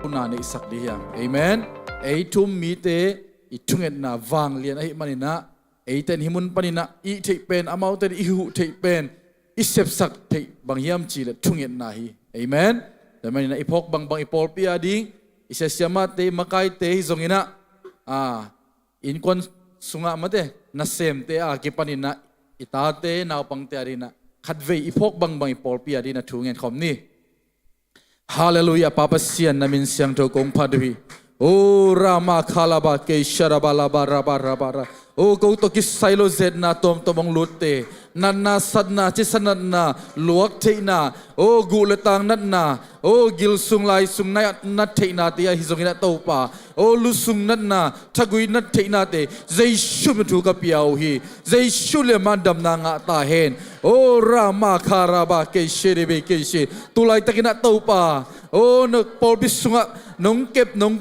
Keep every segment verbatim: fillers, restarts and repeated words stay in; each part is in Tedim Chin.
na neihsak dih hiam? Amen. Ei thu-um mite i thungetna vanglian ahih maninah, eite in hih mun paninah i theih pen, amaute in i huh theih pen i sepsak theih bang hiam cihleh thungetna hi. Amen. Tua maninah i phawk bangbang i pawlpi a ding, i siasiamate, i makaite hi zonginah, a, innkuan sungah mate, nasemte a kipaninah, i tate naupangte a dinah khatvei i phawk bangbang i pawlpi a dinah thu ngen khawm ni. Halleluiah, Pa Pasian, na min siangtho kong phat uh hi. O Rama Khalaba Keisharaba Laba Raba Raba Ra. O ko tawh kisai lo zetna tuamtuam hong lutte, natna, satna, cisa natna, luak theihna, o guh le tang natna, o gil sung lai sung nai nat theihnate ahi zonginah Topa, o lu sung natna, thagui nat theihnate Jesu min thu ka pia uh hi. Jesu liamah damna ngah ta hen. O Rama Kharaba Keishe Rebe Keishe. Tulaitakinah Topa, o na pawlpi sungah nong kep, nong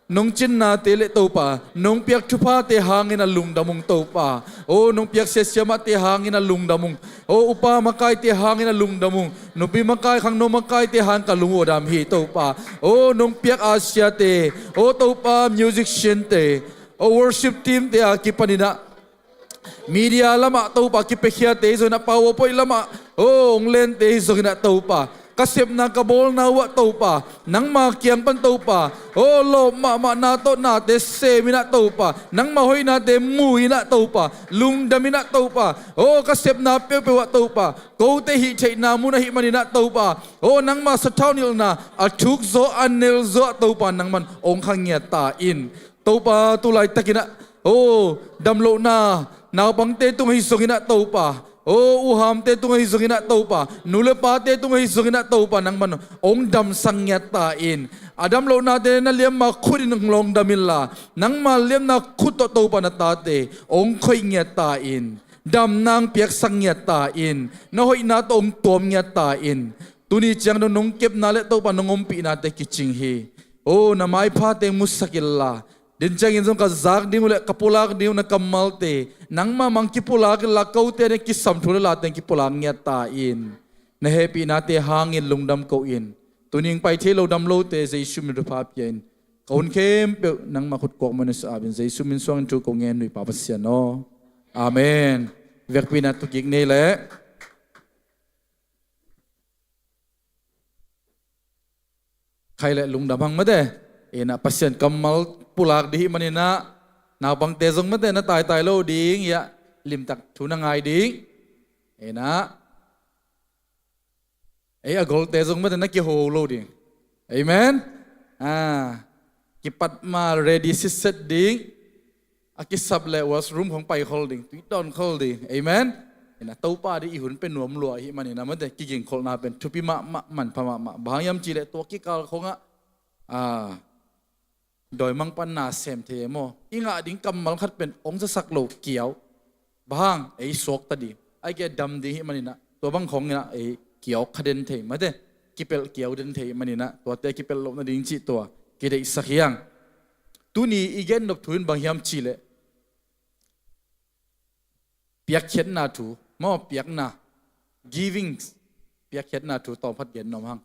nong cinnate le Topa, nong piak thuphate hangin a lungdam ung Topa. O nong piak siasiamate hangin a lungdam ung. O upa makaite hangin a lungdam ung. Nupi makai, khangno makaite hang ka lung uh a dam hi Topa. O nong piak a siate, o Topa musiciante, o worship teamte a kipaninah media lamah Topa kipiakhiate hi zonginah, PowerPoint lamah, o hong lente hi zonginah Topa, ka sepna ka bawlna uhah Topa, nangma kiang pan Topa, o lawp mahmah na tawh nate seminah Topa, nangma hoihnate mu-inah Topa, lungdaminah Topa, o ka sepna peuhpeuhah Topa, kote hih theihna mun ahih maninah Topa, o nangma sathau nilhna a thukzaw a nelzawah Topa nangman hong khangiat ta in. Topa tulaitakinah, o damlohna naupangte tung ahi zonginah Topa, o uhamte tung ahi zonginah Topa, nu le pate tung ahi zonginah Topa nangman hong damsak ngiat ta in. A damlohnate na liamma khut in hong lawng dam inla, nangma liamna khut tawh Topa na tate hong khoih ngiat ta in. Damna hong piaksak ngiat ta in. Na hoihna tawh hong tuam ngiat ta in. Tuni ciang dong nong kepna le Topa nong ompihnate kicing hi. O na maiphate musak inla, den ciangin zong ka zak ding uh le ka pulak ding uh na kammalte nangma mang kipulak inla, kote ne kisam thu le late kipulak ngiat ta in. Na hehpihnate hangin lungdam ko in. Tuning pai thei lo damlote Jesu min thupha pia in. Ka hun khempeuh nangma khut kuak mawh na sa apin Jesu min suangin thu ko ngen uh hi Pa Pasian aw. Amen. Vekpihna tukik nei leh. Khai le lungdam hang mate. Inah Pasian kammal pulak dih hih maninah, naupangte zong mate na taitai lo ding, iah limtak thu na ngai ding. Inah ei a golte zong mate na kiho lo ding. Amen. Ah, kipat ma ready sitset ding. A kisap le washroom khong pai khol ding, tui dawn khol ding. Amen. Inah Topa dih i hun pe nuam lua ahih maninah mate, kigingkholhna pen thupi mahmah, manpha mahmah. Bang hang hiam cihleh tua kikal khongah, a, dawimangpa na sem thei e maw? I ngah ding kammal khat pen hong zasak lo kiau. Bang hang, ei suakta ding. Ai ke dam ding hih maninah tua bang khonginah ei kiau kha den thei mate, kipelh kiau den thei maninah tuate kipelh loh nading cih tua kideihsak hiang. Tuni i gennop thu in bang hiam cihleh piakkhiatna thu maw, piakna, giving, piakkhiatna thu tawmkhat gen nuam hang.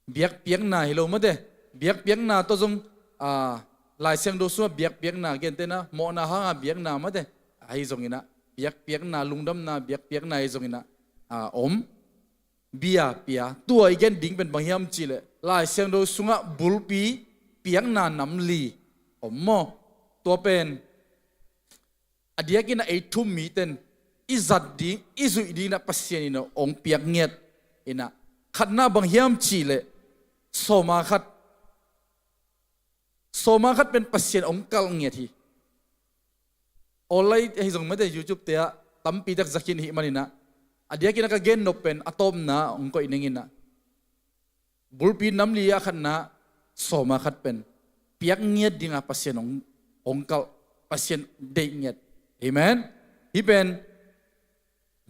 Biakpiakna hi lo mate. Biakpiakna tawh zong, a, Lai Siangtho sungah biakpiakna gentehna mawhna hanga biakna mate, ahi zonginah biakpiakna, lungdamna biakpiakna ahi zonginah, a, om. Bia pia, tua i gen ding pen bang hiam cihleh Lai Siangtho sungah bulpi piakna nam li om maw? Tua pen a diakinah ei thu-um miten i zat ding, i zuih dinginah Pasian in hong piak ngiat inah, khatna bang hiam cihleh sawma khat, sawma khat pen Pasian hong kalh ngiat hi. Online ahi zong mate, YouTube te ah tampi tak zakhin ahih maninah, a diakinah ka gennop pen a tawpna hong koih ninginah, bulpi nam li a khatna sawma khat pen piak ngiat dinga Pasian hong, hong kalh, Pasian deih ngiat. Amen. Hih pen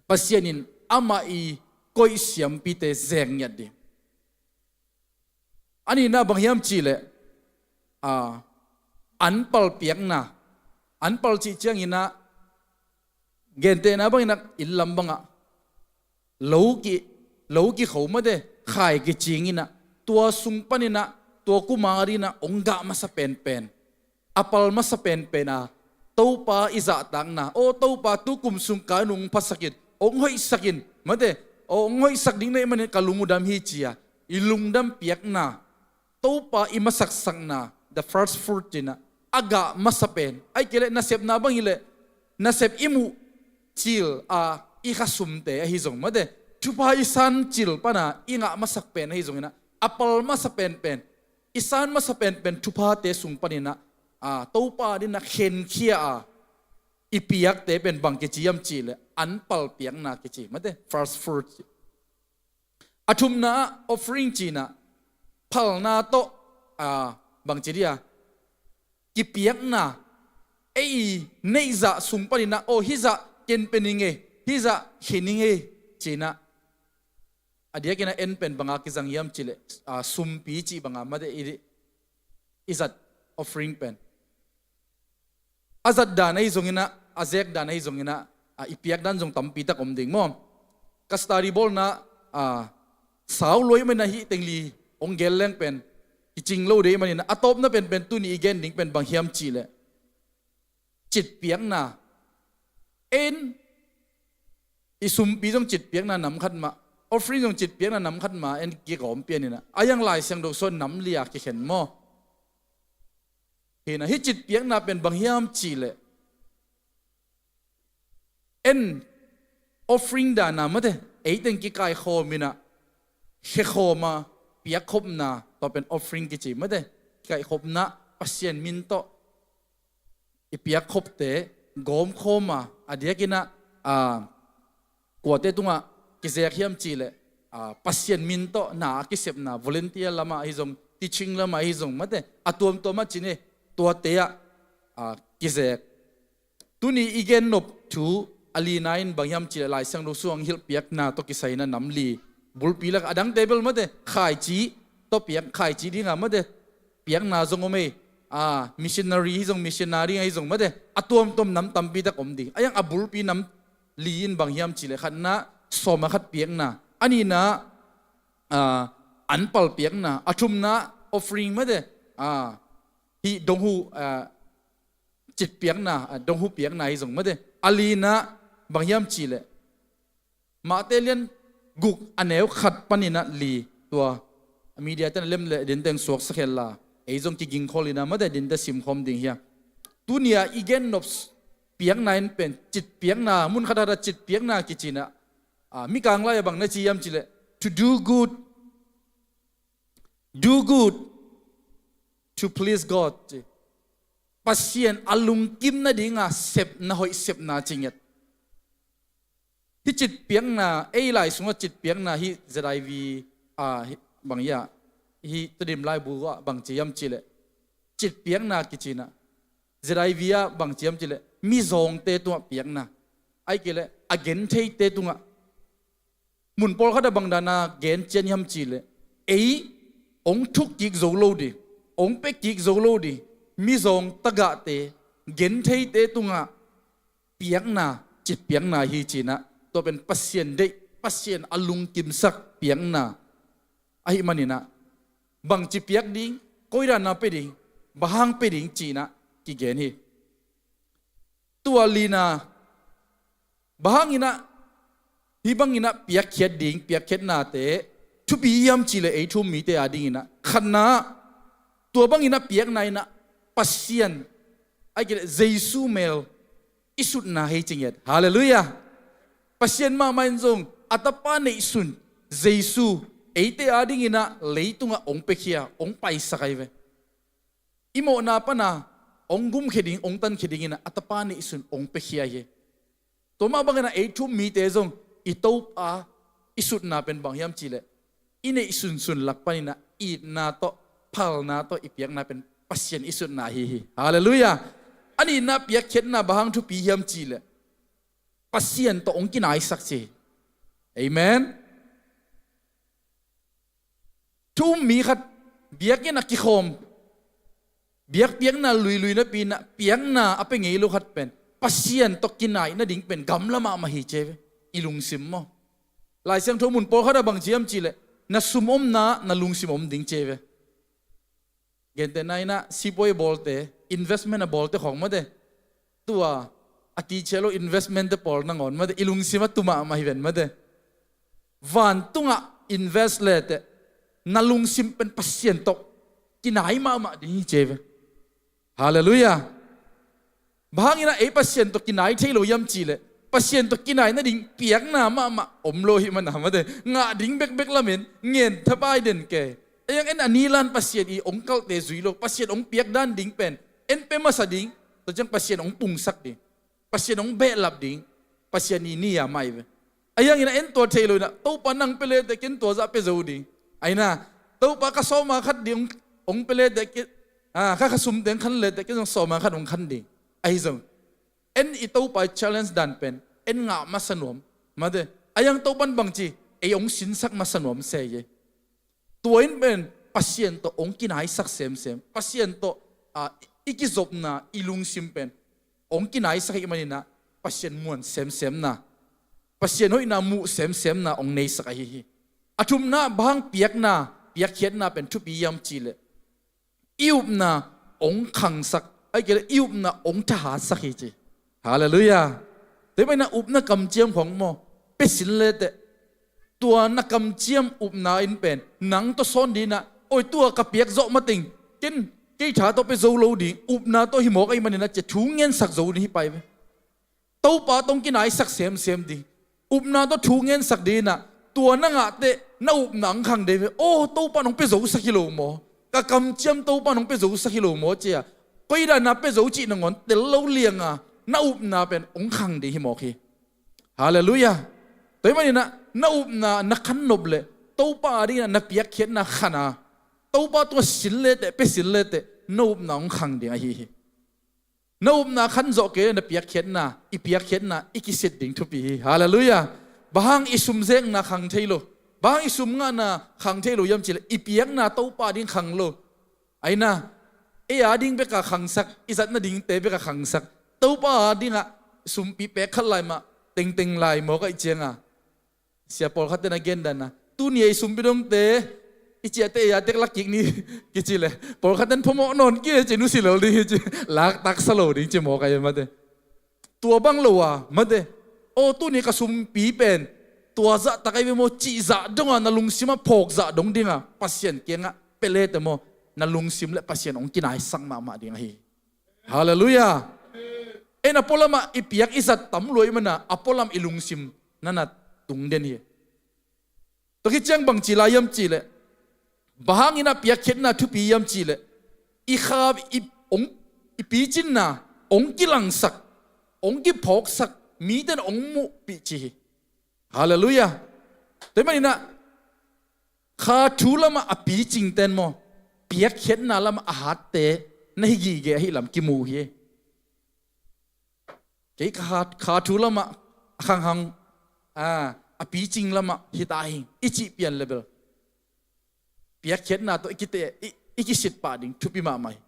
Pasian in amah i koih siampite zek ngiat ding. A nihna bang hiam cihleh, a, anpal piakna. Anpal cih cianginah gentehna banginah inn lam bangah lo ki, lo kikho mate, khai kicinginah tua sung paninah tua kum a dingin ah hong gah masa penpen, a pal masa penpen a, Topa i zahtakna, aw Topa, tu kum sung ka nung phasak in, hong hoihsak in, mate, aw hong hoihsak ding na hih manin ka lung uh dam hi ci-a i lungdam piakna, Topa i masaksakna, the first fruit ci-in ah, a gah masa pen, ahih kei leh nasepna bang hi leh, nasep i muh cil a i khasumte ahi zong, mate, thupha i san cil pan a i ngah masak pen ahi zongin ah, a pal masa penpen, i san masa penpen thuphate sung panin ah, a, Topa dingin ah khenkhia a i piakte pen bang kici hiam cih leh, an pal piakna kici, mate, first fruit. A thumna ah offering ci-in ah, phalna tawh, a, bangci dih a, kipiakna, ei neihzah sung panin ah, aw hih zah ken pia ning ei, hih zah khia ning ei ci-in ah, a diakin ah en pen bang a kizang hiam cih leh, a, sumpi cih bang a, mate, i, i zat offering pen. A zat dan ahi zongin ah, a zek dan ahi zongin ah, a, i piak dan zong tampi tak om ding maw. Ka study bawlna, a, sau lua ahih manin ah hih teng li hong gen leng pen kicing lo ding ahih manin ah, a tawpna penpen tuni i gen ding pen bang hiam cih leh, citpiakna. En, i sumpi zong citpiakna nam khat mah, offering zong citpiakna nam khat mah en kigawm pian in ah, a yang Lai Siangtho sung ah nam li a kikhen maw. Hi in ah, hih citpiakna pen bang hiam cih leh, en, offering dan a, mate, ei teng kikaikhawm in ah, khekhawm a piakkhopna, tua pen offering kici, mate, kikaikhopna, Pasian min tawh i piakkhopte gawmkhawm a, a diakin ah, a, kuate tungah kizek hiam cih leh, a, Pasian min tawh na a kisepna, volunteer lam ah ahi zong, teaching lam ah ahi zong, mate, a tuamtuam ah ci ni, tuate ah, a, kizek. Tuni i gen nop thu a lina in bang hiam cih leh, Lai Siangtho sung ah hong hilh piakna tawh kisai in ah nam li, bulpi lak a, a dangte bel, mate, khaici tawh piak, khaici ding a, mate, piakna zong om ei, a, missionary hi zong, missionary ahi zong, mate, a tuamtuam nam tampi tak om ding. A yang a bulpi nam li in bang hiam cih leh, khatna sawm a khat piakna, a nihna, a, an pal piakna, a thumna offering, mate, a, hih donghu, a, citpiakna, a, donghu piakna ahi zong, mate, a lina bang hiam cih leh, Matthai lian guk a neu khat panin ah li, tua a media ten a lem leh dinte hong suaksak hen la, ei zong kigingkhol in ah, mate, dinte simkhawm ding hi a. Tuni a i gen nop piakna in pen citpiakna, mun khat khat ah citpiakna kici in ah, a, Mikang lai ah bang na ci hiam cih leh, to do good, do good to please God ci. Pasian a lungkim nading a sepna, hoih sepna ci ngiat. Hih citpiakna, ei lai sungah citpiakna hih Z I V, a, hih bang hiam, hih Tedim laibu ah bang ci hiam cih leh, citpiakna kici in ah, Z I V ah bang ci hiam cih leh, mizawngte tungah piakna, ahih kei leh a gentheite tungah. Mun pawlkhat ah bang dan a gen cian hiam cih leh, ei hong thuk kik zo lo ding, hong pia kik zo lo ding, mizawng tagahte, gentheite tungah piakna, citpiakna hi ci in ah, tua pen Pasian deih, Pasian a lungkimsak piakna ahih manin ah, bangci piak ding, koi dan a pia ding, bang hang pia ding ci in ah kigen hi. Tua lina, bang hangin ah hih bangin ah piakkhiat ding, piakkhiatnate thupi hiam cih leh, ei thu-um mite a dingin ah, khatna, tua bangin ah piakna in ah Pasian, ahih kei leh Jesu mel i sutna hi ci ngiat. Halleluiah. Pasian mahmah in zong a Tapa neihsun Jesu eite a dingin ah leitungah hong piakhia, hong paisak ahi ve. I mawhna pan a hong gumkhia ding, hong tankhia dingin ah a Tapa neihsun hong piakhia hi. Tua mah bangin ah ei thu-um mite zong i Topa i sutna pen bang hiam cih leh, i neihsunsun lak panin ah itna tawh, phalna tawh i piakna pen Pasian i sutna ahi hi. Halleluiah. A nihna piakkhiatna bang hang thupi hiam cih leh, Pasian tawh hong kinaisak ci. Amen. Thu-um mi khat biakinn ah kikhawm, biakpiakna luilui napi in ah, piakna a pia ngei lo khat pen Pasian tawh kinai nading pen gamla mahmah hi ci ve. I lungsim maw. Lai Siangtho mun pawlkhat ah bang ci hiam cih leh, na sum omna, na lungsim om ding ci ve. Gentehna in ah sipuai a bawlte, investment a bawlte khawng mate, tua a tichia lo investment te pawl nangawn mate, i lungsim a tu mahmah hi ven mate. Vantungah invest leteh na lungsim pen Pasian tawh kinai mahmah ding hi ci ve. Halleluiah. Bang hangin ah ei Pasian tawh kinai thei lo hiam cihleh, Pasian tawh kinai nading piakna mahmah om lo hi mana mate, ngah ding bekbek lamin ngen thapai den kei. Ei ang en a nilan Pasian i ong kalte zui lo, Pasian ong piak dan ding pen en pe masa ding, tua ciang Pasian ong pungsak ding, Pasian ong behlap ding, Pasian i ni a mai ve. Ahi hangin a en tua thei lo in ah, Topa nang pe leteh ken tua zah pe zo ding. Ahi na, Topa ka sawma khat ding ong pe leteh ken, ah, ka, ka sum teng khan leteh ken zong sawma khat ong khan ding. Ahi zong en i Topa i challenge dan pen en ngah masa nuam mate. Ahi hang Topan bangci ei ong sinsak masa nuam se ye. Tua in pen Pasian tawh ong kinaisak semsem, Pasian tawh, ah, i kizopna i lungsim pen ong kinaisak hi manin ah Pasian muan semsemna, Pasian hoihna muh semsemna ong neisak ahi hi. A thumna, bang hang piakna, piakkhiatna pen thupi hiam cihleh, i upna ong khangsak, ahi kei leh i upna ong thahatsak hi ci. Halleluiah. Tua hi manin ah upna kamciam khawng maw, pe sin leteh, tua na kamciam upna in pen nang tawh sawn ding in ah, oi, tua ka piak zawh mateng ken kei tha tawh pe zo lo ding, upna tawh hi mawk ahi manin ah ci-a thu ngensak zo ding hi pai ve. Topa tawh ong kinaisak semsem ding, upna tawh thu ngensak ding in ah, tua na ngah teh na upna ong khang ding ve. Aw, Topa nong pe zosak hi lo maw, ka kamciam Topa nong pe zosak hi lo maw ci-a, koi dan a pe zo cih nangawn tel lo lianga na upna pen ong khang ding hi mawk hi. Halleluiah. Tua hi manin ah na upna na khan nop leh Topa a ding in ah na piakkhiatna khan a, Topa tungah sin leteh, pe sin leteh na upna ong khang ding ahi hi. Na upna khan zawh kei leh na piakkhiatna, i piakkhiatna i kisit ding thupi hi. Halleluiah. Bang hang i sumzekna khang thei lo, bang hang i sum ngahna khang thei lo hiam cihleh, i piakna Topa ding khang lo. Ahi na, ei a ding bek a khangsak, i zat nadingte bek a khangsak, Topa a ding ah sumpi pek khat lai mah tengteng lai mawk ahih cianga, sia pawlkhat ten a gen dan a, tuni ei sumpi dongte i ciah teh ei a tek lak kik ni kici leh, pawlkhat ten phamawh nawn kei ci, nusia lel ding hi ci, lak taksa lo ding ci mawk ahi mate. Tua bang lo a mate, aw, tuni ka sumpi pen tua zahtak ahi ve maw cih zah dong a na lungsim ah phawk zah dong ding a Pasian kiangah pe leteh maw, na lungsim leh Pasian ong kinaisak mahmah ding ahi. Halleluiah. En a pualam ah i piak i zat tam lua ahih manin ah a pualam i lungsim na na tung den hi. Tua khit ciang bangci lai hiam cihleh, bang hangin ah piakkhiatna thupi hiam cihleh, i kha, i ong, i picinna ong kilangsak, ong kiphawksak, mite in ong muhpih ci hi. Halleluiah. Tua hi manin ah kha thu lamah a picingte in maw, piakkhiatna lamah a hatte na hi gige ahih lam kimu hi. Kei ka kha, kha thu lamah a khanghang, a, a picing lamah hi ta hing i cih pian leh bel, piakkhiatna tawh i kite, i, i kisit pah ding thupi mahmah hi.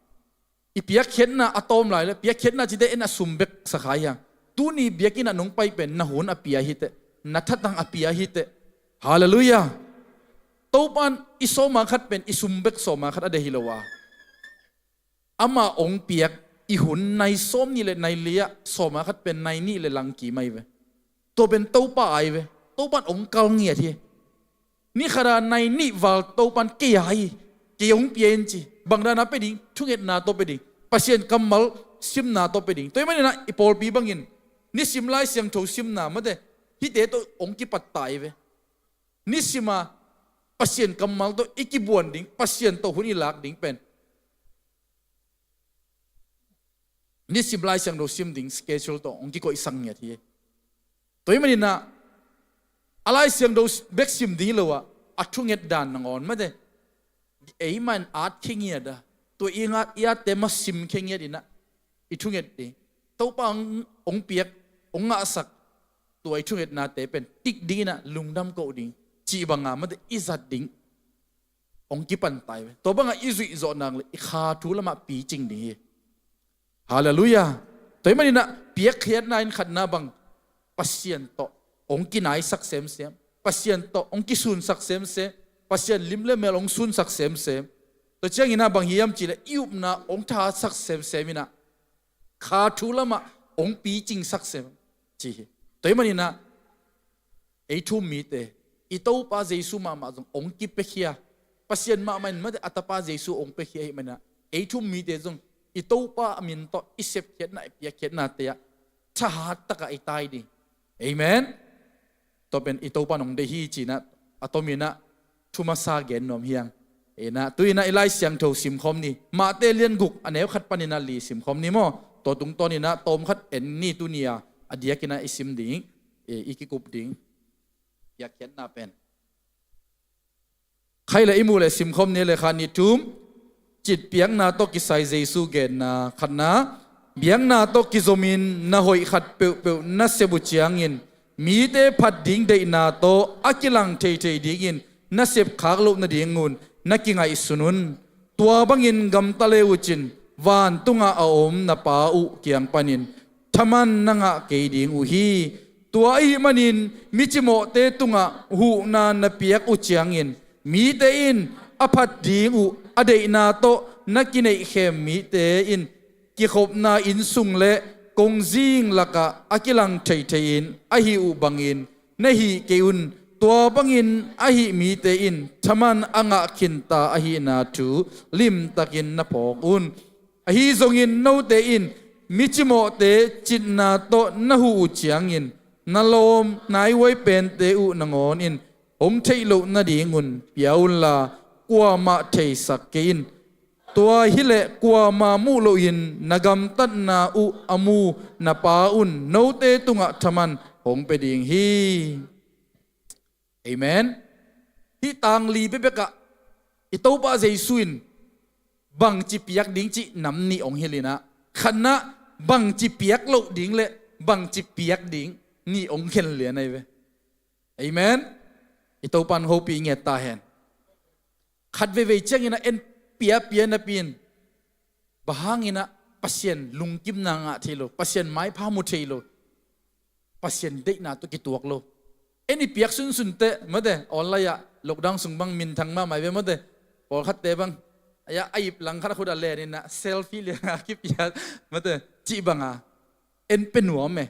I piakkhiatna a tawm lai leh, piakkhiatna cite en a sum bek sa kha hi hang. Tuni biakinn ah nong pai pen na hun a pia hi teh, na thatang a pia hi teh. Halleluiah. Topa in i sawma khat pen i sum bek sawma khat a deih hi lo a, ama ong piak i hun nai sawmnih leh nai li ah sawma khat pen nai nih leh lang kim ahi ve. Tua pen Topa ahi ve. Topa in ong kal ngiat hi. Ni khat a nai nih val Topa in kei a hi, kei ong pia in ci. Bang dan a pe ding, thungetna tawh pe ding, Pasian kammal simna tawh pe ding. Tua hi manin ah i pawlpi bangin nisim Lai Siangtho simna mate, hihte tawh ong kipat ta hi ve. Nisim a Pasian kammal tawh i kibuan ding, Pasian tawh hun i lak ding pen nisim Lai Siangtho sim ding schedule tawh ong kikoihsak ngiat hi. Tua hi manin ah a Lai Siangtho bek sim ding hi lo ah, a thunget dan nangawn mate, ei mah in at khe ngiat a, tua i ngat i atte mah sim khe ngiat in ah, i thunget ding, Topa ong, ong piak, ong ngahsak, tua i thungetnate pen tik ding in ah lungdam koh ding cih banga mate i zat ding ong kipan ta hi ve. Tua bangah i zuih zawh nak leh i kha thu lamah picing ding hi. Halleluiah. Tua hi manin ah piakkhiatna in khatna bang, Pasian tawh ong kinaisak semsem, Pasian tawh ong kisunsak semsem, Pasian lim leh mel ong sunsak semsem. Tua ciangin ah bang hiam cih leh i upna hong thahatsak semsem in ah, kha thu lamah hong picingsak sem ci hi. Tua ahih manin ah ei thu um mite, i Topa Jesu mahmah zong hong kipiakhia, Pasian mahmah in mate a Tapa Jesu hong piakhia ahih manin ah, ei thu um mite zong i Topa a min tawh i sepkhiatna, i piakkhiatnate ah thahat takah i tai ding. Amen. Tua pen i Topa in hong deih hi ci-in ah, a tomin ah thu masa gen nuam hi hang. In ah, tu-in ah i Lai Siangtho simkhawm ni. Mate lian guk, a neu khat panin ah li simkhawm ni maw. Tua tungtawnin ah tawm khat en ni, tuni-a a diakin ah i sim ding, i, i kikup ding piakkhiatna pen. Khai le i muh le simkhawm ni le, khat, nih, thum. Citpiakna tawh kisai Jesu genna. Khatna, biakna tawh kizomin na hoih khat peuhpeuh na sep uh ciangin, mite phat ding deihna tawh a kilang theithei dingin na sepkhak loh nadingun na kingaihsun un. Tua bangin gamta le uhcin, vantungah a om na Pa uh kiang panin thaman na ngah kei ding uh hi. Tua ahih manin micimawhte tungah huhna na piak uh ciangin, mite in a phat ding uh a deihna tawh na kineihkhem mite in kikhopna inn sung le kongzing lakah a kilang theithei-in a hih uh bangin na hih kei un. Tua bangin a hih mite in thaman a ngah khinta ahihna thu limtakin na phawk un. Ahi zongin note in micimawhte citna tawh na huh uh ciangin, na lawm naihuai pente uh nangawn in hong theih loh nadingun pia unla, kuamah theisak kei in. Tua hileh kuamah muh lohin na gamtatna uh a mu na Pa un note tungah thaman hong pia ding hi. Amen. Hih tang li bekbekah i Topa Jesu in bangci piak ding cih nam nih hong hilh in ah, khatna, bangci piak loh ding le bangci piak ding nih hong khen lian ahi ve. Amen. I Topa in hopih ngiat ta hen. Khat veivei ciangin ah en piapia napi-in, bang hangin ah Pasian lungkimna ngah thei lo, Pasian maipha mu thei lo, Pasian deihna tawh kituak lo. En i piak sunsun teh, mate, online ah, lockdown sung bang minthang mahmah ve, mate, pawlkhatte bang, a, a ip langkhat a khut a len in ah selfie lianga kipiak, mate, cih banga en pe nuam e.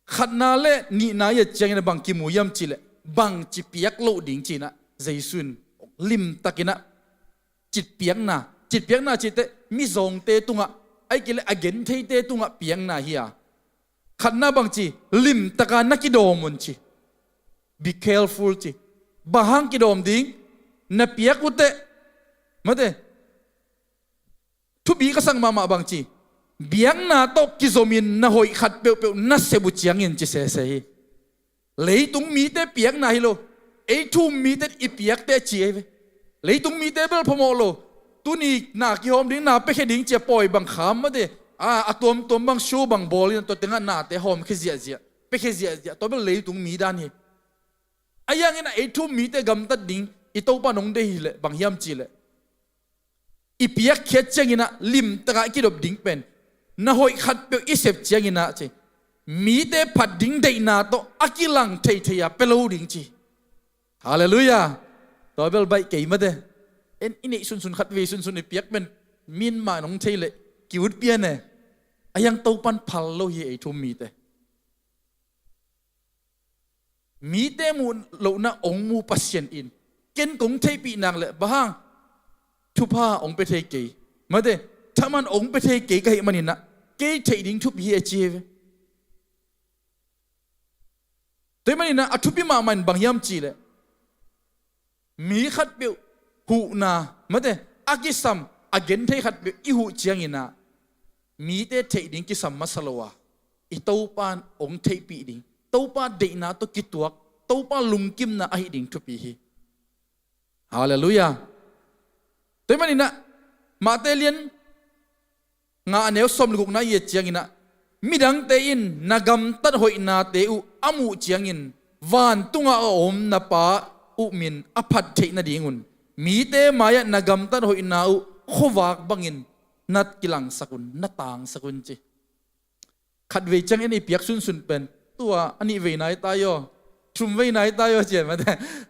Khatna le nihna i et ciangin ah bang kimu hiam cih leh, bangci piak loh ding ci-in ah Jesu in limtakin ah citpiakna, citpiakna cih teh mizawngte tungah, ahih kei leh a gentheite tungah piakna hi a. Khatna bangci, limtaka na kidawm un ci. Be careful ci. Bang hang kidawm ding? Na piak uh teh, mate, thupi ka sak mahmah bangci, biakna tawh kizomin na hoih khat peuhpeuh na sep uh ciangin ci sese hi. Leitung mite piakna hi lo, ei thu um mite i piakte ci ahi ve. Leitung mite bel phamawh lo, tuni na kihawm ding, na piakhia ding ci a pawi bang kham, mate, a, a tuamtuam bang show bang bawl in tua tengah nate hawmkhia ziahziah, piakhia ziahziah, tua bel leitung mi dan hi. Ahi hangin ah ei thu um mite gamtat ding i Topa in hong deih hi leh bang hiam cih leh, i piakkhiat ciangin ah limtaka i kidop ding pen, na hoih khat peuh i sep ciangin ah ci, mite phat ding deihna tawh a kilang theithei a pia lo ding ci. Halleluiah. Tua bel baih kei, mate. En i neih sunsun, khat vei sunsun i piak pen min mah in hong thei leh ki-ut pian e. Ahi hang Topa in phal lo hi ei thu um mite. Mite muh lohna hong mu Pasian in, ken kong theihpih nak leh bang hang thupha hong pia thei kei, mate, thaman hong pia thei kei ka hih manin ah, kei theih ding thupi hi a ci hi ve. Tua ahih manin ah a thupi mahmah in bang hiam cih leh, mi khatpeuh huhna, mate, a kisam, a genthei khatpeuh i huh ciangin ah, mite theih ding kisam masa lo a, i Topa in hong theihpih ding, Topa deihna tawh kituak, Topa lungkimna ahih ding thupi hi. Halleluiah. Tua ahih manin ah, Mate lian nga, a neu sawm le gukna i et ciangin ah, midangte in na gamtat hoihnate uh a muh ciangin, vantungah a om na Pa uh min a phat theih nadingun, mite mai-ah na gamtat hoihna uh khuavak bangin na kilangsak un, na tangsak un ci. Khat vei ciang en i piak sunsun pen, tua a nih vei nai tai aw, thum vei nai tai aw ci a, mate,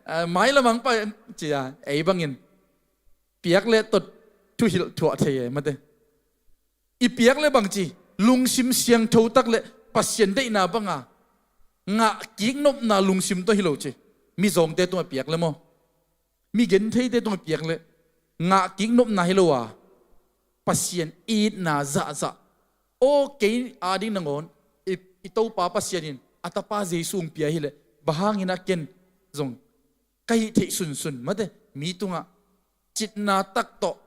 a, mailam hong pai ci a, ei bangin Piak le tawh thuhilh thuah thei e, mate. I piak le bangci, lungsim siangtho tak le Pasian deihna banga ngah kiknopna lungsim tawh hi lo ci. Mizawngte tungah piak le maw, mi gentheite tungah piak le ngah kiknopna hi lo a, Pasian itna zahzah. Aw, kei ading nangawn i, i Topa Pasian in a Tapa Jesu hong pia hileh, bang hangin ah ken zong ka hih theih sunsun, mate, mi tungah citna tak tawh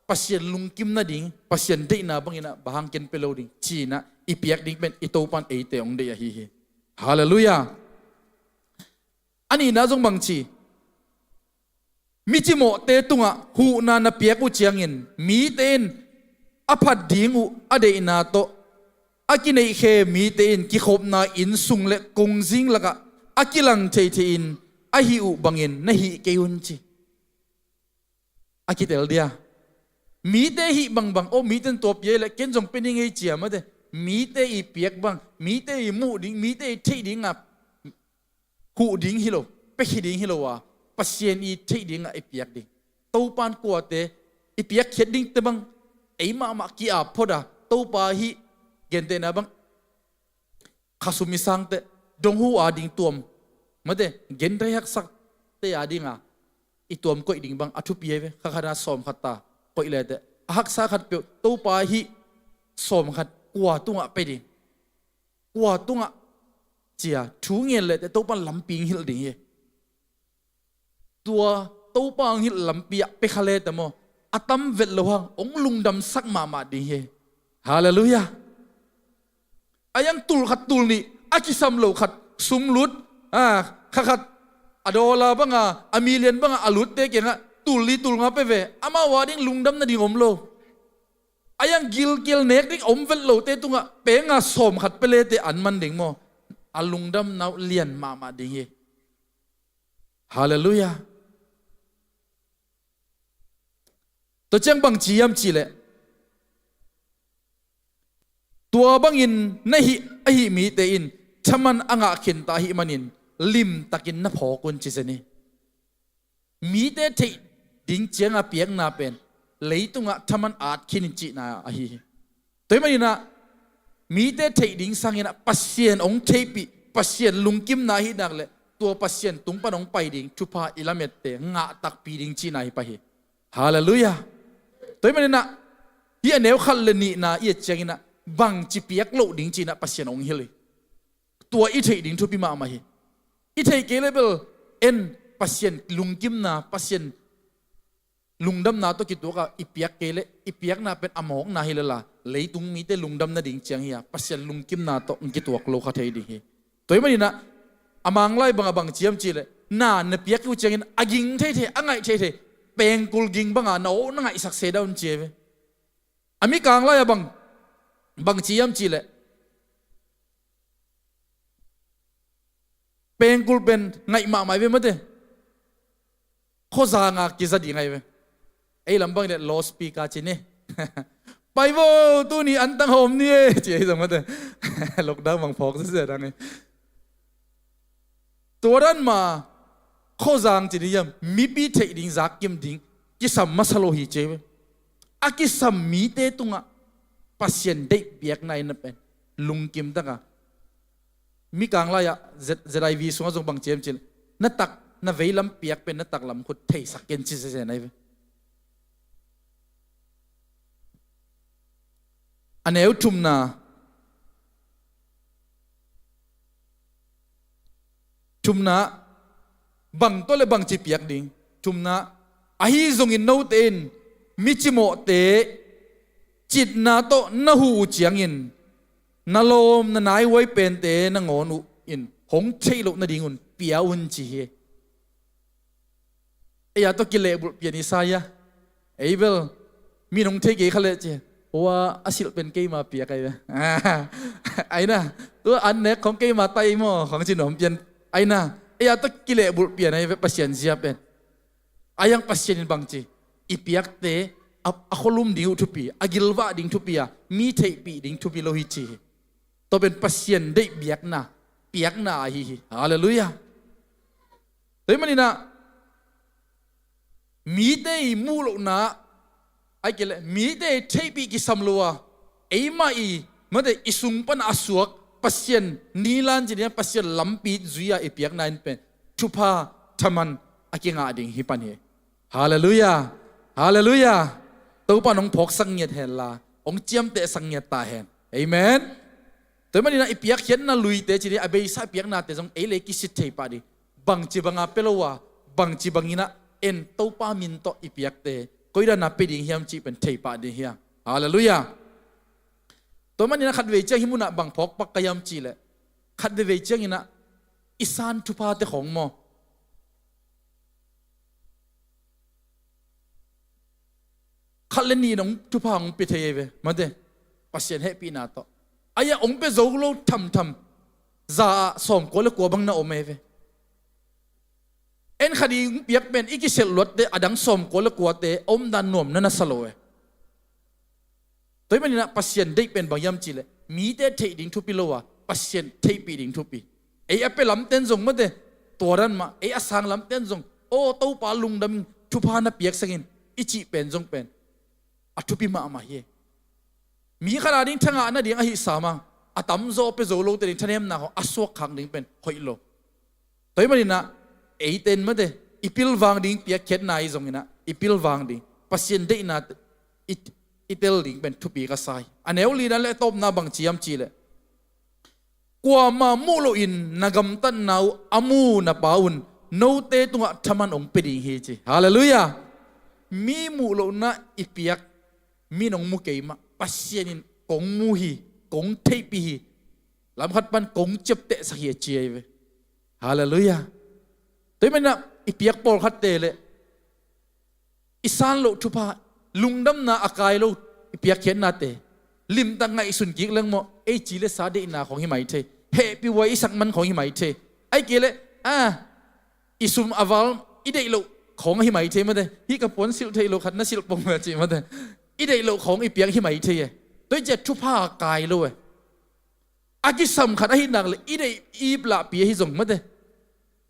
Pasian lungkim nading, Pasian deihna bangin ah bang hang ken pe lo ding, ci-in ah i piak ding pen i Topan eite hong deih ahi hi. Halleluiah. A nihna zong bangci, mi cimawhte tungah huhna na piak uh ciangin mite in a phat ding uh a deihna tawh a kineihkhe mite in kikhopna inn sung le kongzing lakah a kilang theithei in a hih uh bangin na hih kei un ci. A kitel dia. Mite hih bangbang, aw, mite in tua pia hileh ken zong pe ning ei cia, mate. Mite i piak bang, mite i muh ding, mite i theih ding a huh ding hi lo, pekhi ding hi lo a, Pasian i theih dingah i piak ding. Topan kuate i piakkhiat dingte bang ei mahmah ki-ap phot a, Topa hih gentehna bang, khasum i sangte donghu ading tuam, mate, genthei haksakte adinga i tuam koih ding bang a thupi ahi ve. Kha khat a sawm khat ta koih lete, a haksa khat peuh, Topa hih sawm khat kua tungah pe ding, kua tungah cia thu ngen lete Topan lampi hong hilh ding hi. Tua Topa hong hilh lampi ah pe kha lete maw, a tam vet lo hang hong lungdamsak mahmah ding hi. Halleluiah. A iang tul khat tul nih a kisam lo khat sum lut, a, kha khat a dollar banga, a million banga a lutte kiangah tul li tul nga pe ve, amau ading lungdam nading om lo. A iang gilkial nek ding om vet lote tungah penga sawm khat pe lete an man ding maw, a lungdamna uh lian mahmah ding hi. Halleluiah. Tua ciang bangci hiam cihleh, tua bangin na hih, a hih mite in thaman a ngah khinta ahih manin limtakin na phawk un ci zen hi. Mite theih ding cianga piakna pen leitungah thaman at khin in cihna ahi hi. Tua ahih maninah mite theih ding sanginah Pasian hong theihpih, Pasian lungkimna ahih nak le tua Pasian tung pan hong pai ding thupha i lamette ngah takpi ding cihna hi pah hi. Halleluiah. Tua ahih maninah hih a neu khat le nihna i et cianginah bangci piak loh ding cinah Pasian hong hilh hi. Tua i theih ding thupi mahmah hi. I theih kei le bel en Pasian lungkimna, Pasian lungdamna tawh kituak a i piak kei le i piakna pen a mawkna hi lel a, leitung mite lungdam nading ciang hi a, Pasian lungkimna tawh hong kituak lo kha thei ding hi. Tua ahih maninah a Manglai bangah bangci hiam cihleh, na na piak uh ciangin a ging theithei, a ngaih theithei, pengkul ging banga na aw na ngaihsak se dah un ci hi ve. A Mikang lai-ah bang, bangci hiam cihleh, pengkul pen ngaih mahmah hi ve mate. Khuazanga kiza ding ahi ve. Ei lam bang le loudspeaker ci ni. Pai vo, tuni antang hawm ni e, ci ahi zong mate. Lockdown bang phawk zia dang hi. Tua dan ma khuazang ci ni hiam, mipi theih ding, zakkim ding kisam masa lo hi ci ahi ve. A kisam mite tungah Pasian deih piakna in na pen lungkim taka Mikang lai-ah Z-, Z I V sungah zong bangci hiam cihleh, na tak, na veilam piak pen na taklam khut theisak ken ci zenzen ahi ve. A neu thumna, thumna, bang tawh le bangci piak ding. Thumna, ahi zongin note in mi cimawhte citna tawh na huh uh ciangin na lawm na naihuai pente nangawn uh in hong theih loh nadingun pia un ci hi. Ei a tawh kilehbulh pian i sa ia. Ei bel mi nong thei kei kha leh ci. Ua a silh pen keima piak ahi ve. Aina, tua an nek khong keima tai maw khong ci nuam pian. Aina, ei a tawh kilehbulh pian ahi ve Pasian zia pen. A iang Pasian in bangci, i piakte a, a khualum ding uh thupi, a gilvah ding thupi a, mi theihpih ding thupi lo hi ci hi. Tua pen Pasian deih biakna, piakna ahi hi. Halleluiah. Tua ahih maninah Mite i muh lohna, ai kei le mite i theihpih kisam lo a, eimah i mate i sung pan a suak Pasian nilan ci ding, Pasian lampi zui a i piakna in pen thupha thaman a kingah ding hi pan hi. Halleluiah. Halleluiah. Topa in hong phawksak ngiat hen la, hong ciamtehsak ngiat ta hen. Amen. Tua hi maninah i piakkhiatna luite ci ding, a beisa i piaknate zong ei le ei kisit thei pah ding. Bangci banga pia lo a, bangci banginah en Topa min tawh i piakte koidanah pia ding hiam cih pen thei pah ding hiam? Halleluiah. Tua hi maninah khat vei ciang hih munah bang phawk pak ka hiam cih leh, khat vei vei cianginah i san thuphate khawng maw, khat le nih in hong thupha hong pia thei ei ve, mate. Pasian hehpihna tawh. Ai-ah hong pia zo lo thamtham za ah sawmkua le kua bang na om ei ve. En khat i hong piak pen i kiselh luatte a dang sawmkua le kuate a omdan nuam na na sa lo e. Tua hi maninah Pasian deih pen bang hiam cih leh mite theih ding thupi lo a, Pasian theihpih ding thupi. Ei a pia lamten zong mate, tua dan mah, ei a sang lamten zong, aw Topa lungdam ing, thupha na piaksak in, i cih pen zong pen a thupi mahmah hi. Mi khat a ding thangah nading ahi sam a, a tamzaw pia zo lote ding thanemna khawng a suak khak ding pen hoih lo. Tua hi maninah eite in mate i pilvang ding piakkhiatna i zonginah i pilvang ding Pasian deihna i, i tel ding pen thupi ka sa hi. A neu lidan le a tawpna bang ci hiam cih leh, kuama muh loin na gamtatna uh a mu na Pa un note tungah thaman hong pia ding hi ci. Halleluiah. Mi muh lohna i piak, mi in hong mu kei mah, Pasian in kong mu hi, kong theihpih hi, lamkhat pan kong ciaptehsak hi a ci ei ve. Halleluiah. Tua hi maninah i piak pawlkhatte le i san loh thupha, lungdamna a kai lo i piakkhiatnate limtak ngaihsun kik leng maw, ei ci le sa deihna khawng hi mai thei, hehpih huai i sak man khawng hi mai thei. Ai kei le a, i sum a val i deih loh khawng hi mai thei mate. Hih ka puan silh theih loh khat na silh pong ve cih mate. I deih loh khawng i piak hi mai thei e. Tua hi ciah thupha a kai lo e. A kisam khat ahih nak le i deih i ip lahpi ahi zong mate,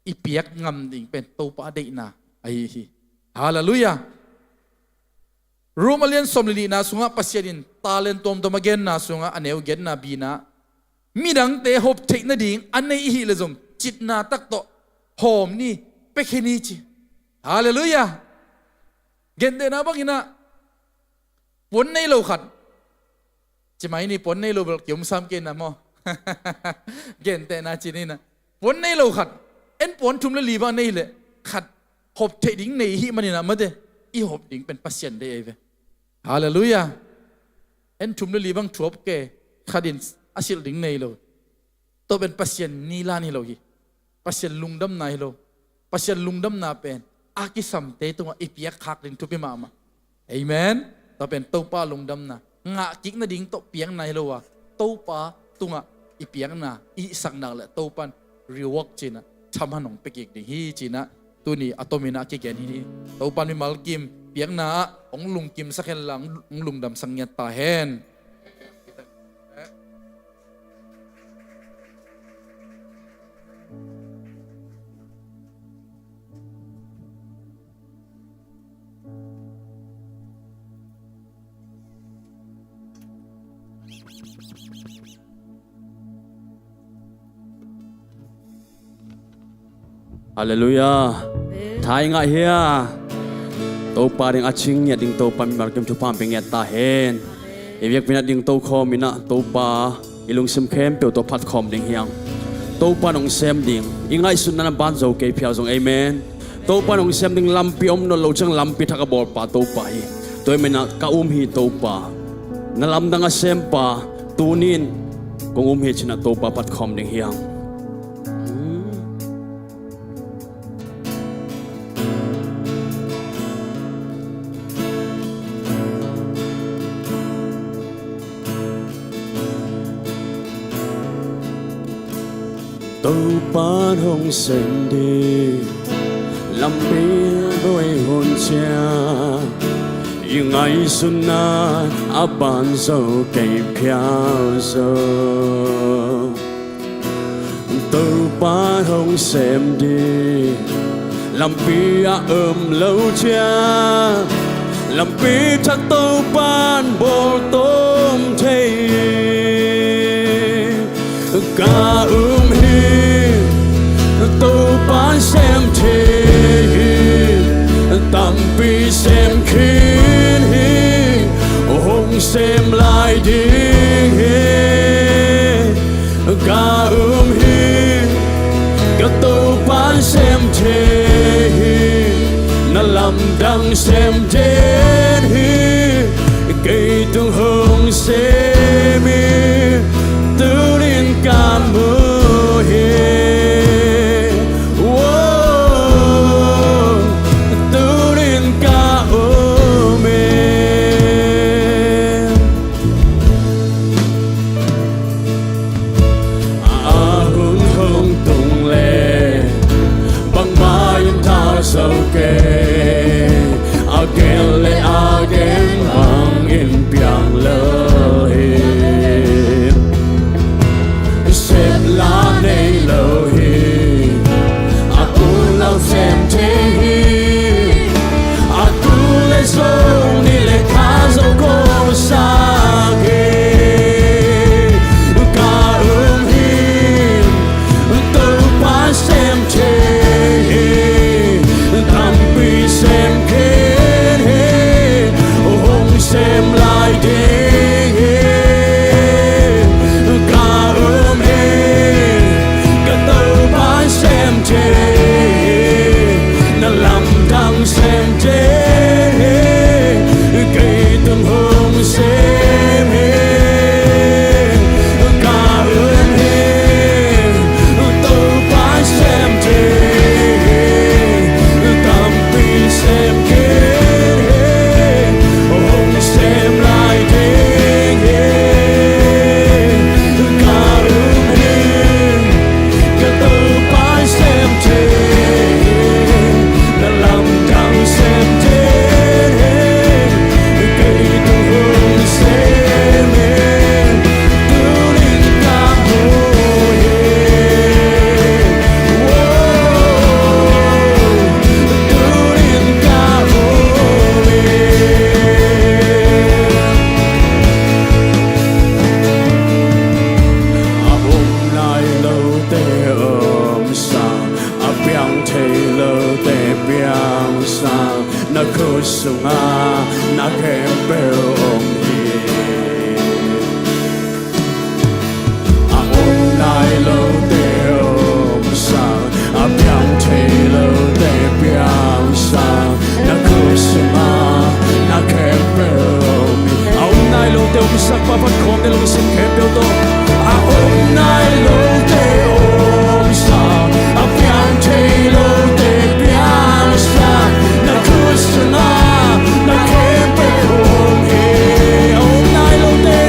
i piak ngam ding pen Topa deihna ahi hi. Halleluiah. Rom a lian sawm le nihna sungah Pasian in talent tuamtuam a genna sungah a neu genna bina, midangte hop theih nading a nei ihih le zong citna tak tawh hawm ni, pia khin ni ci. Halleluiah. Gentehna banginah puan nei lo khat, ci mai ni, puan nei lo bel kiom sam kei na maw? Gentehna ci ni na. Puan nei lo khat, en puan thum le li bang nei leh khat hop theih ding nei ihih maninah mate, i hop ding pen Pasian deih ei ve. Halleluiah. En thum le li bang thuap kei, khat in a silh ding nei lo. Tua pen Pasian nilan hi lo hi. Pasian lungdamna hi lo. Pasian lungdamna pen a kisamte tungah i piak khak ding thupi mahmah. Amen. Tua pen Topa lungdamna, ngah kik nading tawh piakna hi lo a, Topa tungah i piakna i hihsak nak le Topan reward cinah thaman hong pia kik ding hi cinah tuni a tominah kigen hi. Topan mimal kim piakna ah hong lungkimsak hen la, hong lungdamsak ngiat ta hen. Halleluiah. Amen. Thai ngah hia. Topa ding a cing ngiat ding Topa mimal kim thupha hong pia ngiat ta hen. I biakpiakna ding tokhawm inah Topa i lungsim khempeuh tawh phatkhawm ding hiang. Topa nong sem ding i ngaihsutna na ban zo kei phial zong amen. Topa nong sem ding lampi om nawn lo ciang lampi thak a bawlpa Topa hi. Tua hi maninah ka um hi Topa. Na lamdang a sempa, tuni in kong um hi cinah Topa phatkhawm ding hiang. Topa hong sem ding lampi buai hun ciang i ngaihsutna a ban zo kei phial zo. Topa hong sem ding Lampi a om lo ciang, lampi thak Topan bawltom thei hi. Ka um hi, Topan sem thei hi, tampi sem khin hi, hong sem lai ding hi. Ka um hi, ka Topan sem thei hi, na lamdang sem den hi, kei tung hong sem hi, tunin ka mu hi. Tunin ka um hi. A hun hong tung le bangmah in thau zo kei, a gen le a gen bangin piang lo hi. Sep la nei lo hi. A unau sem thei hi. A tu le zong ni le kha zo ko sa hi. Ka um hi, Topa sem thei hi. Tampi sem khin hi, hong sem lai ding hi. Ka um hi, ka Topa sem thei hi, na lamdang sem thei hi, kei tung hong sem hi. Ka um hi, Topa sem thei hi, tampi sem khin hi, hong sem lai ding hi. Ka um hi, ka Topa sem thei hi, na lamdang sem thei hi, kei tung hong sem hi. Tunin ka mu hi. Tunin ka mu hi. A om nai lote omsa, a piang thei lote piangsa, na khut sungah na khempeuh om hi. A om nai lote omsa, a piang thei lote piangsa, na khut sungah na khempeuh om hi. A om nai lote omsa, Pa, phat khawm ni, lungsim khempeuh tawh. A om nai lote omsa, a piang thei lote piangsa, na khut sungah na khempeuh om hi. A om nai lote,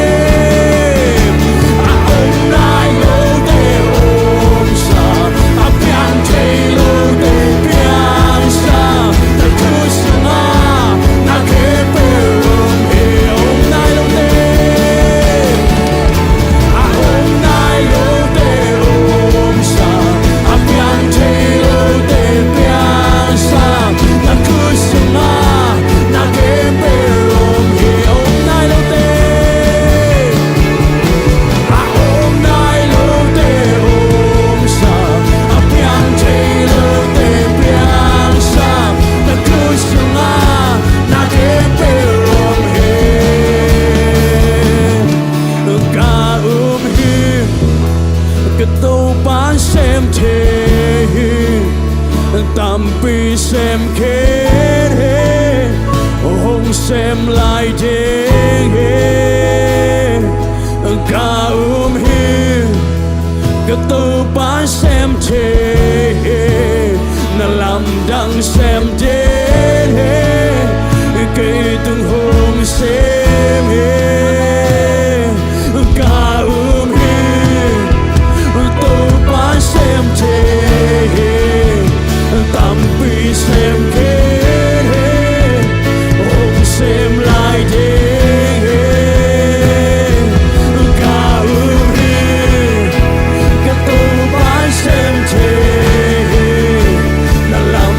a om nai lote omsa, a piang thei lote piangsa, na khut sungah na khempeuh om hi. A om nai lote, a om nai lote omsa, a piang thei lote piangsa, na khut sungah na khempeuh om hi. A om nai lote, a om nai lote omsa, a piang thei lote piangsa, na khut sungah na khempeuh om hi. Ka um hi, ka Topa sem thei hi, tampi sem khin hi, hong sem lai ding hi. Ka um hi, ka Topa sem thei hi, na lamdang sem den hi, kei tung hong sem hi. Ka um hi, Topa sem thei hi, tampi sem khin hi, hong sem lai ding hi. Ka um hi, ka Topa sem thei hi, na lam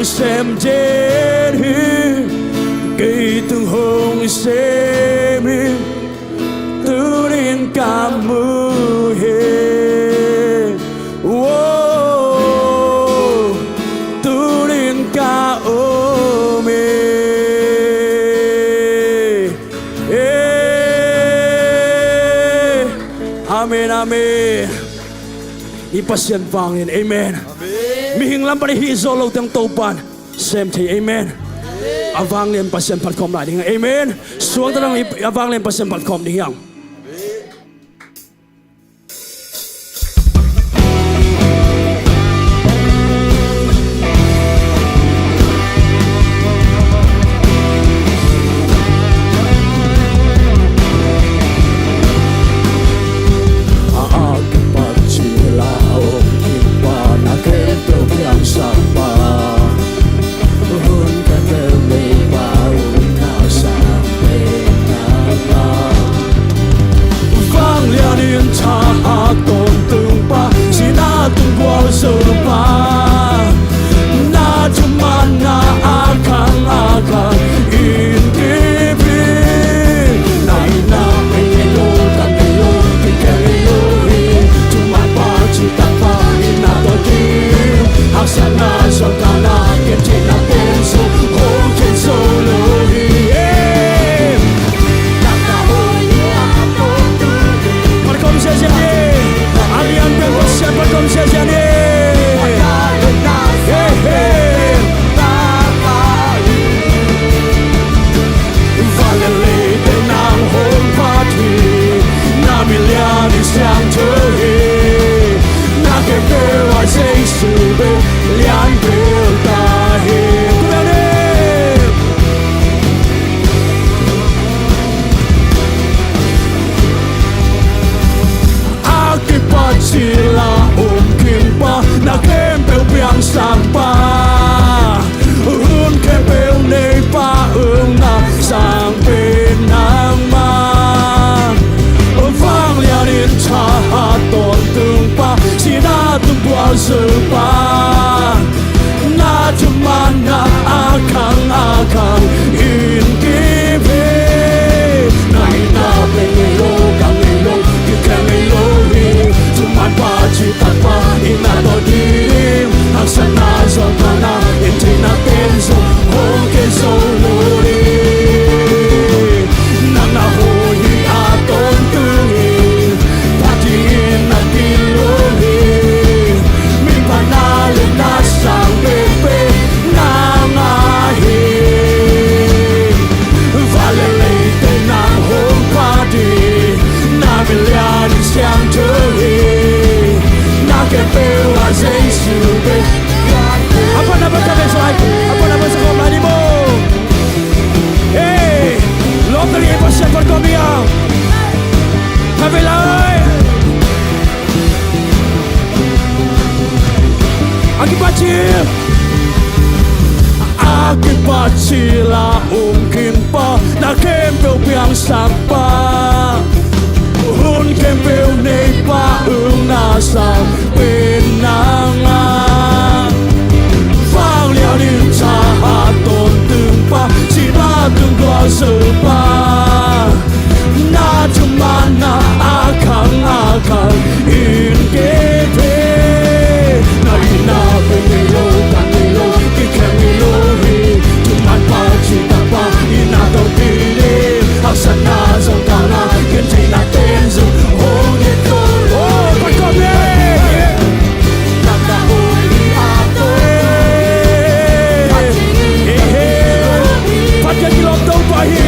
Sem zen hi, kei tung hong sem hi, tunin ka mu hi. Tunin ka om hi. Amen, amen. I Pasian vang in, amen. Mihing lam pan i hih zawh loh teng Topan sem thei, amen. A vanglian Pasian phat khawm lai ding, amen. Suangta dang i a vanglian Pasian phat khawm ding hi hang. Vanglian in thahat tawntung pa, sihna tung gualzo pa, na thumanna a khang a khang in kip hi. Na itna peuh ngei lo, ka ngei lo, kikhen ngei lo hi. Thuman pa, citak pa, itna tawh ding, haksatna suang kah na, gentheihna pen zong hong khen zo lo hi. Phat khawm ziahziah ni. A lian pen Pasian phat khawm ziahziah ni. He, he. Van le leitang nang hong phat hi. Na min lian in siangtho hi. Na khempeuh ah Jesu bek lian peuh ta hi. Kum bel ni. A kipat cil a om khin pa, na khempeuh piangsak pa, hun khempeuh nei pa, ung na sang pen nangmah. Vanglian in thahat tawntung pa, sihna tung gualzo pa, na thumanna a khang a khang in kip hi. Na itna peuh ngei lo, ka ngei lo, kikhen ngei lo hi. Thuman pa, citak pa, itna tawh ding, haksatna suang kah na, gentheihna pen zong hong khen zo lo hi. Nang na hoih hi a tawntung in, phat dingin na kilo hi. Min phatna le na sang pen pen nangmah hi. Van le leitang nang hong phat hi. Na min lian in siangtho hi. Na khempeuh ah Jesu bek. A pan a pan ka vei sa lai. A pan a pan sa khawm lai ni maw. Hey, lawmta ding i Pasian phat khawm hi hang. Ka vei lai. A kipat cil. A kipat cil a om khin pa, na khempeuh piangsak pa, hun khempeuh nei pa, ung na sang pen nangmah. Vanglian in thahat tawntung pa, sihna tung gualzo pa, na thumanna a khang a khang in kip hi. Na itna peuh ngei lo, ka ngei lo, kikhen ngei lo hi. Thuman pa, citak pa, itna tawh ding, haksatna suang kah na, gentheihna pen zong hong khen zo lo. Oh, phat khawm ni. Nang na hoih hi a tawntung in, phat dingin na kilo hi. Phat dingin kilawm Topa hi.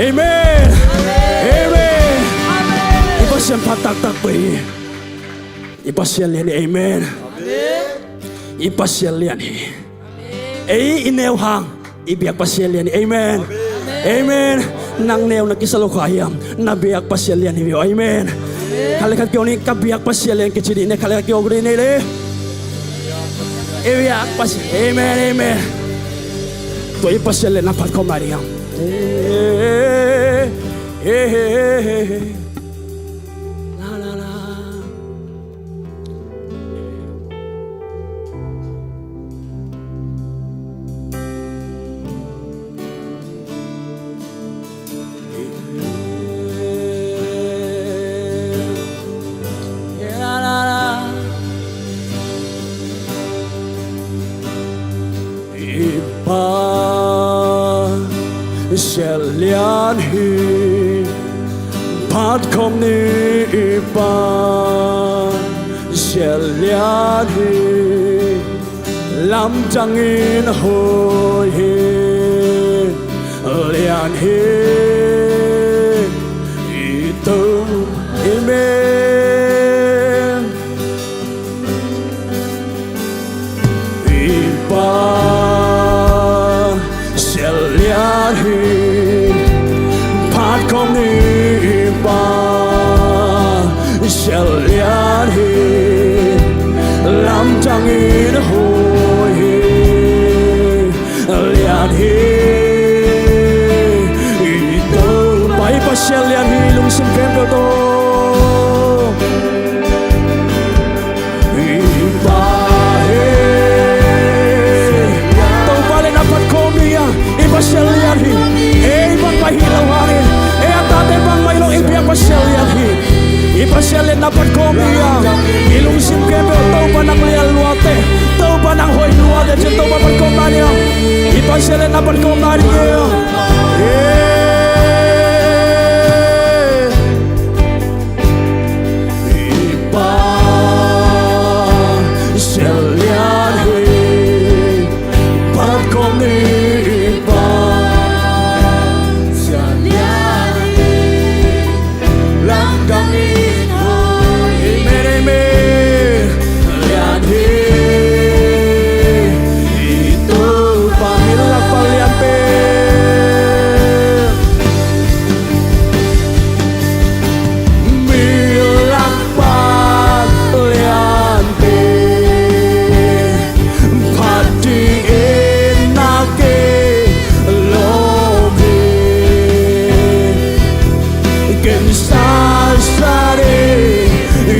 Amen. Amen. I Pasian pha taktak pah hi. I Pasian lian hi. Amen. I Pasian lian hi. Ei i neu hang i biak Pasian lian hi. Amen. Amen. Nang neu na kisa lo kha hiam? Na biak Pasian lian hi ve aw. Amen. Khat le khat kiho ni, ka biak Pasian lian kici dih ni. Khat le khat kiho dih ni le. I biak Pasian. Amen. Amen. Tua i Pasian lian na phat khawm lai ding hiam? I Pasian lian hi. Phat khawm ni. I Pasian lian hi. Lamdang in hoih hi. Lian hi. I Topa. Amen. I Pasian lian hi. Phat khawm ni. I Pasian lian hi. Lamdang in hoih hi. Lian hi. I Topa. I Pasian lian hi. Lungsim khempeuh tawh. I Pa hi. Topa le na phat khawm ni a. I Pasian lian hi. Ei bangmah hi lo hangin, ei a tate bangmah hi lo, i biak Pasian lian hi. I Pasian lian na phat khawm ni a. I lungsim khempeuh Topa nang lian luate, Topa nang hoih luate cin Topa phat khawm ni a. I Pasian lian na phat khawm ni a. Ei. I Pasian lian hi. Phat khawm ni. I Pasian lian hi. Lamdang in hoih hi. Amen, amen. Lian hi. I Topa min lak pal lian pen. Min lak pal lian pen. Phat dingin na kilawm hi. Ken sasa ding i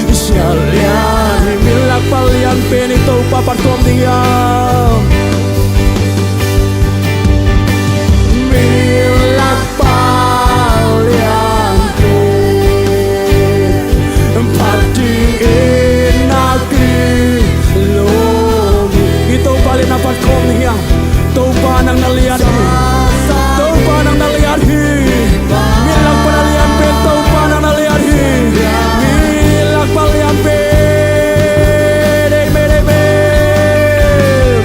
Pasian lian hi. Min lak pal lian pen i Topa phat khawm ding hiam? Min lak pal lian pen. Phat dingin na kilawm hi. I Topa lian na phat khawm ding hiam? Topa nang na lian hi. Topa nang na lian hi. Min lak pal lian pen Topa nang na lian hi. Min lak pal lian pen. Amen, amen.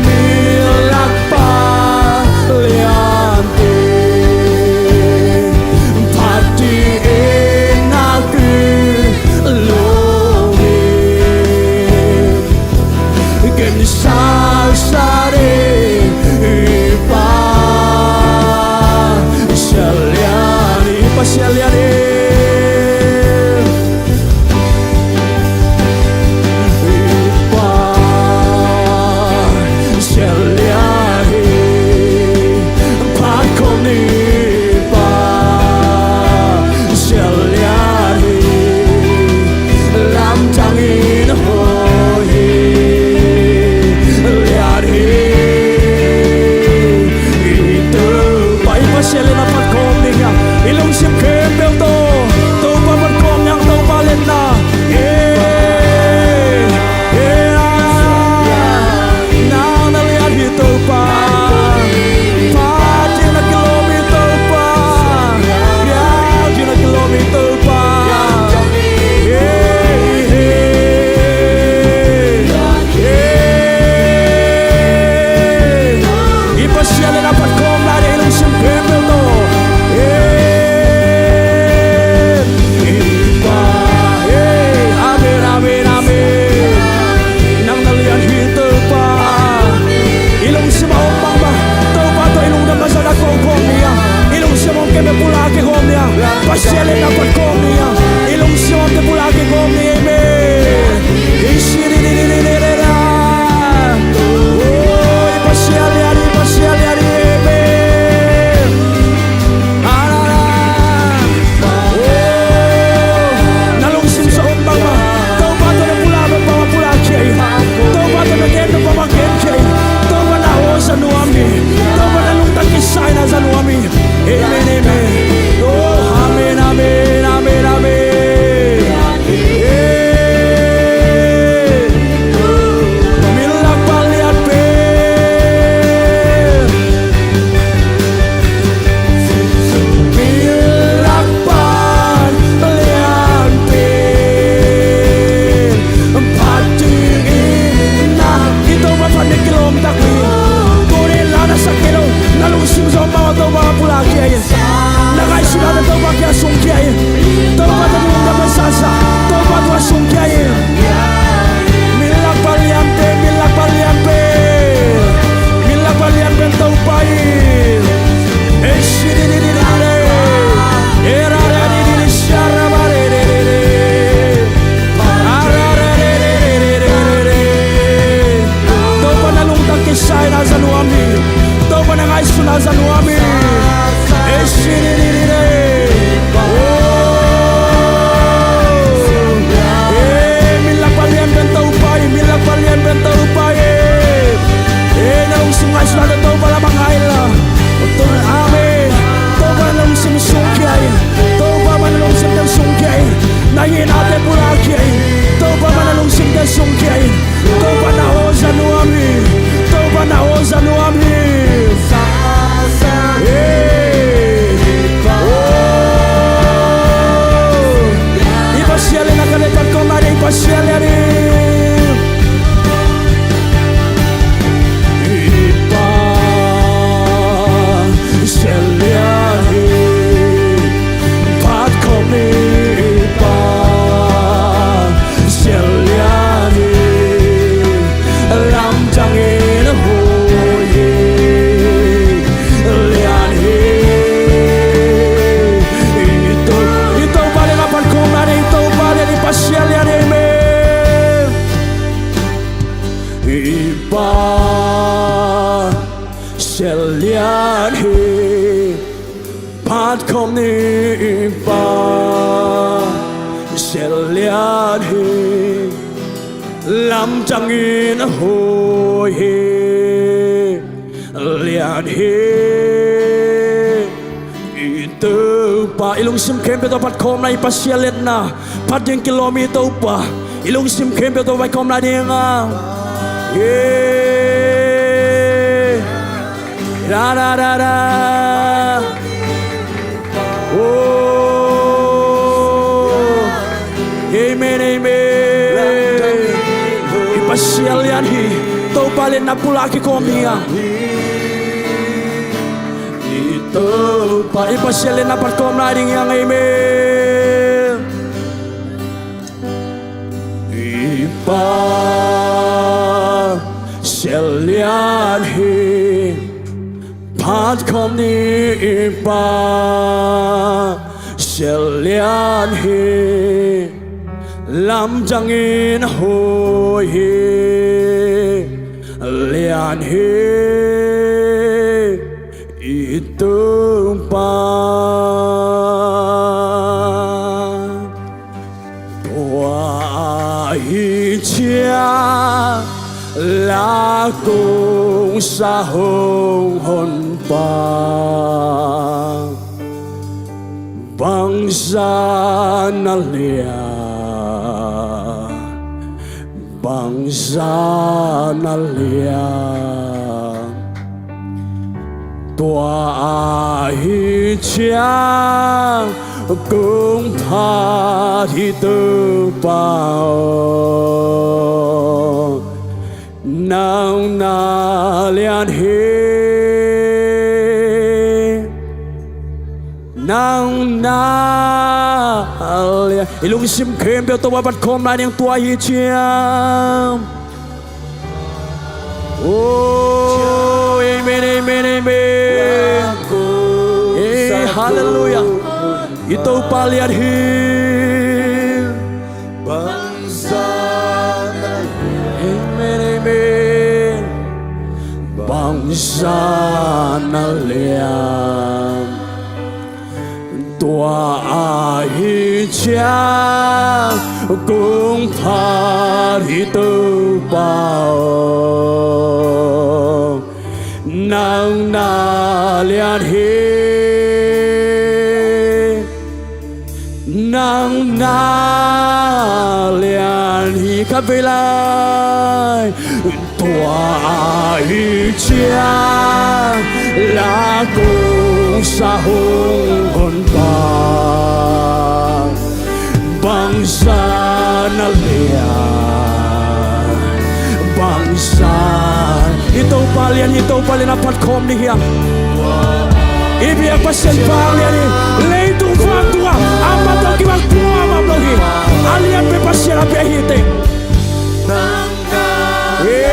Min lak pal lian pen. Phat dingin na kilawm hi. Ken sasa ding i Pasian lian hi. I Pasian lian hi. I Pasian lian hi. Phat khawm ni. I Pasian lian hi. Lamdang in hoih hi. Lian hi. Sai na za nuam hi. Topa na ngaihsun na za nuam hi. Ei, si, di, di, di, di. Oh. Ei, min lak palian pen Topa hi, min lak palian pen Topa hi. Ei, na lungsim ngaihsun na Topa lamah ngai la. Amen. Topa na lungsim sungkhia in. Topa na lungsim sungkhia in. Na hinate pulakkhia in. Topa na lungsim sungkhia in. Topa na aw za nuam hi. Topa na aw za nuam hi. Hey. Oh. I Pasian lian a ka le pat kawm lai ding, i Pasian lian hi. I Pasian lian hi. Phat khawm ni, i Pasian lian hi. Lamdang in a hoih hi. Lian hi. I To, i Topa lian a pat kawm lai ding, i Topa lian, i Pasian lian hi. Amen. I Pasian lian hi. Phat khawm ni, i Pasian lian hi. Lamdang in a hoih hi. Lian hi. I Topa, i lungsim khempeuh tawh pat khawm lai, i Pasian lian na. Phat ding kilawm hi, i Topa. I lungsim khempeuh tawh pat khawm lai ding a. Yeah. Da, da, da, da. Oh. Amen, amen. I Pasian lian hi. Topa lian na pulak kikhawm hi a. I Topa, i Pasian lian na pat kawm lai ding hi a. Amen. I Pasian lian hi. Phat khawm ni, i Pasian lian hi. Lamdang in a hoih hi. Lian hi. I Topa. Tua ahih ciang la kong sa hong honpa, bangzah na lian, bangzah na lian. Tua ahih ciang kong phat hi, Topa aw, nang na lian hi. Nang na lian. I lungsim khempeuh Topa pat khawm lai ning, tua ahih ciang. Oh, amen, amen, amen. Eh, hallelujah. I Topa lian hi. Amen, amen. Bangzah na lian. Tua ahih ciang kong phat hi, Topa aw, nang na lian hi. Nang na lian hi. Khatvei lai. Tua ahih ciang la kong sa hong honpa, bangzah na lian, bangzah. I Topa lian hi, i Topa lian a phat khawm ni hiam? I biak Pasian vang lian hi. Leitung vang tungah a man tawh kibang kuamah om lo hi. A lian pen Pasian a pia hi teh. Eh.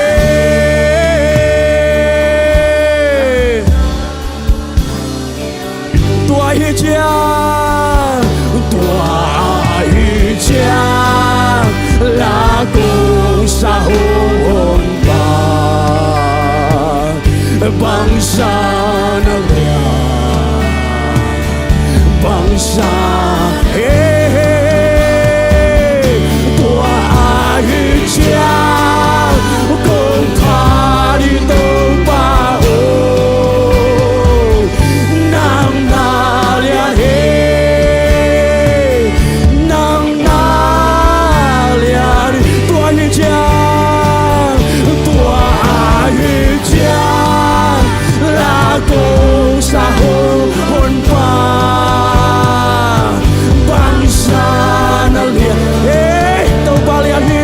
Tua ahih ciang, tua ahih ciang la kong sa hong honpa, Bangsa na lian, bangsa, hey, hey. Tua ahih ciang kong phat hi Topa aw, nang na lian hi, nang na lian hi. Tua ahih ciang, tua ahih ciang, la kong sa hong Honpa, bangsa na lian, hey, Topa lian hi.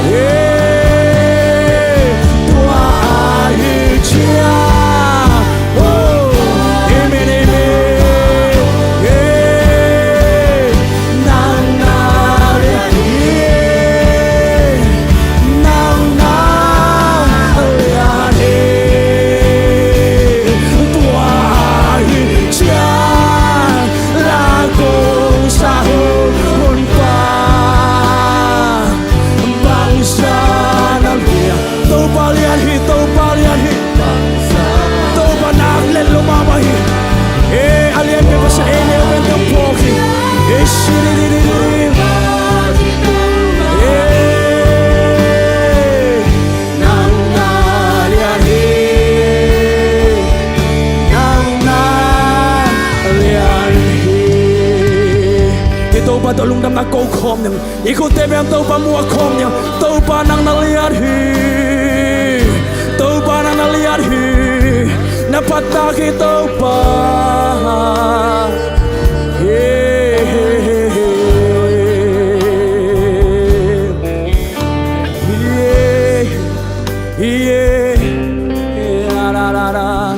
Hey, tua ahih ciang, oh, amen, amen. Hey, nang na lian hi, nang na lian hi. Tua ahih ciang, la kong sa hong Honpa, bangsa na lian. Topa lian hi, Topa lian hi. Topa nak let lo mahmah hi. Eh, a lian pen Pasian, eh, neu pen tawh phawk hi. Eh, si di di di di di. Eh, nang na lian hi, nang na lian hi. I Topa tawh lungdamna ko khawm ning. I khutte beng Topa muak khawm ning. Topa nang na lian hi. Topa nang na lian hi. Na phattak hi Topa. Hey, hey, hey, hey. Yeah, yeah, yeah, la, la, la, la.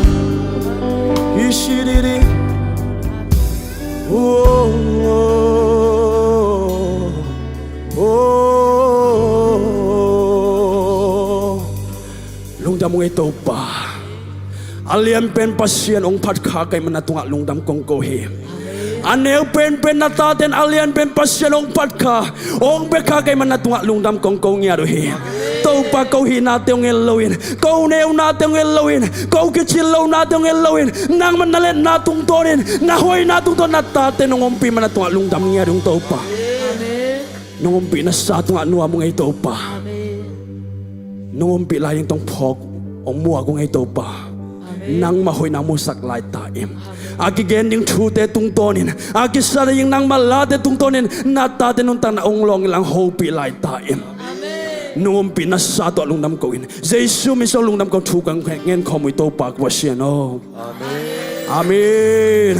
Ishiriri. Oh, oh, oh, oh. Lungdam ung ei Topa. A lian pen Pasian hong phat kha ka hih manin na tungah lungdam kong ko hi. A neu penpen na tate in a lian pen Pasian hong phat kha, hong bia kha ka hih manin na tungah lungdam kong ko ngiat uh hi. Topa, ko hihnate hong en loin, ko neunate hong en loin, ko kicin lonate hong en loin, nangmah na liatna tungtawnin, na hoihna tungtawn na tate nong ompih manin na tungah lungdam ngiat ung Topa. Nong ompihna sa tungah nuam ung ei Topa. Nong ompih lai ding tawh phawk hong muak ung ei Topa. Nangmah hoihna musak lai ta in. A kigen ding thute tungtawnin, a kisa ding nangmah late tungtawnin, na tate nuntakna hong lawng inla hong hopih lai ta in. Nong ompihna sa tawh lungdam ko in. Jesu min suang lungdam kong thu kong ngen khawm uh hi Topa ka Pasian aw. Amen.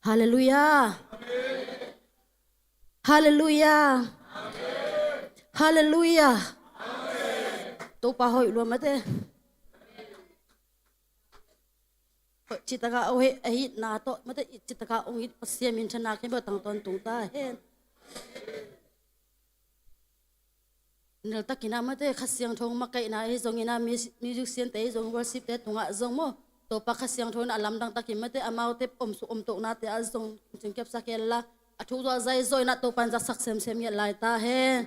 Halleluiah. Halleluiah. Halleluiah. Topa hoih lua mate. Hoih cih takah a hoih a hihna tawh mate, i cih takah hong it Pasian minthanna khempeuh tangtawn tung ta hen. Niltakin ah mate Kha Siangtho makaihna ahi zongin ah, musician te ahi zong, worship te tungah zong maw, Topa Kha Siangtho in a lamdang takin mate amaute omsuk omtohnate ah zong cingkepsak hen la, a thu zuah zai zaw in ah Topa in zatsak semsem ngiat lai ta hen.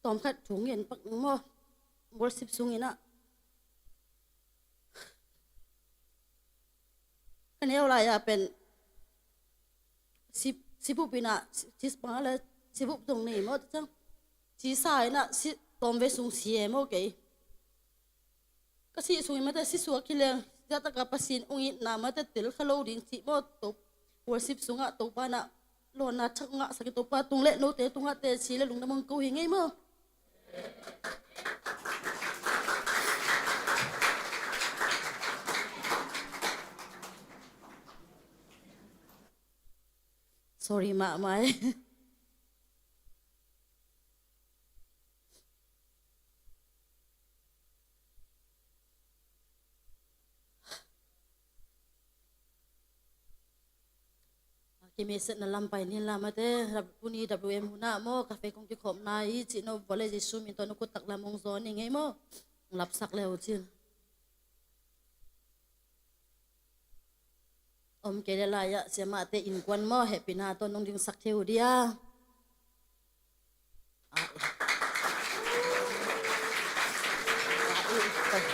Tawmkhat thu ngen pak ning maw, worship sungin ah. Ka neu lai-a pen sip sibup in ah, si, si, bang a le, sibup zong nei maw, ciang, sisa in ah, si, tawmvei sung si e maw kei. Ka sih sungin mate si suak hi leng, zia taka Pasian hong itna mate tel kha lo ding cih maw, to, worship sungah Topa in ah lawnna thak ngahsak in, Topa tung le note tungah teci le lungdam hong ko hi ngei maw. Sorry mahmah e. Kimesetna lam pai ni lam ate, tuni W M hun ah maw, ka fei kong kikhopna hi cih no vua le Jesu min tawh na khut tak lam hong zawn ni ngei maw. Lapsak le uh cin. Om kei le lai-ah siamahte innkuan maw, hehpihna tawh nong dingsak thei uh dia.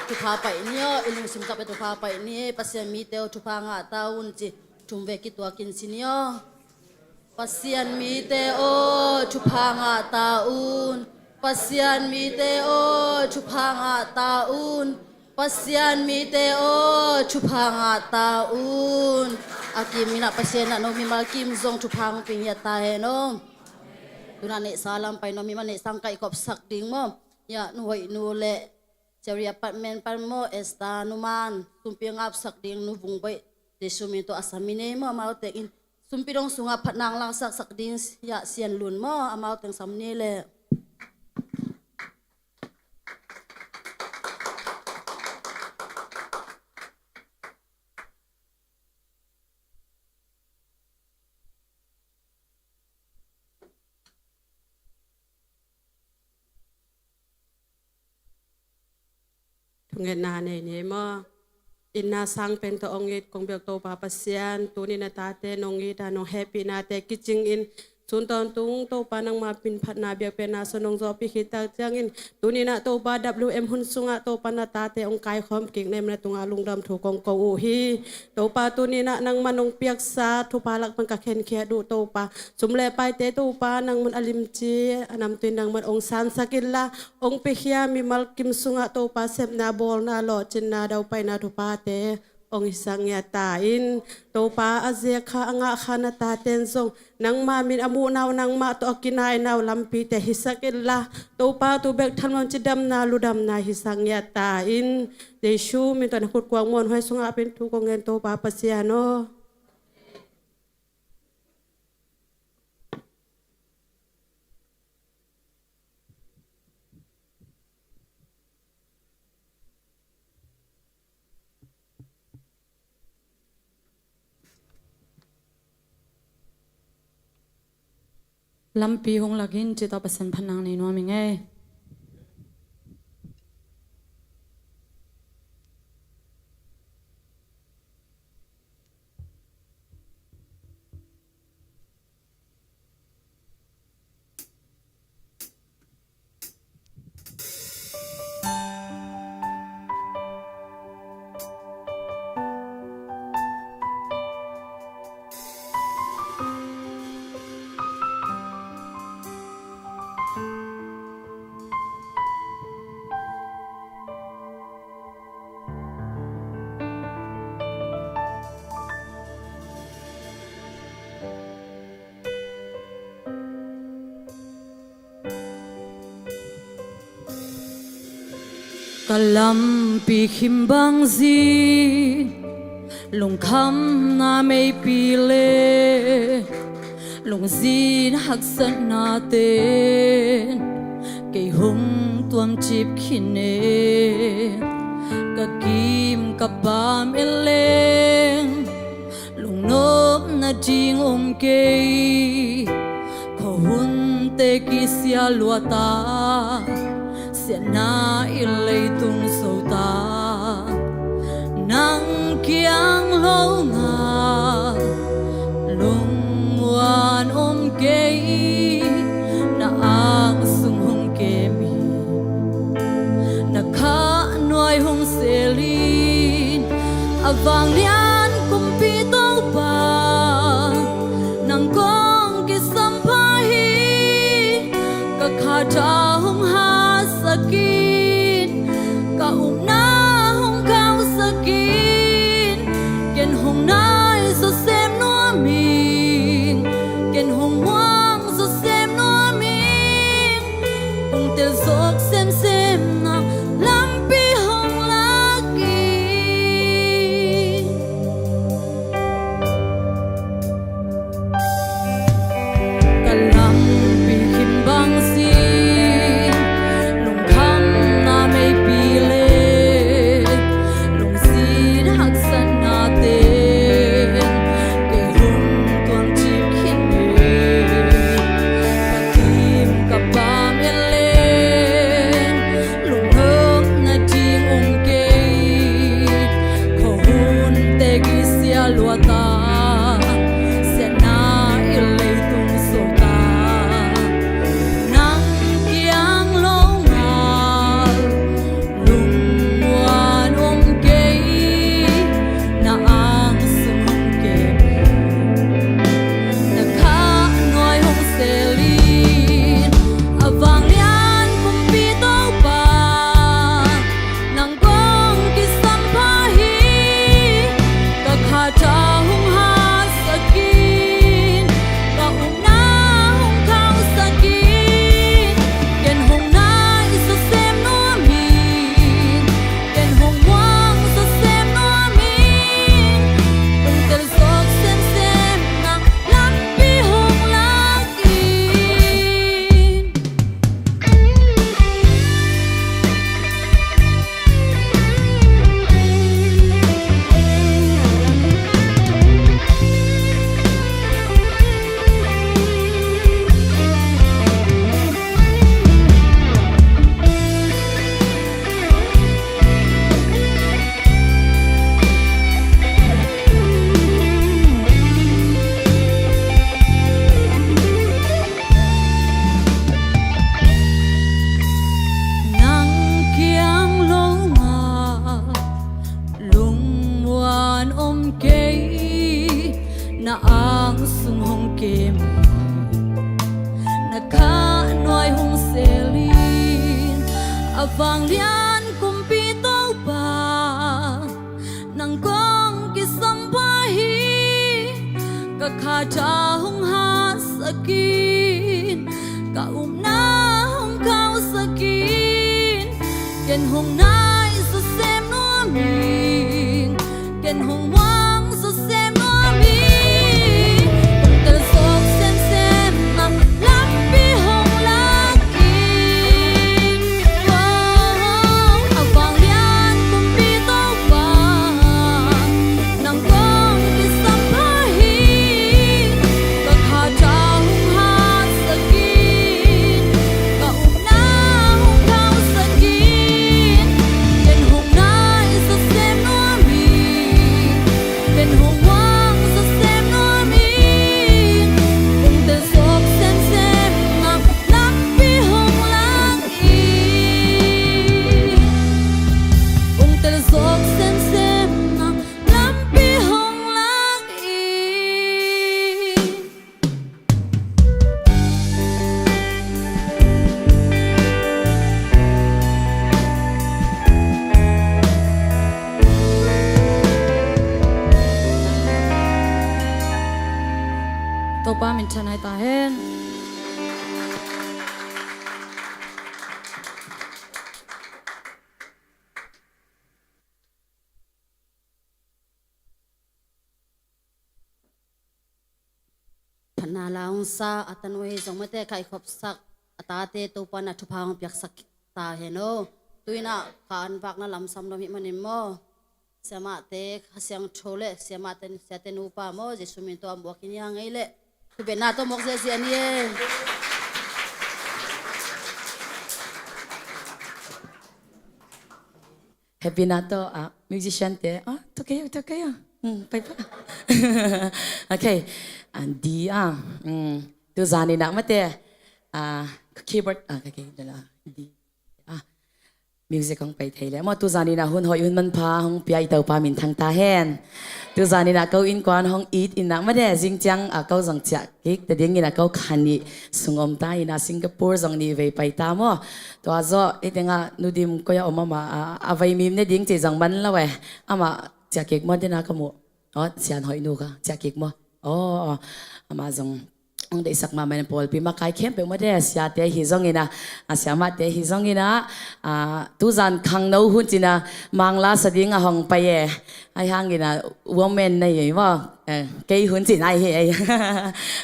Thupha paih ni aw, i lungsim tak pen thupha paih ni. Pasian mite aw, thupha ngah ta un ci, thum vei kituakin ci ni aw. Pasian mite aw, thupha ngah ta un. Pasian mite aw, thupha ngah ta un. Pasian mite aw, thupha ngah ta un. A kim in ah Pasian in ah no mimal kim zong thupha hong pia ta hen aw. Tuna neihsa lam pai no mimal neihsa hong kaihkhopsak ding maw. Ya, nu hoih nu le Cherry Apartment pan maw, Esther numan sumpi ngapsak ding nu Vungboih, Jesu min tawh a sam ni maw, amau teng in sumpi dong sungah phatna hong langsaksak ding, ya, Sian Lun maw, amau teng sam ni le. Thungetna nei ni maw. Itna sang pen tawh hong it kong biak Topa Pasian, tuni na tate nong it a, nong hehpihnate kicing in, sun tawntung Topa nangma min phatna biakpiakna sung nong zawhpih khit tak ciangin, tuni na Topa W M hun sungah Topa na tate hong kaikhawm kik na hihna tungah lungdam thu kong ko uh hi. Topa tuni na nangma nong piaksa thupha lak pan ka khenkhia uh Topa, sum le paite Topa nangman a limci a namtui nangman hong sansak inla, hong piakhia mimal kim sungah Topa sepna bawlna lawhcinna daupaina thuphate hong hisak ngiat ta in. Topa a ziak kha a ngah kha na taten zong nangma min a muhna uh nangmah tawh a kinaina uh lampite hisak inla, Topa tu bek thalmam cidamna ludamna hisak ngiat ta in. Jesu min tawh na khut kuang muanhuai sungah pen thu kong ngen Topa Pasian aw. Lampi hong lak in ci tawh Pasian phatna nei nuam ing ei. Ka lampi khimbang zin, lungkhamna meipi le lungzin haksatnaten kei hong tuamcip khin e. Ka kim ka pam en leng lungnopna ding om kei. Khuahunte kisia luata, siatna i leitung sota, nang kiang lo nga lungmuan om kei. Na ang sung hong kem in, na kha nuai hong selin, a vanglian kumpi Topa, nang kong Ang sung hong kem, na kha nuai hong selin, a vanglian kumpi Topa, nang kong kisam pah hi. Ka kha tha hong hatsakin, ka upna hong khauhsakin, ken hong nai zawsem nuam ing, ken hong muang zawsem nuam ing. Hong tel zawk semsem na lampi hong lak ing. Oh, a vanglian kumpi Topa, nang kong kisam pah hi. Ka kha tha hong hatsakin, ka upna hong khauhsakin, ken hong nai zawsem nuam ing, ken hong muang zawsem nuam ing. Hong tel zawk semsem na lampi hong lak ing. Hong tel zawk semsem na lampi hong lak ing. Topa minthanna hi ta hen. Phatna la hong sa a tanu hi zong mate, kaikhopsak a tate Topa na thupha hong piaksak ta hen aw. Tu-in ah ka an vakna lamsam nuam hi manin maw, siamahte Kha Siangtho le siamahte, siate nupa maw, Jesu min tawh a muak in ia ngei le thupha na tawh muak ziahziah ni e. Happy na tawh, ah, musician te. Ah, tua kei, tua kei, ah. Hmm, pai pa. Okay. Ah, di, ah. Hmm, tu zan in ah mate. Ah, keyboard, ah, okay, dah lah. Di. Ah, music hong pai thei le. Maw, tu zan in ah hun hoih hun manpha hong pia i Topa minthang ta hen. Tu zan in ah ko innkuan hong it in ah mate, zing ciang, ah, ko zong ciah kik ta ding in ah ko kha nih sung om ta in ah, Singapore zong nih vei pai ta maw. Tua zawh, hih tengah Nu Dim koi a om a, a, a vaimim ne ding cih zong man lo e. Amah ciah kik maw, dena ka muh. Aw, Sian Hoih nu kha ciah kik maw. Aw, aw. Amah zong hong deihsak mahmah in, pawlpi makai khempeuh maw de, siate hi zong in ah, a siamahte hi zong in ah, a, tu zan khangno hun cih in ah, Mangla sa ding a hong pai e. Ahi hangin ah, woman na hi maw. Eh, kei hun cih na hi ei.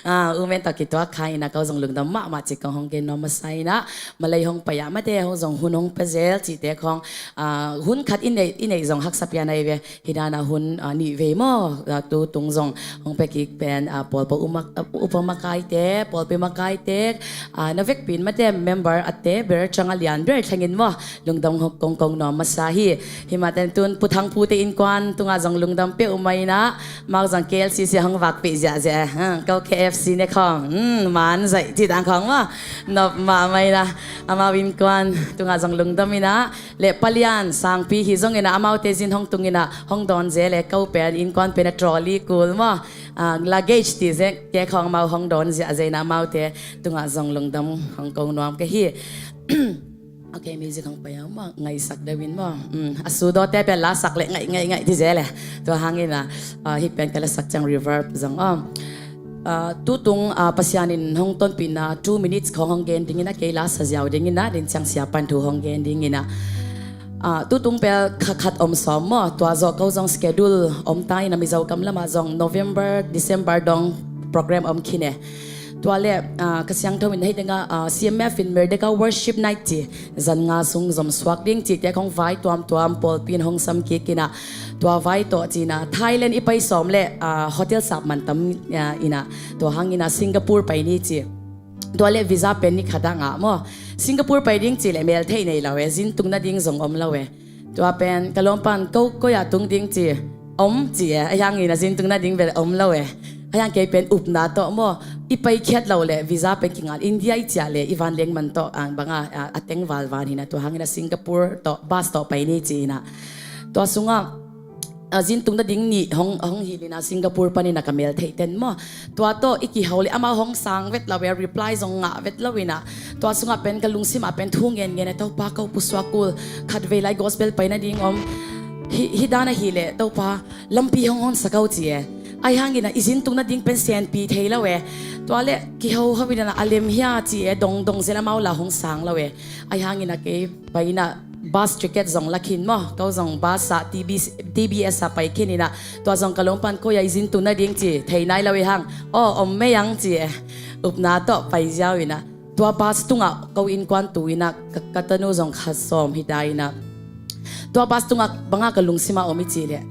Ah, woman tawh kituak kha in ah, ko zong lungdam mahmah cih kong hong gen nuam masa in ah, Malay hong pai ah mate, hong zong hun hong pia zel cihte khong, ah, hun khat i neih, i neih zong haksa pian ahi ve. Hi dan a hun, ah, nih vei maw, ah, tu tung zong hong pia kik pen, ah, pawlpi upa, upa makaite, pawlpi makaite, ah, na vekpi in mate, member a te ber ciang a lian ber thlengin maw, lungdam kong ko nuam masa hi. Hi mah ten tun Pu Thang Pu te innkuan tungah zong lungdam peuhmah in ah, amau zong K L C C hong vakpih ziahziah e. Hmm, ko K F C ne khong, hmm, man zaih cih dan khong maw, nop mahmah in ah, amau innkuan tungah zong lungdam in ah, le Pa Lian Sangpi hi zong in ah, amaute zin hong tung in ah, hong dawn zel e, ko pen innkuan pen a trolley kul maw, ah, luggage ti zel te khong amau hong dawn ziahziah in ah, amaute tungah zong lungdam hong ko nuam ka hi. Okay, music hong pai a maw, ngaihsak deuh in maw. Mm, a sudawte pen la sak le ngaih, ngaih, ngaih ti zel e. Tua hangin ah, ah, hih pen ka la sak ciang reverb zong om. Ah, tu tung, ah, Pasian in hong tonpihna two minutes khong hong gen ding in ah, kei la sa ziau ding in ah, din ciang Sia Pan thu hong gen ding in ah. Ah, tu tung pen kha khat om sawm maw, tua zawh ko zong schedule om ta in ah, Mizo kam lamah zong November, December dong program om khin e. Tua le, ah, Kha Siangtho in hih tengah, ah, C M F in Merdeka Worship Night ci, zan nga sung zom suak ding cihte khong vai tuamtuam pawlpi in hong sam kik in ah, tua vai tawh ci in ah, Thailand i pai sawm le, ah, hotel sap man tam, ah, in ah, tua hangin ah Singapore pai ni ci. Tua le visa pen ni khat ah ngah maw. Singapore pai ding cih le mel theih nei lo e, zin tung nading zong om lo e. Tua pen ka lawmpan ko koi ah tung ding ci om ci e, ahi hangin ah zin tung nading bel om lo e. Ahi hang kei pen upna tawh maw, i paikhiat loh le visa pen kingal, India i ciah le i vanleng man tawh ang bang a, a, a teng valval hi in ah, tua hangin ah Singapore tawh bus tawh pai ni ci in ah. Tua sungah a, zin tung nading nih hong, hong hilh in ah Singapore panin ah ka mel theih ten maw. Tua tawh i kiho leh amau hong sang vet lo e, reply zong ngah vet lo in ah. Tua sungah pen ka lungsim ah pen thu ngen ngen e, Topa ko pusuak kul, khatvei lai gospel pai nading om. Hih, hih dan ahih leh Topa lampi hong honsak o ci e. Ahi hangin ah i zin tung nading pen senpi thei lo e. Tua leh kiho ho in ah a lem hia ci e, dong dong zel amau la hong sang lo e. Ahi hangin ah kei pai in ah bus ticket zong la khin maw. Ko zong bus ah T B, T B S ah pai khin in ah, tua zong ka lawm pan koi ah i zin tung nading ci thei nai lo i hang. Aw, om mei ang ci e. Upna tawh pai ziau in ah tua bus tungah ko innkuan tu in ah ka, ka tanu zong kha sawm hi ta in ah, tua bus tungah bang a ka lungsim ah om i cih leh,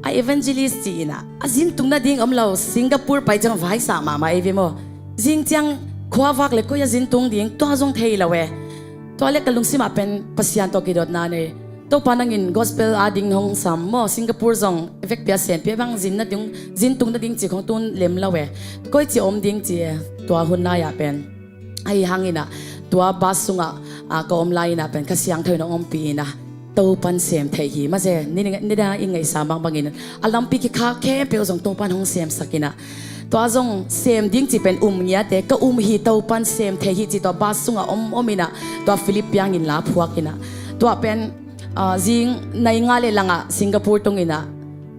a evangelist ci in ah a zin tung nading om lo, Singapore pai ciang vaisa mahmah ei ve maw. Zing ciang khua vak leh koi ah zin tung ding, tua zong thei lo e. Tua leh ka lungsim ah pen Pasian tawh kidotna nei. Topa, nangin gospel ading hong sam maw, Singapore zong vekpi a senpi a, bang zin nading, zin tung nading ci khong tun lem lo e. Koi ci om ding ci e, tua hun lai ah pen. Ahi hangin ah tua bus sungah, a, ka om lai in ah pen Kha Siangtho in hong ompih in ah Topan sem theih hi mah se. Ni, ni, nidang i ngaihsa bangbangin a lampi kikhak khempeuh zong Topan hong semsak in ah, tua zong sem ding ci pen um ngiat e, ka um hi, Topan sem theih hi ci tua bus sungah om om in ah tua Philip piangin la phuak in ah, tua pen, a, zing nai nga leh lang ah Singapore tung in ah,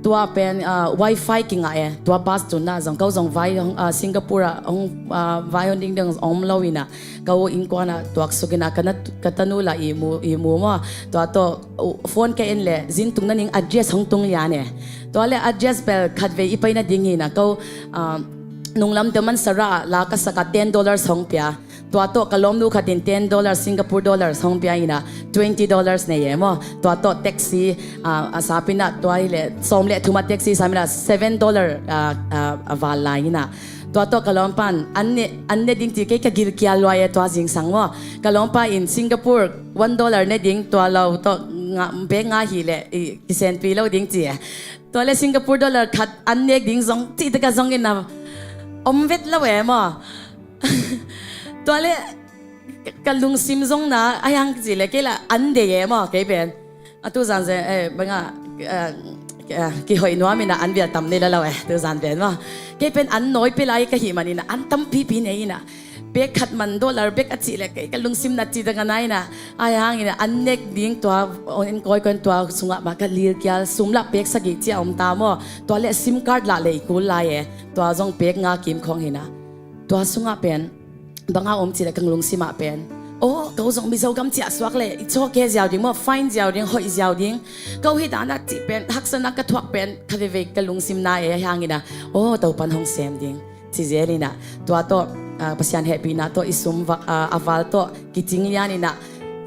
tua pen, a, wifi kingah e, tua bus tun ah zong ko zong vai hong, a, Singapore ah hong, a, vai hong ding ding om lo in ah, ko innkuan ah tuaksuk in ah ka na, ka tanu la ihmu, ihmu maw. Tua tawh, uh, phone ka en leh zin tung nading address hong tung lian e. Tua leh address bel khatvei i pai nading hi in ah ko, a, nunglam Damansara ah la ka sak ah ten dollars hong pia. Tua tawh ka lawmnu khat in ten dollars, Singapore dollars hong pia in ah twenty dollars nei e maw. Tua tawh taxi, a, a sap in ah tua hi leh sawm leh thum ah taxi sam in ah seven dollar, a, a, a val lai in ah. Tua tawh ka lawmpa in an ne, an ne ding ci kei ka gilkial luai e tua zingsang maw. Ka lawmpa in Singapore one dollar ne ding, tua lo tawh nga, bek nga hi leh i, kisenpi lo ding ci e. Tua leh Singapore dollar khat an nek ding zong cih tak ah zong in ah om vet lo e maw. Tua leh ka lungsim zong na, ahi hang ci leh kei la an dei e maw, kei pen. A tuzan zen, eh, bang a, eh, eh, kihoih nuam in ah an vial tam nei la lo e, tuzan pen maw. Kei pen an nawi pia lai ka hih man in ah an tampipi nei in ah. Bek khat man dollar bek a cih leh kei ka lungsim na cih tak a nai in ah. Ahi hangin ah an nek ding tua, en kawikawi in tua sungah mah ka gilkial, sum lah pek sagih ci a om ta maw. Tua leh sim card lah lei kul lai e. Tua zong pek nga kim khong hi in ah. Tua sungah pen bang a om cih leh ka lungsim ah pen, aw, ko zong Mizo gam ciah suak leh i cawk e ziau ding maw, fine ziau ding, hoih ziau ding. Ko hih dan a cih pen haksatna ka thuak pen kha veivei ka lungsim na e, ahi hangin ah, aw, Topan hong sem ding ci zel in ah. Tua tawh, ah, Pasian hehpihna tawh i sum va, ah, a val tawh kicing lian in ah,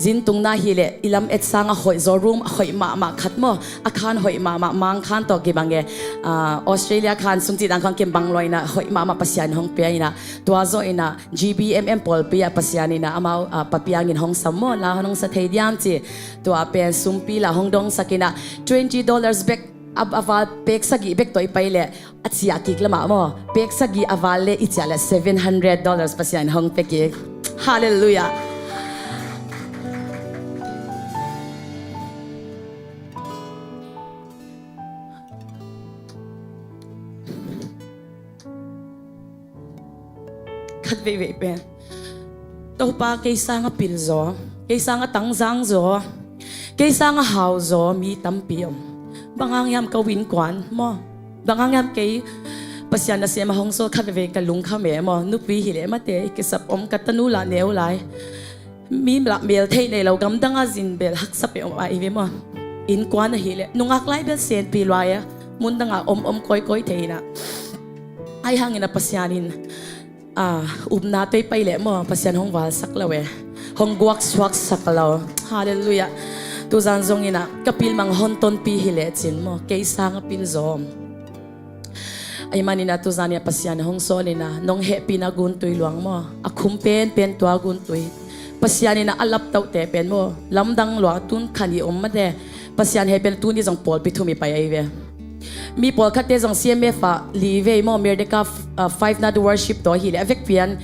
zin tungna hi leh i lam et sang a hoih zaw, room a hoih mahmah khat maw, a khan hoih mahmah, Mang khan tawh kibang e, ah, Australia khan sum cih dan khong kibang lua in ah, hoih mahmah Pasian hong pia in ah, tua zawh in ah G B M M pawlpi ah Pasian in ah amau, ah, Pa Piang in hong sam maw, la hong sa thei diam ci. Tua pen sumpi lah hong dongsak in ah twenty dollars bek a, a val pek sagih bek tawh i pai leh a ciah kik lamah maw, pek sagih a val leh i ciah leh seven hundred dollars Pasian hong pia kik. Halleluiah. Khat veivei pen, Topa, kei sang a pil zaw, kei sang a tangzang zaw, kei sang a hau zaw mi tampi om. Bang hang hiam ka innkuan maw, bang hang hiam kei Pasian nasem a hong sawl khat veivei ka lungkham e maw. Nupi hi leh mate, i kisap om, ka tanu lah neu lai. Mi lah mel theih nei lo, gamdang a zin bel haksa peuhmah i hi ve maw. Innkuan ahih leh nungak lai bel senpi luai a, mundang a om om kawikawi thei in ah. Ahi hangin ah Pasian in, ah, upna tawh i pai leh maw, Pasian hong valsak lo e, hong guaksuaksak lo. Halleluiah. Tuzan zong in ah ka pilmang hong tonpih hi leh cin maw, kei sang a pil zaw om. Ahih manin ah tuzan in ah Pasian hong sawl in ah, nong hehpihna guntui luang maw, a khum penpen tua guntui. Pasian in ah a laptohte pen maw, lamdang lua, tun khan i om mate. Pasian hehpihna tuni zong pawlpi thum i pai ahi ve. Mi pawlkhatte zong C M F ah li vei maw, Merdeka, ah, Five Night Worship tawh ahih leh a vekpi in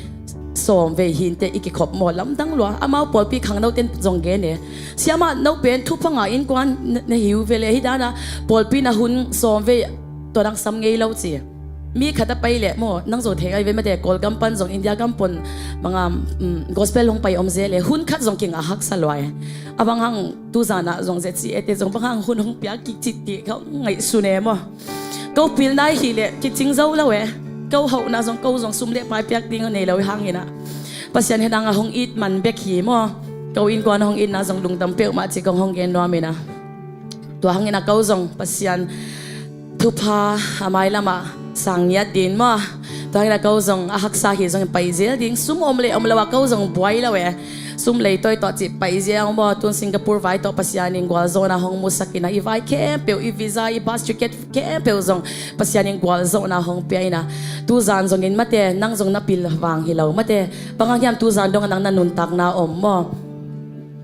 sawm vei hinte i kikhop maw, lamdang lua. Amau pawlpi khangnote in zong gen e, siamah, no pen thupha ngah innkuan na, na hi uh ve leh, hih dana pawlpi na hun sawm vei tua dang sam ngei lo ci. Mi khat a pai leh maw, nang zong thei ngai ve mate, Kawlgam pan zong India gam pon bangah, um, gospel hong pai om zel e, hun khat zong kingah haksa lua e. A bang hang tuzanah zong zia ci e te zong bang hang hun hong piak kik cih tih ka ngaihsun e maw. Ko pilna i hih leh kicing zo lo e. Ko hauhna zong, ko zong sum le pai piak ding a nei lo i hangin ah, Pasian henang a hong it man bek hi maw. Ko innkuan hong itna zong lungdam peuhmah ci kong hong gen nuam in ah. Tua hangin ah ko zong Pasian thupha a mailamah sang ngiat ding maw. Tua hangin ah ko zong a haksa hi zong pai zel ding. Sum om le om lo ah ko zong buai lo e. Sum leitawi tawh cih pai zel maw. Tun Singapore vai tawh Pasian in gualzawhna hong musak in ah, i vai khempeuh, i visa, i bus ticket khempeuh zong Pasian in gualzawhna hong pia in ah. Tuzan zongin mate, nang zong na pil vang hi lo mate. Bang hang hiam tuzan dongah nang na nuntakna om maw.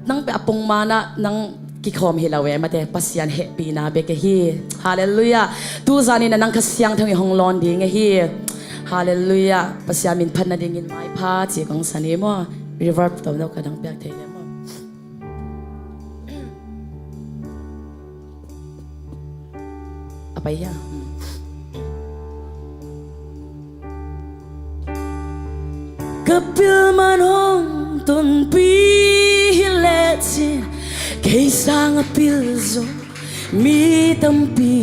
Nang pen a pongman ah nang kikhawm hi lo e mate, Pasian hehpihna bek hi. Halleluiah. Tuzan in ah nang Kha Siangtho in hong lawn ding hi. Halleluiah. Pasian min phat nadingin maipha ci kong san hi maw. Reverb tawh no ka dang piak thei le maw. A pai hia? Ka pilman hong tonpih hi lecin, kei sang a pilzaw mi tampi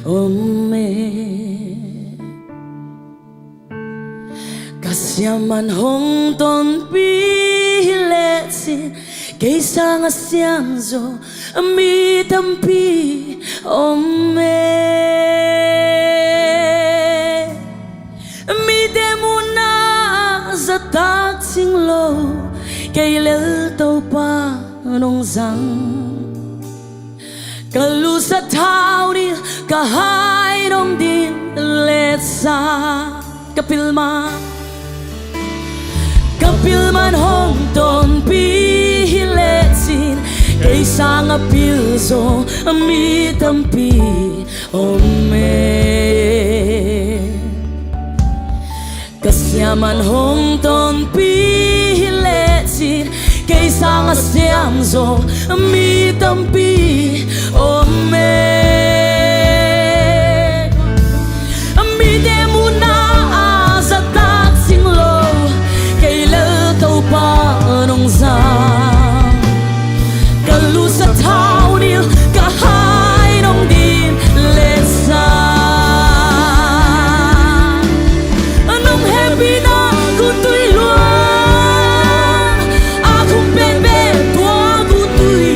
om e. Ka siamman hong tonpih hi lecin, kei sang a siamzaw mi tampi om e. Mite muhna ah zahtak cing lo, kei lel Topa nong zang. Ka lusa thau nil, ka hai nong din letsa. Ka pilman, ka pilman hong tonpih hi lecin, kei sang a pilzaw mi tampi om e. Ka siamman hong tonpih hi lecin, kei sang a siamzaw mi tampi om e. Mite muhna ah zahtak cing lo, kei lel Topa nong zang. Ka lusa thau nil, ka hai nong din letsa. Nong hehpihna guhtui lua, a khum penpen tua guhtui.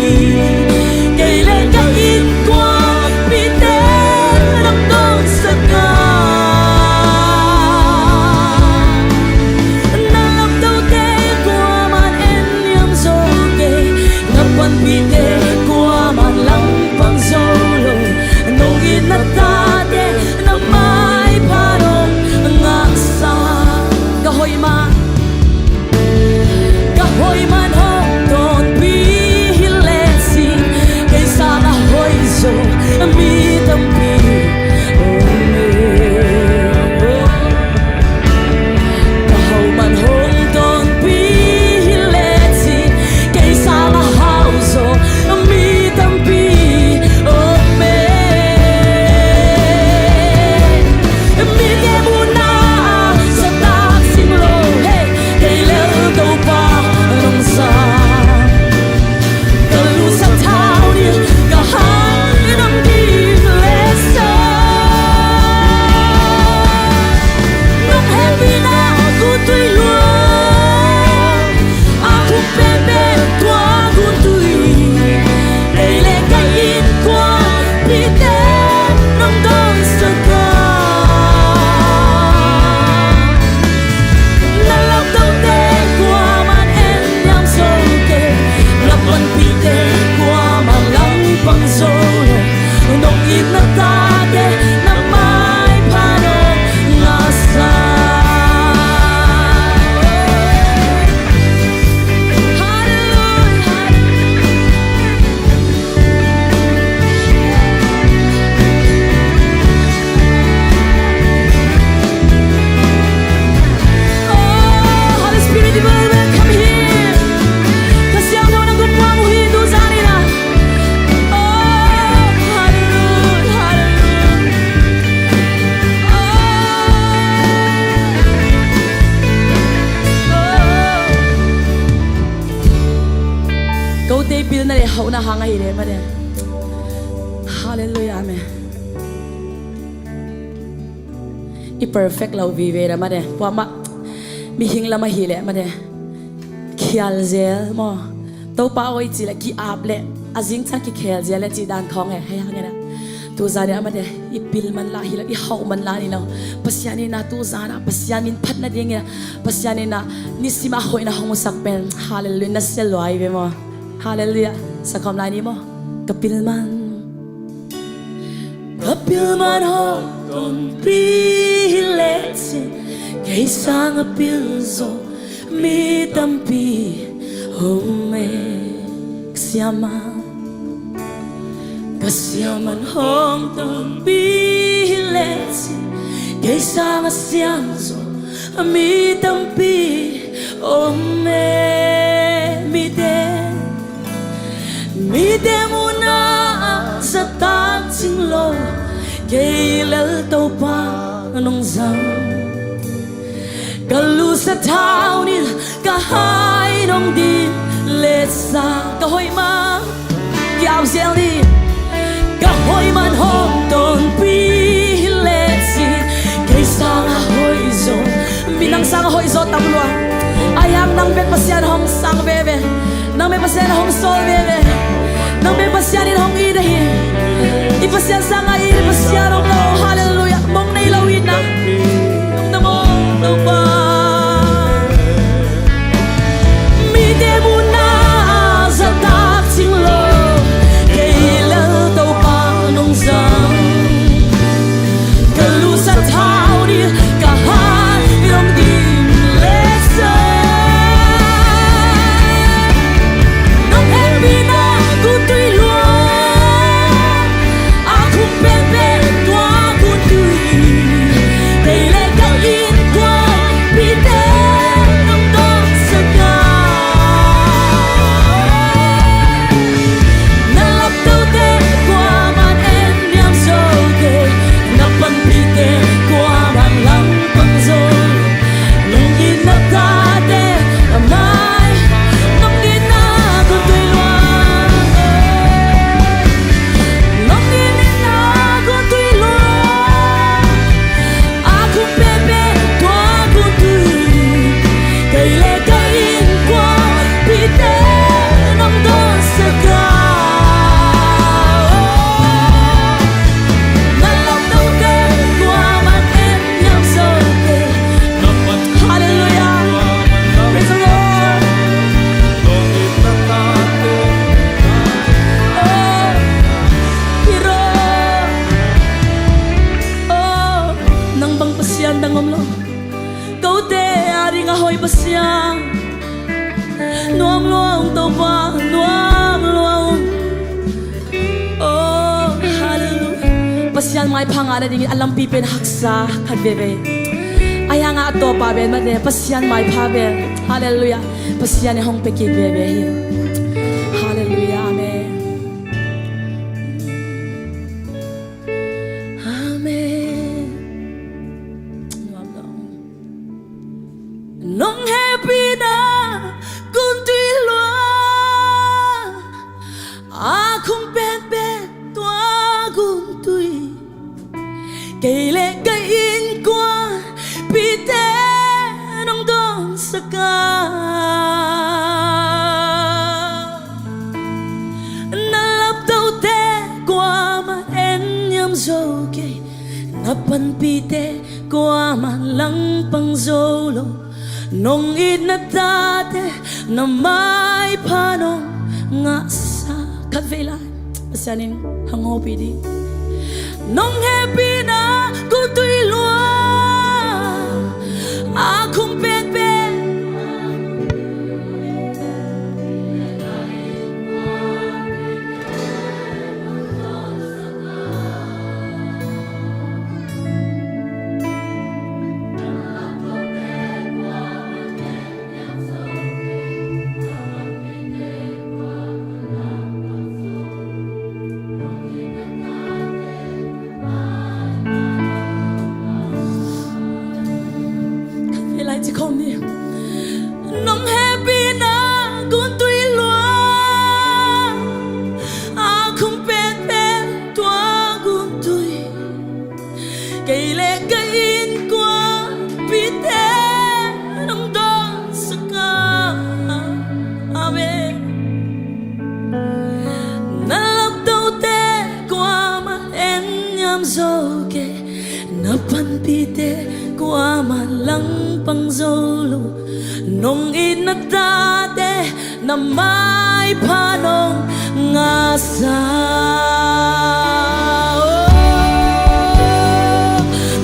Hauhna hang ahi le mate. Halleluiah, amen. I perfect lo vive le mate. Kuamah mihing lam ahi le mate. Khial zel maw? Topa aw i cih le ki-ap le a zingciang kikhel zel le cih dan khawng e, hei hang e na. Tuzan in a mate i pil man la hi lo, i hauh man la ni lo. Pasian in a tuzan a Pasian min phat nading in a, Pasian in a nisim a hoihna hong musak pen, halleluiah, na sia lua hi ve maw? Halleluiah. Sakhawm lai ni maw? Ka pil man, ka pil man hong tonpih hi lecin, kei sang a pil zo mi tampi om e. Ka siaman, ka siaman hong tonpih hi lecin, kei sang a siam zo mi tampi om e. Mite, mite muhna ah zahtak cing lo, kei lel Topa nong zang. Ka lusa thau nil, ka hai nong dim le sa. Ka hoih man, ki-ap zel ni. Ka hoih man hong tonpih hi lecin, kei sang a hoih zaw, mi nang sang a hoih zaw tam lua. Ahi hang nang bek Pasian hong sang veve. Nang bek Pasian hong sawl veve. Nang bek Pasian in hong it ahi. I Pasian sang a it Pasian om lo. Halleluiah. Mong nei lo itna. Nong tam aw Topa. Mite muhna ah zahtak cing lo, kei lel Topa nong zang. Ka lusa thau nil, ka hai nong dim le sa. Nong hehpihna gun tui lua, a khum penpen tua gun tui. Kei le ka innkuanpihte nong dawnsak a, na laptote kuaman en niam zo kei. Na panpihte kuaman langpang zo lo. Nong it na tate a mai, nong it na gun tui lua. Nong it na gun tui lua. A khum penpen tua gun tui. Kei le ka innkuanpihte nong dawnsak a, na laptote kuaman en niam zo kei. Halleluiah. Praise the Lord. Oh, hero. Oh, nang bang Pasian dang om lo. Kote ading a hoih Pasian. Nuam lua ung Topa, nuam lua ung. Oh, halleluiah. Pasian maipha ngah nadingin a lampi pen haksa khat veve. Ahi hang a Topa pen mate Pasian maipha pen. Halleluiah. Pasian in hong pia kik veve hi. Halleluiah. Amen. Amen. Nuam lo. Nong hehpihna gun tui lua, a khum penpen tua gun tui. Kei le ka innkuanpihte nong dawnsak a, na laptote kuaman en niam zo kei. Na panpihte kuaman langpang zo lo. Nong it na tate na maipha nong ngahsa. Khatvei lai Pasian in hong hopih ding. Nong hehpihna gun tui lua, a khum penpen. Khatvei lai ci khawm ni. Nong hehpihna gun tui lua, zo lo, nong itna tate na maipha nong ngahsa. Oh,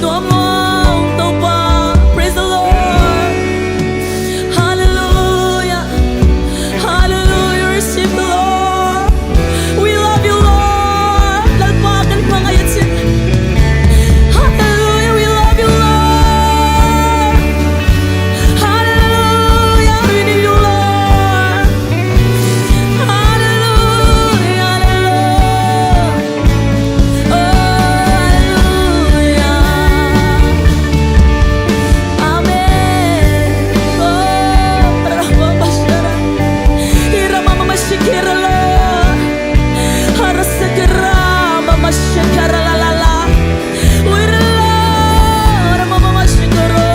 nuam nuam Topa. Praise the Lord. Hallelujah. Hallelujah. Receive the Lord. We love you, Lord. Lalpa kan hmangai a cin. Hallelujah. We love you, Lord. Hallelujah. We need you, Lord. Hallelujah. Hallelujah. Oh, hallelujah. Amen. Oh, Rabba Mashara. Ira Mama Mashikira la. Hara Sakira Mama Shikara la la la. Wira la, Rabba Mama Mashikara.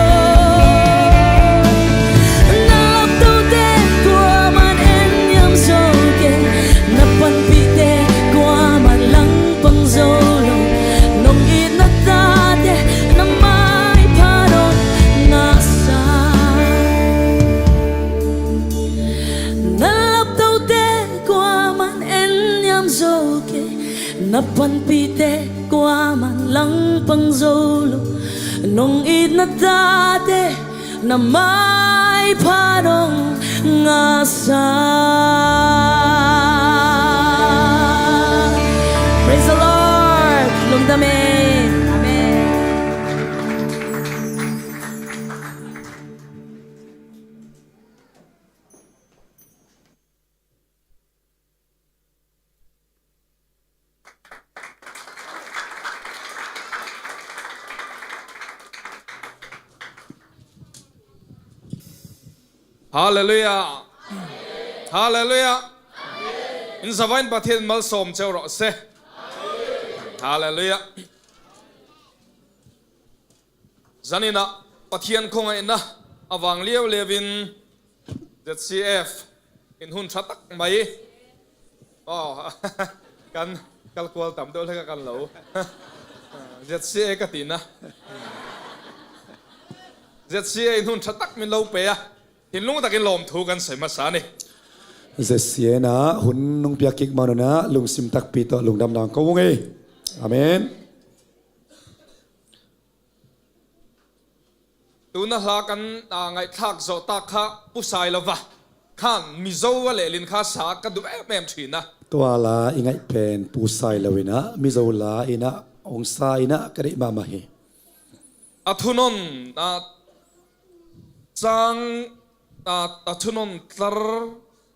Na laptote kuaman en niam zo kei. Na panpihte kuaman langpang zo lo. Nong itna tate na maipha nong ngahsa. Na laptote kuaman en niam zo kei. Na panpihte kuaman langpang zo lo. Nong itna tate na maipha nong ngahsa. Praise the Lord. Lungdam e. Amen. Halleluiah. Halleluiah. In zavain Pathian malsawm ceu rawh se. Halleluiah. Zaninah Pathian khawngaihna a vang liauliau in Z C F in hun ṭha tak mai. Aw, kan kalkual tam deuh hlek a kan lo. Z C A ka tina. Z C A in hun ṭha tak min lo pe a, thinlung takin lawmthu kan sawi hmasa ni. Z C A inah hun nung piak kik manunah lungsim takpi tawh lungdam nang ko ung ei. Amen. Tuna hla kan, a, ngaihthlak zawh tak kha Pu Sai Lova khan Mizo a lehlin kha sa ka duh emem ṭhin a. Tua la i ngaih pen Pu Sai Lo inah Mizo la inah hong sa inah ka deih mahmah hi. A thunawn, a, chang, a, a thunawn tlar,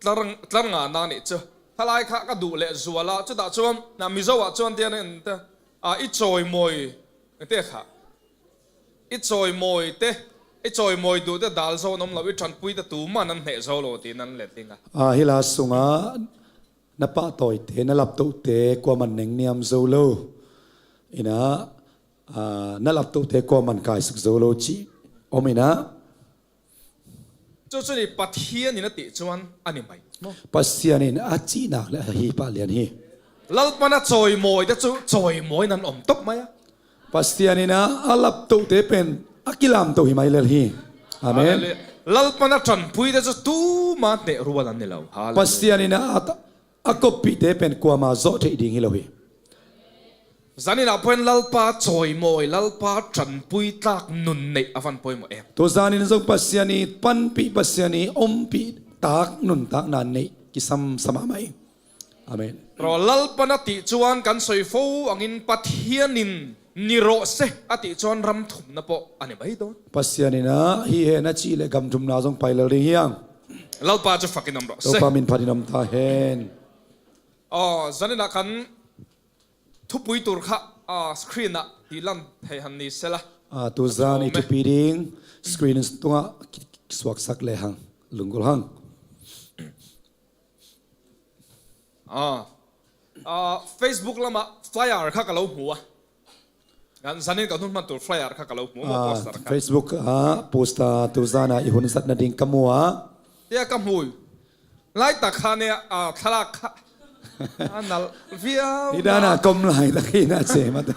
tlar, tlar nga nang nih chu. Thalai kha ka duh leh zual a, chutah chuan, na Mizo ah chuan tiang in ta, a, i chawimawi te kha. I chawimawi te, i chawimawi duh te dal zo an awm lo, i ṭanpui te tuman an hneh zo lo tiin an let ding a. A, hi la sungah na pahtawi te, na laptoh te kuaman neng niam zo lo. Inah, a, na laptoh te kuaman kaisuk zo lo cih awm inah. Chu chu ni, Pathian in a tih chuan a ni mai maw? Pasian in a cih nak leh a hi pah lian hi. Lalpan a chawimawi te chu chawimawi nan awm tawp mai a. Pasian in a, a laptoh te pen a kilam to hi mai lel hi. Amen. Hallelujah. Lalpan a ṭanpui te chu tuma hneh rual an ni lo. Hallelujah. Pasian in a, a a kawppihte pen kuama zawh theih ding hi lo hi. Zaninah pawhin Lalpa chawimawi, Lalpa ṭanpui tlak nun neih a van pawimawh em? Tu zanin zong Pasian i panpih, Pasian i awmpih tak, nuntakna neih kisam sa mahmah ing. Amen. Ro, Lalpan a tih chuan kan sawi fo angin Pathianin ni rawh se a tih chuan ram thumna pawh a ni mai dawn. Pasian inah hi hen a cih leh gam thumna zong pai lel ding hiang. Lalpa chu fakin awm rawh se. Topa min phatin awm ta hen. Aw, zaninah kan thupui tur kha, a, screen-ah tihlan theih han ni sela. A, tu zan i thupi ding screen tungah ki, ki suaksak lehang, lunggulh hang. Ah. Ah, Facebook lamah flyer kha ka lo hmu a. Kan zanin kan hun hman tur flyer kha ka lo hmu, ah, poster kha. Facebook ah poster tu zana i hun zatna ding ka hmu a. Tia ka hmu. Laitak kha nia, ah, thlalak kha. A nal viau. I dana kom laitak hi na che mate.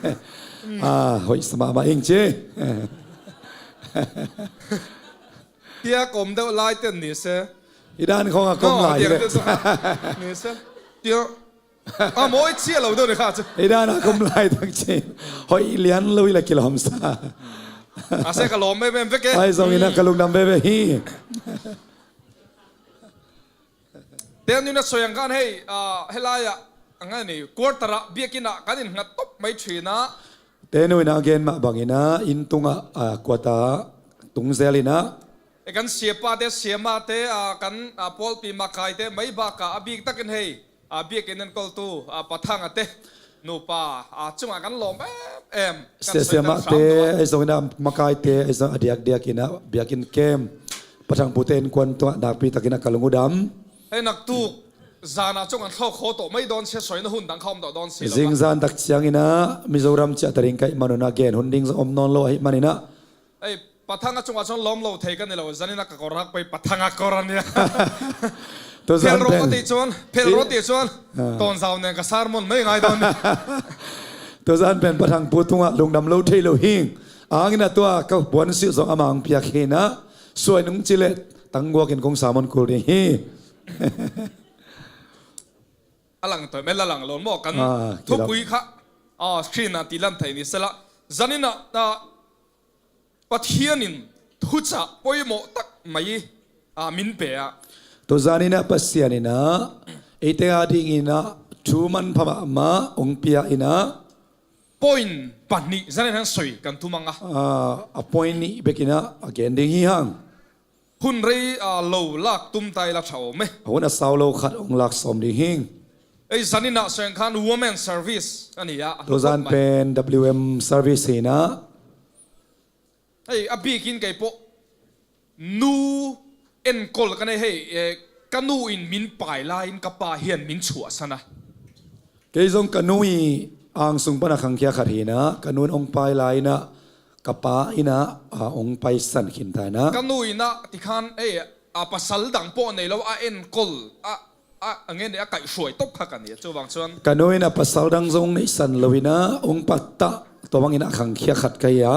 Ah, hoih sa mahmah ing che. Tia kom deuh lai ten ni se. I dan khong a kom lai te. Ni se. Tia. A mawi cia lo deuh ni kha chu. I dan a kom lai tak cin. Hoi lian lo i la kilawm sa. A se ka lawm em em vek e. Ai zong ina ka lungdam veve hi. Ten nuna soyang kan hei, ah, helai ah, a ngai ni, quarter ah biakinn ah kan in ngat top mai thina. Ten nuna gen mah bangina, in tunga, ah, quarter tung zel ina. E kan siapa te, siama te, ah, kan, ah, pawlpi makai te, mai baka a bik takin hei, ah, biakinn en kol tu, ah, pathanga te. Nupa, a, cungah kan lawm em em. Siamate, ahi zongin a makaite, ahi zong a diakdiakin a biakinn kem. Pathang pute innkuan tungah nakpi takin a ka lungdam. Hei naktuk zana cungah thlawk khaw tawh mai dawn sia, sawina hun dang kha om tawh dawn sia. Zingzan tak ciangin a Mizoram ciah ta ding ka hih manun a gen hun ding zong om nawn lo ahih manin a. Ei, pathang a cungah cun lawm lo thei ka ni lo, zanin a ka kawrak pei pathang a kawr a nia. Phel rawh ka ti cun, phel rawh ti cun, tawnzau nen ka sermon mei ngai dawn ni. Tuzan pen pathang pu tungah lungdam lo thei lo hing. Angin a tua ka buan sih zong amah ang piak hi na, suai nung ci le tangguakin kong sermon kul ding hi. A lang toi mel a lang lo maw kan thupui kha. A, screen a ti lan thei ni sela. Zanin a, a, Pathian in thucah poimawh tak mai, a, min pe ah. Tuzan in a Pasian in a eite a dingin a thu manpha mahmah hong pia in a. Point pahnih zanin han soi kan thumang a. A, a point nih bekin a, a gen ding hi hang. Hun rei, a, lo lak tum tai la tha om e. Hun a sau lo khat hong lak sawm ding hing. Ei zanin a seng khan women service a ni a. Tuzan pen W M service hi na. Hei, a bikin kei pawh nu enkol ka nei hei, eh, ka nu in min pai lai in ka pa hian min chuahsan a. Kei zong ka nu i angsung pana khangkhia khat hi na, ka nu in hong pai lai in a, ka pa in a, a, hong paisan khin ta in a. Ka nu in a tikhan, eh, a pasal dang pawh nei lo, a enkol, a, a, a ngen a kaihhruai top kha ka ni a, chuvang chuan. Ka nu in a pasal dang zong neihsan lo in a, hong pattah, tua bangin a khangkhia khat ka hi a.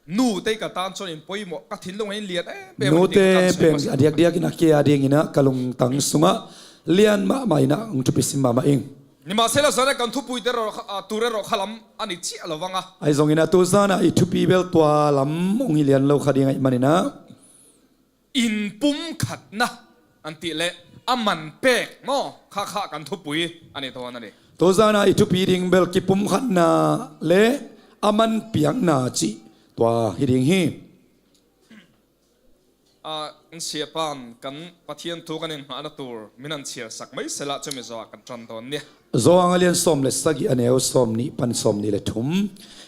Nute ka tan chuan in poimawh, ka thinlung in lian em em. Nute pen a diakdiak in a ke a dingin a ka lungtang sungah lian mahmah in a hong thupi sim mahmah ing. Nimahsela zana kan thupuite rawh, a, ture rawh khalam a ni chiah lo vang a. Ahi zongin a tuzan a i thupi bel tua lam hong hi lian lo kha ding ahih manin a. In pumkhatna an tih leh a man pek maw? Kha kha kan thupui a ni tawh a ni. Tuzan a i thupi ding bel kipumkhatna le a man piakna cih tua hi ding hi. A, in siapan kan Pathian thu kan innghahna tur min an chhiarsak mai sela chumi zawh a kan ṭan dawn nia. Zawhang a lian sawm le sagih a neu sawm nih pan sawm nih le thum.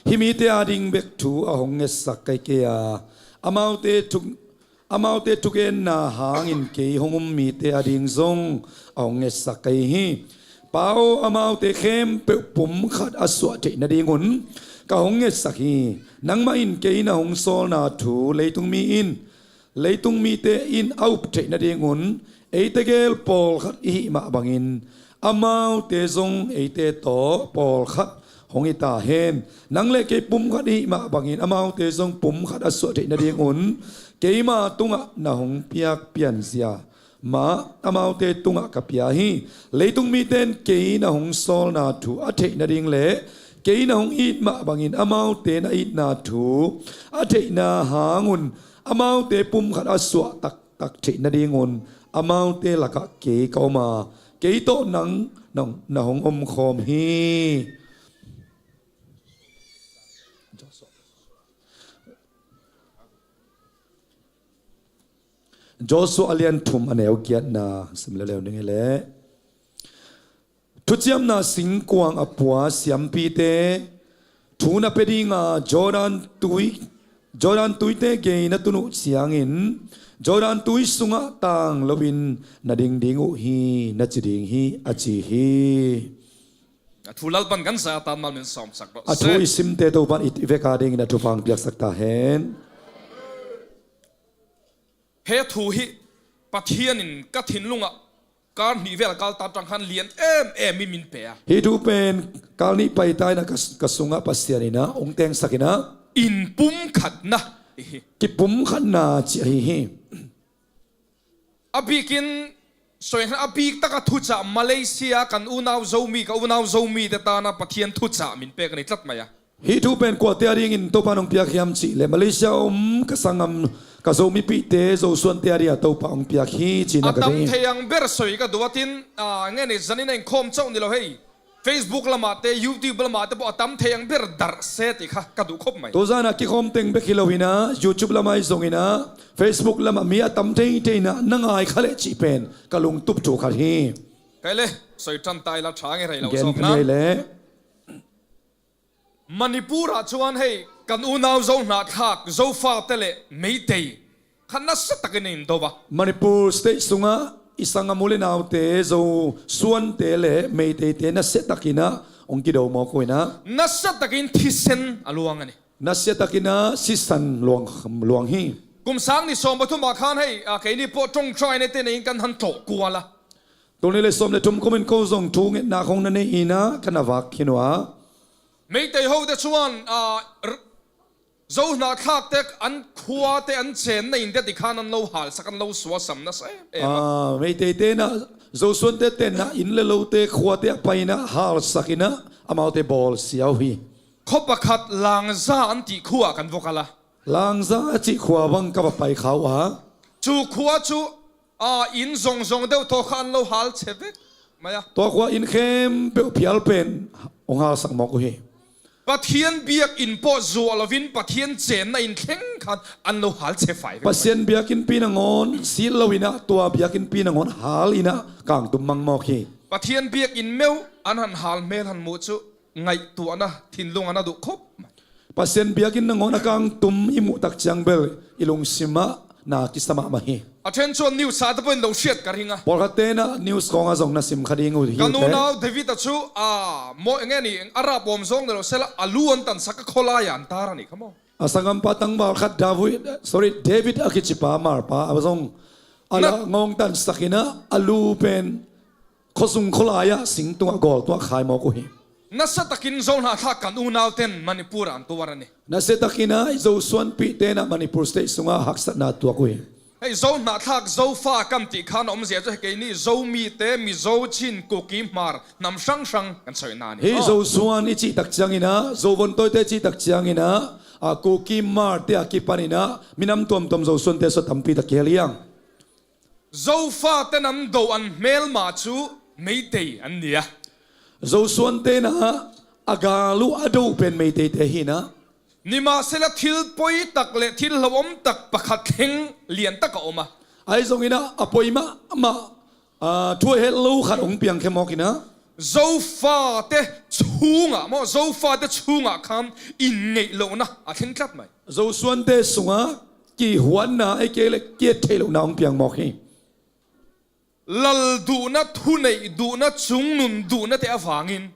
Hih mite a ding bek thu a hong ngetsak ka hi kei a, amaute thu Amaute thugenna hangin kei hong um mite a ding zong a hong ngetsak ka hi hi. Pa aw, amaute khempeuh pumkhat a suah theih nadingun ka hong ngetsak hi. Nangmah in kei na hong sawlna thu leitung mi in, leitung mite in a up theih nadingun eite gel pawlkhat i hih mah bangin amaute zong eite tawh pawlkhat hong hi ta hen. Nang le kei pumkhat i hih mah bangin amaute zong pumkhat a suah theih nadingun keima tungah na hong piak pianzia mah amaute tungah ka pia hi. Leitung mite in kei na hong sawlna thu a theih nading le kei na hong it mah bangin amaute na itna thu a theihna hangun amaute pumkhat a suah taktak theih nadingun amaute lakah kei ka om a, kei tawh nang na, na hong omkhawm hi. Joshua a lian thum a neu giatna sim leuleu ning i leh. Thuciamna singkuang a pua siampite thu na pe dinga Jordan tui, Jordan tuite gei na tun uh ciangin Jordan tui sungah tang loin na ding ding uh hi, na ci ding hi, a ci hi. A thu Lalpan kan za tan mal min sawmsak rawh se. A thu i simte Topan i vek a dingin a thupha piaksak ta hen. He thu hi Pathian in ka thinlungah kal hnih vel kal ta tang khan lian em em in min pe a. Hih thu pen kal hnih pai ta in a ka, ka sungah Pasian in a hong tengsak in a. In pumkhatna Kipumkhatna cih ahi hi. A bikin, soi, a bik taka thucah Malaysia kan unau Zomi, ka unau Zomite tana Pathian thucah min pek a ni tlat mai a. Hih thu pen kuate a dingin Topa hong piak hiam cih leh Malaysia om ka sanggam, ka Zomipihte, Zosuante a dingin Topa hong piak hi cihna ka ding. A tam thei ang ber soi ka duh a, tin, a, nge ni zanin a eng khawm cauh ni lo hei. Facebook lamahte, YouTube lamahte pawh a tam thei ang ber darh se ti kha ka duh khop mai. Tuzan a kikhawm teng bek hi lo in a, YouTube lamah ahi zongin a, Facebook lamah mi a tam thei thei in a, na ngai kha leh cih pen ka lungtup thu khat hi. Kei le, soi tan tai la thang e rei lo. Gen zawkna. Kei le. Manipur ah chuan hei kan unau Zo hnahthlak, Zofate leh Meitei kha nasa takin in do a. Manipur state sungah i sanggam u le naute Zosuante leh Meiteite nasa takin a hong kido mawk uh in a. Nasa takin thisen a luang a ni. Nasa takin a sisan luang, luang hi. Kum sang ni sawm pathum ah khan hei, a, keini pawh ṭawngṭaina te neiin kan han tlawh kual a. Tul nih leh sawm leh thum kumin ko zong thu ngetna khawng na nei in a, ka na vak khin uh a. Meitei hote chuan, a, r-, Zo hnahthlakte an khuate an chenna in te ti khan an lo halsak, an lo suasam nasa em em a. A, Meiteite in a, Zosuante tenna in le lote khuate ah pai in a halsak in a, amaute bawl siau hi. Khaw pakhat Langza an tih khuaah kan va kal a. Langza a cih khua bang ka va pai kha uh a. Chu khua chu, a, in zawng zawng deuh tawh kha an lo hal chhe vek mai a. Tua khua in khempeuh phial pen hong halsak mawk uh hi. Pathian biak in pawh zuah lovin Pathian chenna in thleng khan an lo hal chhe fai vek. Pasian biakinnpi nangawn sil lo in a, tua biakinnpi nangawn hal in a kangtum mang mawk hi. Pathian biak in meuh an han hal hmel han muh chu ngaihtuahna thinlung a na duh khop. Pasian biakinn nangawn a kangtum i muh tak ciang bel i lungsim ah na kisa mahmah hi. A ṭhen chuan news ah te pawhin lo hriat ka ring a. Pawlkhatte in a news kawngah zong na sim kha ding uh hi. Kan unau David a chu, a, maw eng nge ni, a rap awm zawng ni lo sela, a lu an tansak a, khawlai an tar a ni kha maw. A sanggampa tangval khat David, sorry, David a kici pa Marpa a zong a la ngawng tansak in a, a lu pen khuasung khawlai ah sing tungah gawl tungah khai mawk uh hi. Nasa takin Zo hnahthlak kan unauten Manipur ah an tuar a ni. Nasa takin a i Zosuanpihte in a Manipur state sungah haksatna tuak uh hi. Hei, Zo hnahthlak, Zofa kan tih khan a awmzia chu hei keini Zomite, Mizo, Chin, Kuki, Hmar, hnam hrang hrang kan sawina a ni. Hei, Zosuan i cih tak ciangin a, Zovon tawite i cih tak ciangin a, a, Kuki, Hmarte a kipan in a, minam tuamtuam Zosuante saw tampi tak kihel hi ang. Zofate an do an hmelma chu Meitei an ni a. Zosuante in a, a gal uh a do pen Meiteite hi in a. Nimahsela thil pawi tak leh thil hlauhawm tak pakhat thleng lian tak a awm a. Ahi zongin a, a pawi mahmah, a, thu a het lo khat hong piangkhia mawk in a. Zofate chhungah maw, Zofate chhungah khan inngeih lohna a thleng tlat mai. Zosuante sungah kihuatna, ahih kei leh kiet theih lohna hong piang mawk hi. Lal duhna, thuneih duhna, chungnun duhnate avangin.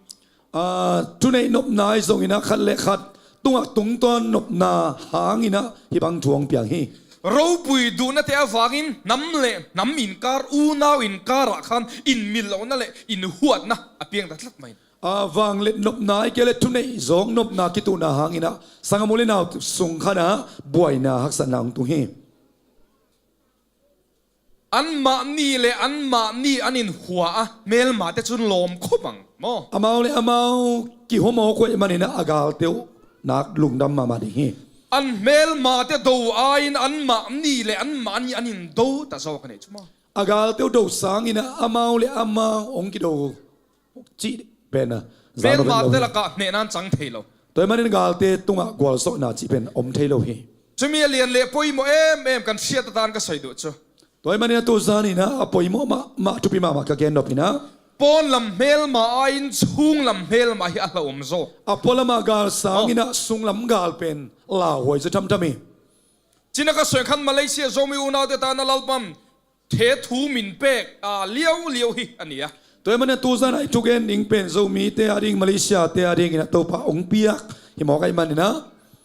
A, thuneih nopna ahi zongin a, khat leh khat tungah tungtawn nopna hangin a hih bang thu hong piang hi. Ropui duhnate avangin hnam leh hnam inkar, unau inkarah khan inmil lohna leh inhuatna a piang ta tlat mai. A, vangliat nopna, ahih kei leh thuneih zawng nopna kituhna hangin a, sanggam u le nau sung khan a buaina haksatna hong tung hi. Anmahni leh anmahni an inhuah a, hmelmate chu lawm khop ang maw. Amau leh amau kihua mawk uh ahih manin a, a galte uh nak lungdam mahmah ding hi. An hmelmate do aiin anmahni leh anmahni an indo ta zawk a nih chu maw. A galte uh do sangin a, amau leh amau hong kido cih pen a, hmelmate lakah hnehna an chang thei lo. Tua ahih manin galte tungah gualzawhna cih pen om thei lo hi. Chumi a lian leh pawimawh em em kan hriat atan ka sawi duh chu. Tua ahih manin a tu zanin a, a pawimawh mahmah, thupi mahmah ka gen nop in a. Pawn lam hmelma aiin chhung lam hmelma hi a hlauhawm zaw. A pualam a gal sangin a, sung lam gal pen lauhuai zaw thamtham hi. Cina ka sawi khan Malaysia Zomi unaute tana Lalpan the thu min pek, a, liau liau hi a ni a. Tua ahih manin a tu zan a i thugen ding pen Zomite a ding, Malaysiate a dingin a Topa hong piak hi mawk ahih manin a.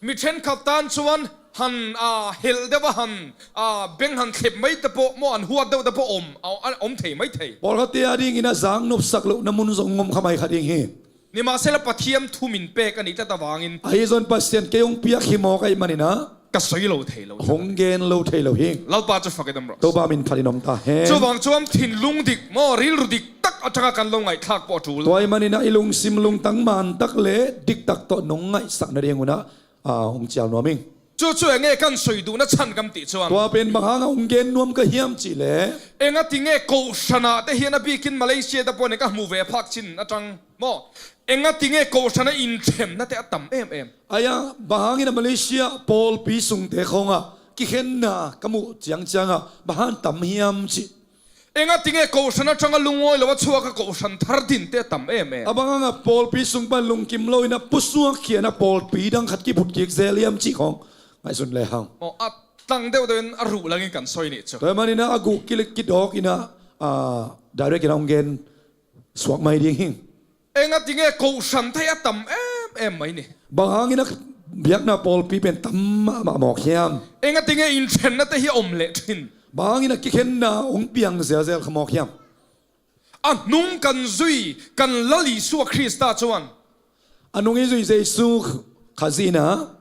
Mi ṭhenkhat tan chuan han, a, helh deuh a han, a, beng han thlep mai te pawh maw, an huat deuh te pawh awm, a, a, awm thei mai thei. Pawlkhatte a dingin a zang nopsak lohna mun zong awm kha mai kha ding hi. Nimahsela Pathian thu min pek a nih tlat avangin. Ahi zongin Pasian kei hong piak hi mawk ahih manin a. ka soi lo thei lo. Hong gen lo thei lo hi. Lalpa cu fakin om rawh. Topa min phat in om ta hen. Cuvang cuan thinlung dik maw, rilru dik tak a tangah kan lo ngaihthlak pawh a ṭul. Tua ahih manin ah i lungsim lungtang man tak le dik tak tawh nong ngaihsak nadingun ah, aa, hong cial nuam ing. Cucu eng nge kan soi duhna chan kam tih cuan. Tua pen bang hangah hong gen nuam ka hiam cih leh, eng a ti nge kohhran ah te hian a bikin Malaysia te pawh nih ka hmu ve phak cin a tang maw? Eng a ti nge kohhran ah inṭhemna te a tam em em. Aia, bang hangin a Malaysia pawlpi sungte khawngah kikhenna ka muh ciangciangah bang hang tam hiam cih. Eng a ti nge kohhran a tangah lungawi lo a chuak a kohhran thar dinte a tam em em. A bang hangah pawlpi sung pan lungkim loin a pusuak khian a pawlpi dang khat kiphut kik zel hiam cih khawng ngaihsun lehang. Aw, a tlang deuhdeuh in a ruh langin kan soi nih cu. Tua ahih manin ah a guh kilik kidawk in ah, aa, direct in ah hong gen suak mai ding hi. Eng a ti nge kohhran thei a tam em em mai ni. Bang hangin a biakna pawlpi pen tam mahmah mawk hiam? Eng a ti nge inṭhennate hi a om leh ṭhin? Bang hangin a kikhenna hong piang zelzel kha mawk hiam? A hnung kan zui kan Lal Isua Krista cuan. A nung i zui Jesu Khazih in ah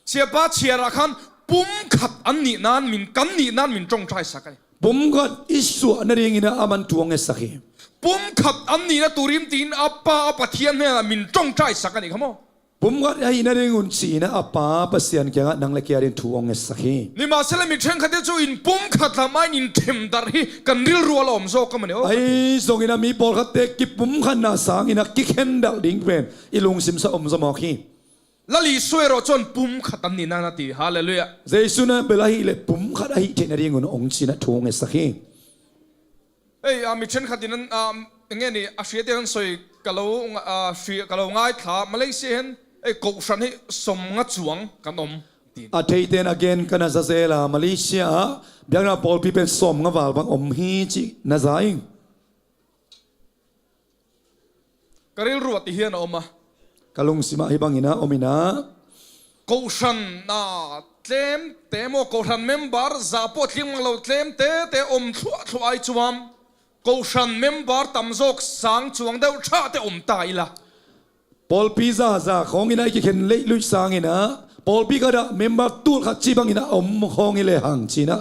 Siapa chiarah khan pumkhat an nih nan min, kan nih nan min ṭawngṭaisak a ni. Pumkhat i suah nadingin ah a man thu hong ngetsak hi. Pumkhat an nihna turim tiin a Pa a Pathian hnenah min ṭawngṭaisak a ni kha maw? Pumkhat ahi nadingun ci-in ah a Pa Pasian kiangah nang le kei ading thu hong ngetsak hi. Nimahsela mi ṭhenkhatte cu in pumkhat lam ah in ṭhemdarh hi kan rilrual a om zaw ka mani aw. Ahi zongin ah mi pawlkhatte kipumkhatna sangin ah kikhendarh ding pen i lungsim sungah om zaw mawk hi. Lal Isua erawh cuan pumkhat an nihna na ti. Halleluiah. Jesu na bel ahih leh pumkhat ahih theih nadingun hong ci-in ah thu hong ngetsak hi. Ei, a mi ṭhenkhat in an, a, enge ni, a hriate an sawi ka lo, a, hri, ka lo ngaithla, Malaysia hin ei kohhran hi sawmnga cuang kan om ti. A theite in a gen ka na za zel a, Malaysia ah biakna pawlpi pen sawmnga val bang om hi cih na za ing. Ka rilru ah ti hian a om a. Ka lungsim ah hih bangin a om in ah. Kohhran a tlemte maw, kohhran member za pawh tling mang lo tlemte te om thluahthluah ai cuam. Kohhran member tam zawk sang cuang deuh ṭhate om ta ila. Pawlpi zaza khawngin a i kikhen leihluih sangin ah pawlpi khatah member tul khat cih bangin a om khawng hi lehang ci-in ah.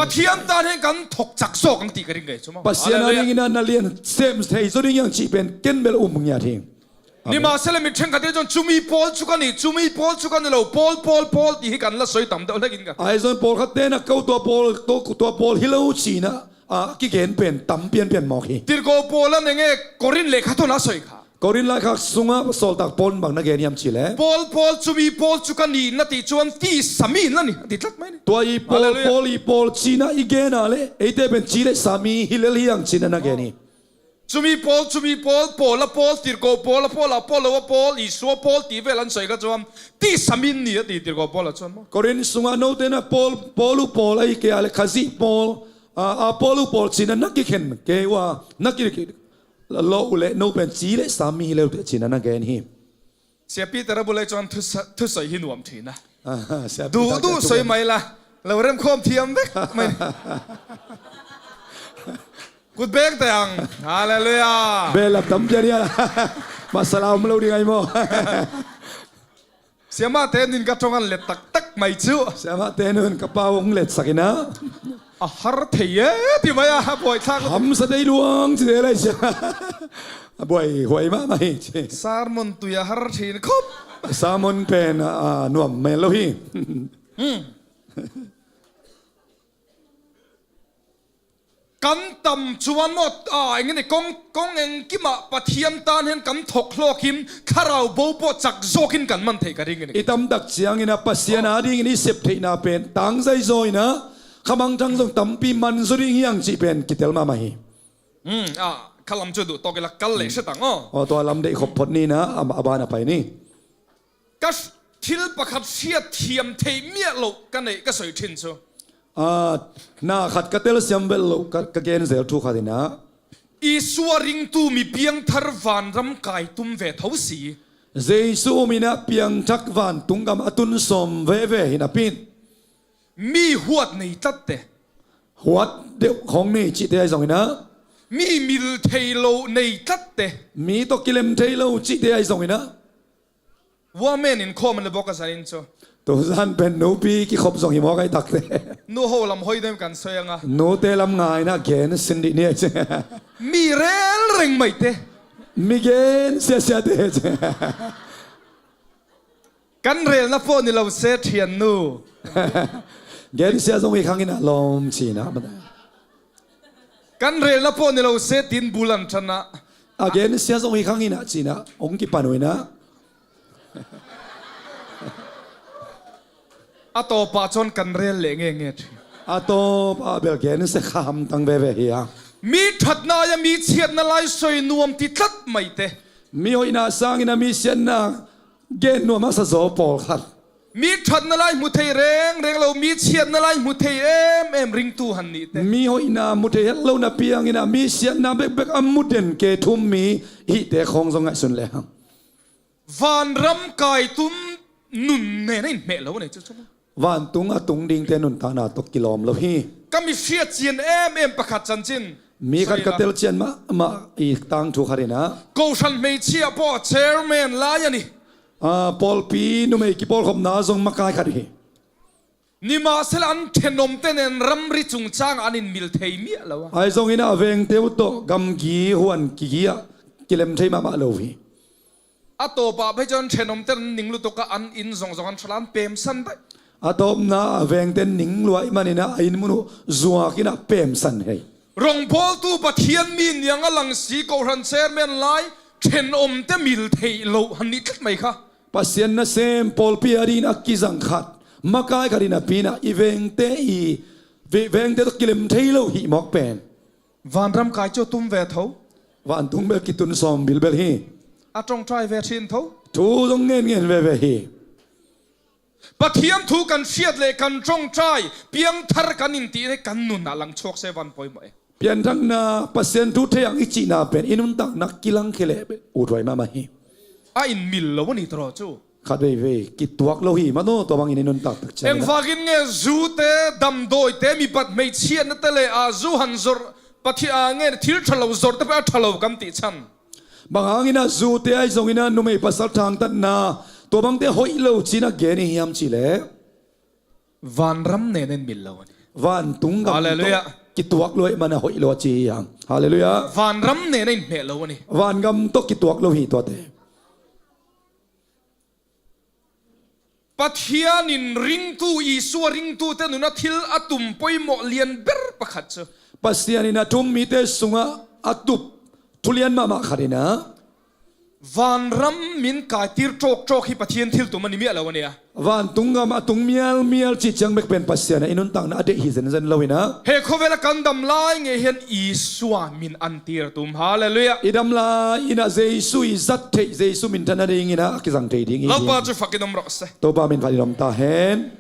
Pathian tan hin kan thawk cak zawk ang ti ka ring ngei cu maw? Pasian a dingin ah na lian sem thei zaw ding hiang cih pen ken bel um ngiat hi. Nimahsela mi ṭhenkhatte cuan cumi pawl cu ka ni, cumi pawl cu ka ni lo, pawl, pawl, pawl ti hi kan la soi tam deuh hlekin ka. Ahi zongin pawlkhatte na ko tua pawl, tua pawl hi lo ci-in ah, a kigen pen tam pianpian mawk hi. Tirhkoh Paul in enge Korin lekhathon a soi kha. Korin laikhak sungah sawltak Paul in bang na gen hiam cih leh, Paul, Paul, cumi pawl cu ka ni na ti cuan tisa mi na ni a ti tlat mai ni. Tua i pawl, Halleluiah. Paul i pawl ci-in ah i gen a leh eite pen ci le sa mi hi lel hiang ci-in ah na gen hi. Cumi pawl, cumi pawl, Paul a pawl, Tirhkoh Paul a pawl, Apollo a pawl, Isua pawl ti vel an sawi kha cuan tisa mi ni a ti Tirhkoh Paul ah cuan maw? Korin sungah note na Paul, Paul uh pawl ahi kei a leh Khazih pawl, a, a pawl uh pawl ci-in ah na kikhen kei uh a, na ki, ki, lo uh leh no pen ci le sa mi hi lel teh ci-in ah na gen hi. Sia Peter a bul ei cuan thusa-, thusawi hi nuam ṭhin a. Ah, Sia Peter duhduh sawi mai la. Lo remkhawm thiam vek mai. Kut beng teh ang. Halleluiah. Belap tam pian ia. Masala om lo ding ai maw? Siamahte nun ka ṭawng an let taktak mai cu. Siamahte nun ka pau hong letsak in ah. A har thei e ti mai a, a buaithlak. Hamsa dei luang ci te lai sia. A buai huai mahmah hi ci. Sermon tui a har ṭhin khop. Sermon pen a, a nuam mel lo hi. Hmm. Kan tam cuan maw, a, eng ni kong, kong engkim ah Pathian tan hian kan thawk hlawk in thlarau bo pawh cak zawkin kan man theih ka ring ni. I tam tak ciangin a Pasian a dingin i sep theihna pen tangzai zaw in a khamangthang zong tampi man zaw ding hiang cih pen kitel mahmah hi. Hmm, a, khalam cu duh tawk ila kal leh hre tang aw. Aw, tua lam deih khop phot ni na, a, a ban a pai ni. Ka thil pakhat hriat thiam theih miah loh ka neih ka sawi ṭhin cu. A, na khat ka telsiam velh loh ka, ka gen zel thu khat in a. Isua ringtu mi piangthar vanram kai tum ve tho si. Jesu um in a piangthak vantung gam a tun sawm veve hi napi in. Mi huat nei tlatte. Huat deuh khawng nei cihte ahi zongin a. Mi mil thei lo nei tlatte. Mi tawh kilem thei lo cihte ahi zongin a. Huamen in khawm an le bawk a zanin cu. Tuzan pen nupi kikhop zong hi mawk ai takte. Nu ho lam hoi dem kan soi anga. Nute lam ngaina gen sin dih ni ai ci. Mi rel reng maite. Mi gen siasiate ci. Kan relna pawh ni lo se thian nu. Gen sia zong hi khang ina lawm cina. Kan relna pawh ni lo se tin bulan thana. A gen sia zong hi khang ina cina ong kipan uina. A tawpah chuan kan rel leh nge nge thi. A tawpah bel gen sia kha hamtang veve hi a. Mi thatna aia mi chiatna lai sawi nuam ti tlat maite. Mi hoihna sangin a mi siatna gen nuam a sa zaw pawlkhat. Mi thatna lai hmu thei reng reng lo, mi chiatna lai hmu thei em em ringtu han nihte. Mi hoihna hmu thei het lo na piangin a mi siatna bekbek a mu den ke thum mi hihte khawng zong ngaihsun lehang. Vanram kaitum nun nena in hmeh lo a nei chu chu. Vantung a tung dingte nuntakna tawh kilawm lo hi. Ka mi hriat chian em em pakhat chanchin. Mi khat ka tel chian mahmah i tangthu khat inah. Kohhran hmeichhia pawh chairman lai a ni. A, pawlpi numei kipawlkhopna zong makai khat hi. Nimahsela an ṭhenawmte nen ramri chungchang an inmil thei miah lo a. Ahi zongin a vengte uh tawh gamgi huan kigiah kilem thei mahmah lo hi. A tawpah phei chuan ṭhenawmte an ning lutuk a, an in zawng zawng an ṭhala an pemsan daih. A tawpna a vengte ning luai manin a in mun uh zuakin a pemsan hei. Rawngbawltu Pathian mi niang a lang si kohhran chairman lai ṭhenawmte mil theih loh han nih tlat mai kha. Pasian nasem pawlpi a dingin a kizang khat makai khat in a pinah i vengte i ve-, vengte tawh kilem thei lo hih mawk pen. Vanram kai chu tum ve tho. Vantung bel kitun sawm bilbel hi. A ṭawngṭai ve ṭhin tho. Thu zong ngen ngen veve hi. Pathian thu kan hriat leh kan ṭawngṭai piangthar kan intih hi kan nunah lang chhuak se van pawimawh e. Pianthakna Pasian thu thei ang i cihna pen i nuntakna kilangkhia leh uthuai mahmah hi. A inmil lo a ni tawh chu. Khat veivei kituak lo hi mah naw tua bangin i nuntak tak ciang. Engvakin nge zute, damdawite, mipat hmeichhiatnate leh a zu han zawrh Pathian a nge thil ṭha lo zawrhte pawh a ṭha lo kan tih chan. Bang hangin a zute ahi zongin a numei pasal thangtatna tua bangte hoih lo cin a gen i hiam cihleh. Vanram nena in mil lo a ni. Vantung gam tawh kituak lo ahih man a hoih lo a ci hi hang. Halleluiah. Vanram nena in hmeh lo a ni. Vangam tawh kituak lo hi tuate. Pathianin ringtu, Isua ringtute nuna thil a tum pawimawh lian ber pakhat chu. Pasianin a tum mite sungah a tup thulian mahmah khat inah. Vanram min kaitir ṭawk ṭawk hi Pathian thiltum a ni miah lo a nia. Vantung gam a tung mial mial cih ciang bek pen Pasian a i nuntakna a deih hi zenzen lo inah. He khawvela kan dam lai ngei hian Isua min an tir tum. Halleluiah. I dam lai inah Jesu i zat theih, Jesu minthanna ding inah a kizang thei ding hi. Lalpa chu fakin awm rawh se. Topa min fakin awm ta hen.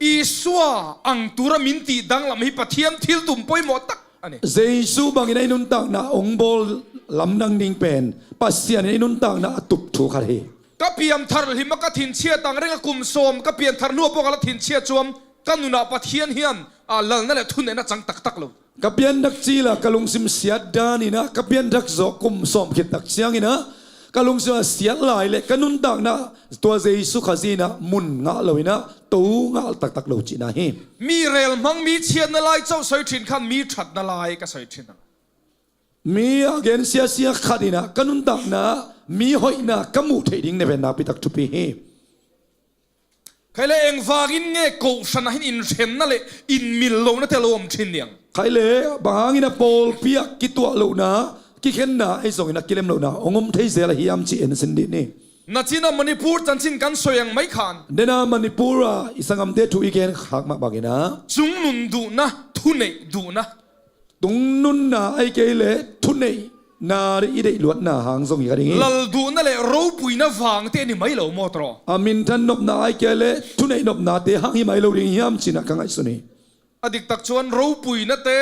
Isua ang tura min tih danglam hi Pathian thiltum pawimawh tak a ni. Jesu bangin a i nuntakna hong bawl lamdang ding pen Pasian in i nuntakna a tup thu khat hi. Ka pianthar hlim a ka thinchhiat ang renga kum sawm ka pianthar hnuah pawh ka la thinchhiat chuan ka nunah Pathian hian a lalna leh thuneihna chang taktak lo. Ka pianthak cila ka lungsim siat daninah ka pianthak zawh kum sawm khit tak cianginah ka lungsim a siat lai leh ka nuntakna tua Jesu Khazih inah mun ngah loinah to ngah taktak lo cihna hi. Mi rel hmang mi chhiatna lai chauh sawi ṭhin khan mi ṭhatna lai ka sawi ṭhin ang. Mi a gen siasia khat inah ka nuntakna mi hoihna ka muh theih ding na ven nakpi tak thupi hi. Khaile engvangin nge kohhranah hin inhremna leh inmil lohna te lo awm ṭhin niang? Khaile bang hangin a pawlpi ah kituah lohna, kikhenna ahi zongin a kilem lohna hong awm thei zel a hiam ci en sin dih ni. Nachina Manipur chanchin kan sawi ang mai khan. Dena Manipur a i sanggamte thu i gen khak mah bangin a. Chungnun duhna, thuneih duhna. Tungnunna ahi kei leh thuneihna i deih luatna hang zong hi ka ding hi. Lal duhna leh ropuina vangte a ni mai lo maw tawh. A minthan nopna ahi kei leh thuneih nopnate hang hi mai lo ding hiam cinah ka ngaihsun hi. A diktak chuan ropuinate,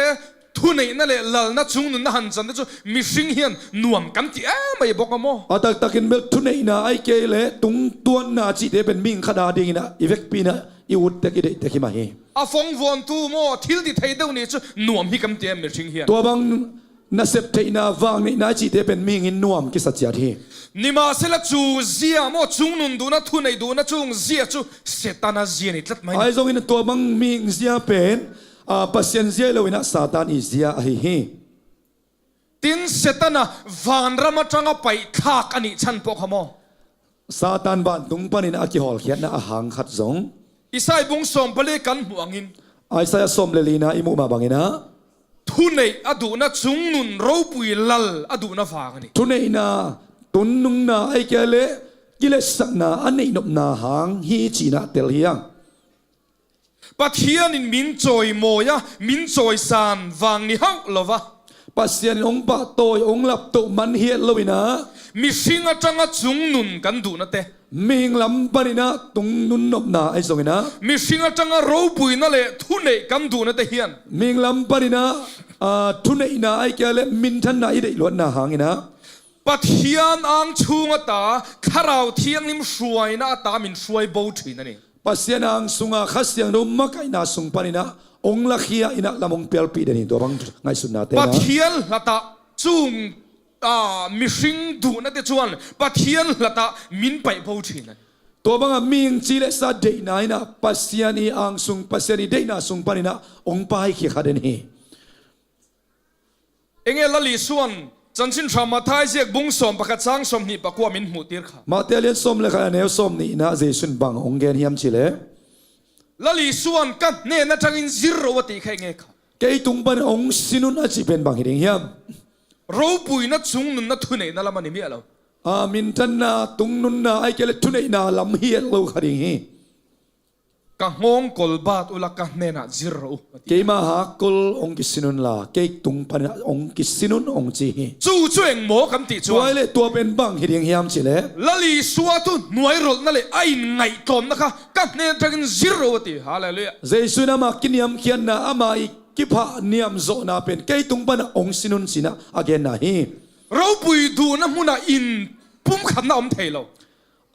thuneihna leh lalna chungnunna hanchamte chu mihring hian nuam kan ti em mai bawk a maw? A taktakin bel thuneihna ahi kei leh tungtuanna cihte pen mi khat a dinginah i vekpi inah i ut tek i deih tek hi mah hi. A fawng vuantu maw thil ti thei deuh nih chu nuam hi kan ti em mihring hian? Tua bang Nasep theihna, vang neihna i cihte pen mihing in nuam kisa ciat hi. Nimahsela cu zia maw, cungnun duhna, thuneih duhna cung zia cu Satan a zia ni tlat mai. Ahi zongin tua bang mihing zia pen, a, Pasian zia hi loin ah Satan i zia ahi hi. Tin Satan a vanram atanga paih thlak a nih chan pawh kha maw, Satan vantung panin a kihawlkhiatna a hang khat zong Isai bung sawm pali kan hmuh angin, Isaiah sawm le lina i muh mah bangin ah, thuneih a duhna, cungnun ropui lal a duhna vang a ni. Thuneihna, tunnunna, ahih kei leh kiletsakna a neihnopna hang hi ci-in ah tel hi hang. Pathian in min cawimawi a, min cawisan vang ni hauh lo a, Pasian in hong pahtawi, hong laptoh man hiat loin ah, mihring atanga cungnun kan duhnate, mihing lam panin ah tungnun nopna ahi zongin ah, mihring atanga ropuina le thuneih kan duhnate hian, mihing lam panin ah, aa, thuneihna ahih kei leh minthanna i deih luatna hangin ah, Pathian ang chunga ta, Thlarau Thianghlim hruaina a ta min hruai bo ṭhin a ni. Pasian ang sunga Kha Siangtho makaihna sung panin ah hong lakhia in ah lam hong pialpih den hi, tua bang ngaihsutnate na. Pathian hlatah cung, a, mihring duhnate chuan Pathian hlatah min paih bo ṭhin a ni. Tua banga mihing ci le sa deihna in ah Pasian i ang sung, Pasian i deihna sung panin ah hong paikhia kha den hi. Enge Lal Isuan Chanchin Ṭha Matthai ziak bung sawm pakhat chang sawm hnih pakua min hmuhtir kha? Matthai lian sawm le khat a neu sawm nihna Jesu'n bang hong gen hiam cih leh, Lal Isuan ka hnen aṭangin zir ro a tih kha enge kha? Kei tung panin hong sin un a cih pen bang hi ding hiam? Ropuina, cungnunna, thuneihna lam a ni miah lo. A, minthanna, tungnunna, ahih kei leh thuneihna lam hiat lo kha ding hi. Ka nghawngkawl bat ula ka hnenah zir ro u, a ti. Keima hakkol hong kisin unla, kei tung panin hong kisin un hong ci hi. Chu chu engmaw kan tih chuan. Tua ahih leh tua pen bang hi ding hiam cih leh, Lal Isua thu hnuairawlhna leh a inngaihtlawmna kha ka hnen aṭangin zir ro u, a ti. Halleluiah. Jesu'n ama kiniamkhiatna, ama i kiphah niamzawhna pen kei tung panin hong sin un ci-in a genna hi. Ropui duhna hmunah inpumkhatna a om thei lo.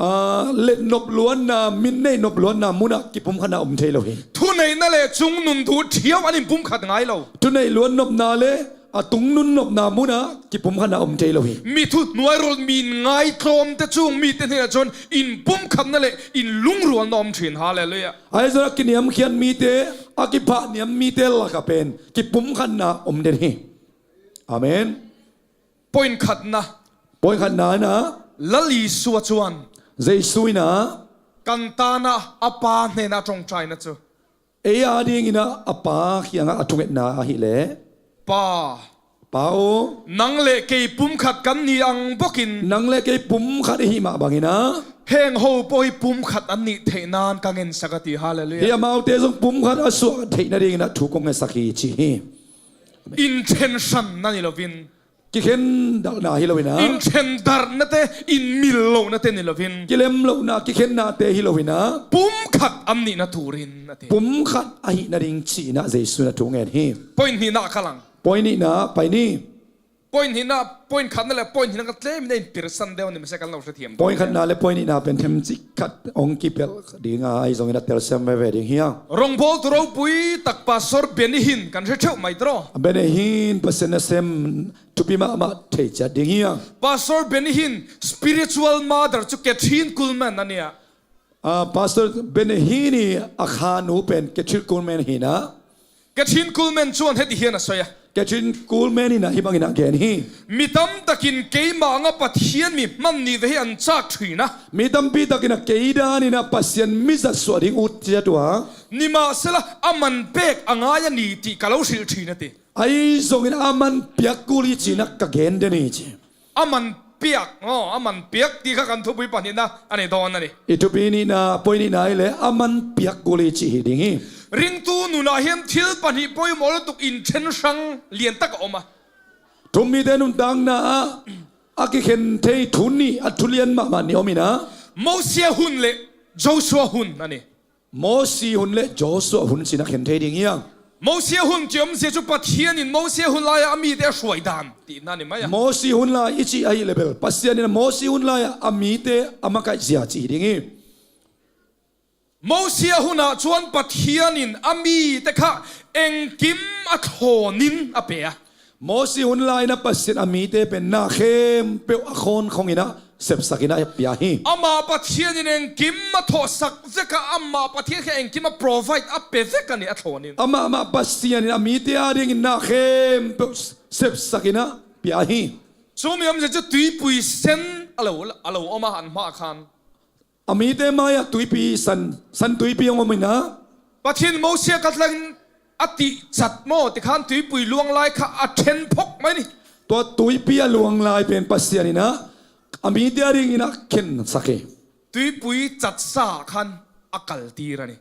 A, let nop luatna, min neih nop luatna hmunah kipumkhatna om thei lo hi. Thuneihna leh cungnun duh thiau an inpumkhat ngai lo. Thuneih luat nopna leh a tungnun nopna hmunah kipumkhatna om thei lo hi. Mi thu hnuairawlh, mi inngaihtlawmte chung mite hnenah chuan inpumkhatna leh inlungrualna om ṭhin. Halleluiah. Ahi zongin a kiniamkhiat mite, a kiphah niam mite lakah pen kipumkhatna om den hi. Amen. Point khatna. Point khatna in ah, Lal Isua chuan, Jesu in ah, kan tana a Pa hnena a ṭawngṭaina chu, ei a dingin ah a Pa kiangah a thungetna ahih leh, Pa, Pa aw, nang leh kei pumkhat kan ni ang bawkin, nang leh kei pumkhat i hih mah bangin ah, heng ho pawh hi pumkhat an nih theih nan ka ngensak, a ti. Halleluiah. Hei amaute zong pumkhat a suah theihna dingin ah thu kong ngetsak hi, ci hi. Inṭhen hranna ni lovin, kikhen darhna hi loin ah, inṭhen darhnate, inmil lohnate ni lovin, kilem lohna, kikhennate hi loin ah, pumkhat an nihna turin, a ti. Pumkhat ahihna ding ci-in ah Jesu'n a thu ngen hi. Point hnihna kal ang. Point hnihna pai ni. Point hnihna, point khatna leh point hnihna ka tlemin a inpirsan deuh ni mah se, kan lo hrethiam. Point khatna leh point hnihna pen themcik khat hong kipelh ding a, ahi zongin a telsiam veve ding hi ang. Rawngbawltu ropui tak Pastor Benny Hinn kan hre theuh mai tiraw. Benny Hinn, Pasian nasem thupi mahmah thei ciat ding hi ang. Pastor Benny Hinn spiritual mother chu Kathryn Kuhlman a nia. Ah, Pastor Benny Hinn i a khanu pen Kathryn Kuhlman hi-in ah. Kathryn Kuhlman chuan heti hian a sawi a. Kathryn Kuhlman in ah hih bangin a gen hi. Mi tam takin keimah anga Pathian mi hman ni ve hi an chak ṭhin a. Mi tampi takin ah kei danin ah Pasian mi zat suah ding ut ciat uh a. Nimahsela, a man pek a ngai a ni tih ka lo hrilh ṭhin, a ti. Ahi zongin a man piak kul hi ci-in ah ka gen den hi, ci. A man piak, aw, a man piak tih kha kan thupui pahnihna a ni dawn a ni. I thupui nihna, point nihna ahih leh a man piak kul hi cih hi ding hi. Ringtu nunah hian thil pahnih pawimawh lutuk inṭhen hrang lian tak a awm a. Thu-um mite nuntakna ah a kikhen thei thu nih, a thu lian mahmah nih awmin ah, Mosia hun leh Joshua hun a ni. Mosi hun leh Joshua hun ci-in a khen thei ding hi ang. Mosia hun tih awmzia chu Pathianin Mosia hun laia a mite a hruai dan tihna a ni mai a. Mosi hun lai i cih ahih leh bel, Pasianin Mosi hun laia a mite a makaihzia cih hi ding hi. Mosia hunah chuan Pathianin a mite kha engkim a thlawnin a pe a. Mosi hun lai-in ah Pasian a mite pen na khempeuh a khawnkhong in ah sepsak in ah pia hi. Amah Pathian in engkim a thawhsak vek a, amah Pathian kha engkim a provide a pe vek a ni a thawn in. Amah mah Pasian in a mite adingin na khempeuh sepsak in ah pia hi. Cumi om zia cu tuipui sen a lo, a lo om a, an hmah khan. A mite mai-ah tuipi san, san tuipi hong om in ah. Pathian Mosi a kaltlangin a tihcat maw ti khan tuipui luang lai kha a ṭhen phok mai ni. Tua tuipi a luang lai pen Pasian in ah a mite adingin ah khensak hi. Tuipui catsa khan a kaltir a ni.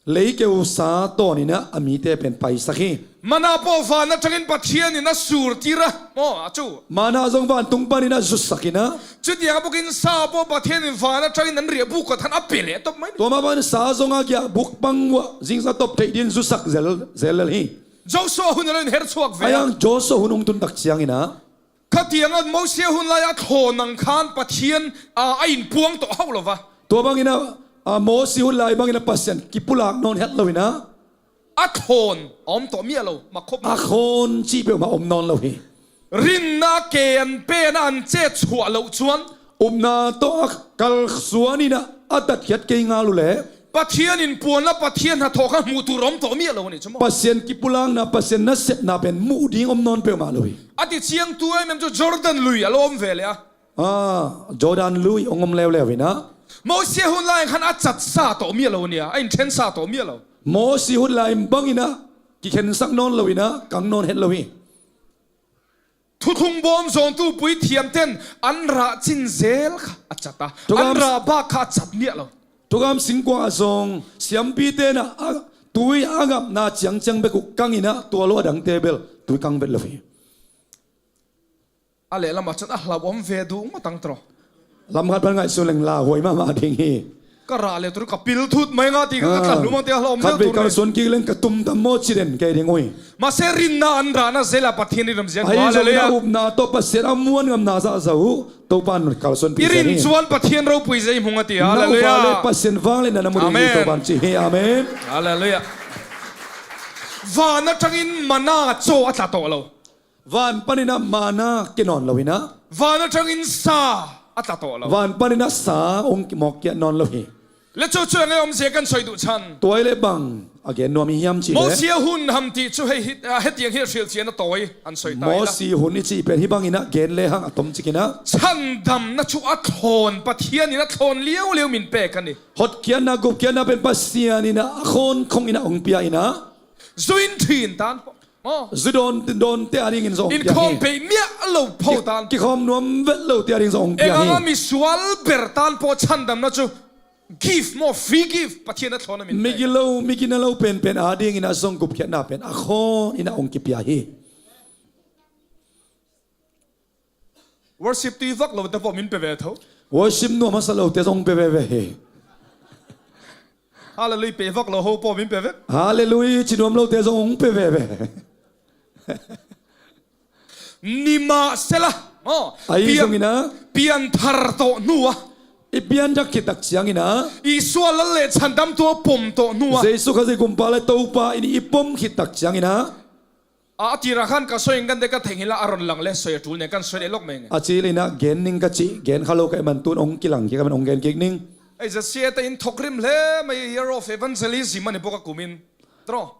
Leikeu sa tawn in ah a mite pen paisak hi. Mana paw van aṭangin Pathian in a surtir a, maw a cu. Mana zong vantung panin a zutsak in ah. Cutiang a bukin sa paw Pathian in van aṭangin an riahbuk kawt khan a pia leh a top mai ni. Tua mah bangin sa zong a giahbuk pang uh ah zingsa top theih dingin zutsak zel, zel lel hi. Joshua hun a lo in herchhuak ve a. Ahi hang Joshua hun hong tun tak ciangin ah. Khatiang a Mosi hun lai a thawn ang khan Pathian, a, a in puang tawh hauh lo va. Tua bangin ah, a, Mosi hun lai bangin ah Pasian kipulak nawn het lo in ah. A thawn a om tawh miah lo, makhop. A khawn cih peuhmah om nawn lo hi. Rinna ke an pen a an cetchuah loh cuan. Upna tawh a kalsuan in ah a tatkhiat kei ngal uh leh. Pathian in puanna, Pathian hnathawh kha hmuh tur om tawh miah lo a ni cu maw? Pasian kipulakna, Pasian nasepna pen muh ding om nawn peuhmah lo hi. A ti ciang tu a i mem cu Jordan lui a lo om ve le a. Ah, Jordan lui hong om leuleu in ah. Mosi hun lai khan a catsa tawh miah lo a ni a, a in ṭhensa tawh miah lo. Mosi hun lai bangin ah kikhensak nawn lo in ah kang nawn het lo hi. Thuthung bawm zawntu puithiamten an rah cin zel kha a cat a, an rah bak kha a cat miah lo. Thugam singkuang ah zong siampite in ah, a, tui a ngapna ciangciang bek uh kang in ah tua lo a dangte bel tui kang vet lo hi. A lehlam ah cun a hlauh om ve duh ngawt ang tro. Lam khat pan ngaihsun leng lauhuai mahmah ding hi. Ka rah le tur ka pil thut mai nga ti kha ka tla hlum ang ti kha hlauh om deuh tur. Khatvei kalsuan kik leng ka tum tam maw ci den kei ding uh hi. Mahse rinna an rahna zela Pathian i ram ziang. Ahi zongin a upna tawh Pasian a muan ngamna zahzah uh Topa in kalsuanpih zen hi. I rin cuan Pathian ropui zia i hmung a ti. Halleluiah. Na upa le Pasian vangliatna na mu ding hi Topa in ci hi. Amen. Halleluiah. Van aṭangin mana caw a tla tawh lo. Van panin ah mana kia nawn lo in ah. Van aṭangin sa a tla tawh lo. Van panin ah sa hong mawk kia nawn lo hi. Le cucu a ngai om zia kan soi duh chan. Tua i le bang a gen nuam i hiam cih leh. Mosi hun ham ti cu hei hi, ah, hetiang hi a hrilh cian a tawi an soi ta i la. Mosi hun i cih pen hi bangin ah gen lehang a tom cikin ah. Chandamna cu a thlawn, Pathian in a thlawn liauliau min pek a ni. Hotkhiatna, gupkhiatna pen Pasian in ah a khawnkhong in ah hong pia in ah. Zu in ṭhin tan. Maw? Zu dawn, dawnte a dingin zong hong pia hi. Inkhawm peih miah lo pho tan. Kikhawm nuam vet lote a ding zong hong pia hi. Engah misual ber tan pawh chandamna cu gift maw, free gift, Pathian a thlawn a min. Migilo, migina lo penpen a dingin a zong gupkhiatna pen a khawn in a hong kipia hi. Worship tui vak lo te pawh min pe ve tho. Worship nuam a sa lo te zong pe veve hi. Halleluiah pe vak lo ho pawh min pe ve. Halleluiah ci nuam lo te zong hong pe veve. Nimah sela. Oh, ahi zongin ah. Pianthar tawh hnu ah. I pianthar khit tak ciangin ah. Isua lal le chandamtu a pom tawh hnu ah. Jesu Khazih kumpa le Topa in i pom khit tak ciangin ah. A, a tirah khan ka soi in kan de ka theng hi la a ron lang le soi a tul nen kan soi leh lawk mai nge. A cil in ah gen ning ka cih, gen kha lo ka hih man tun hong kilang kik a man hong gen kik ning. Ei, Z C A te in thok rim hle mai, year of evangelism a ni bawk a kum in. Tro.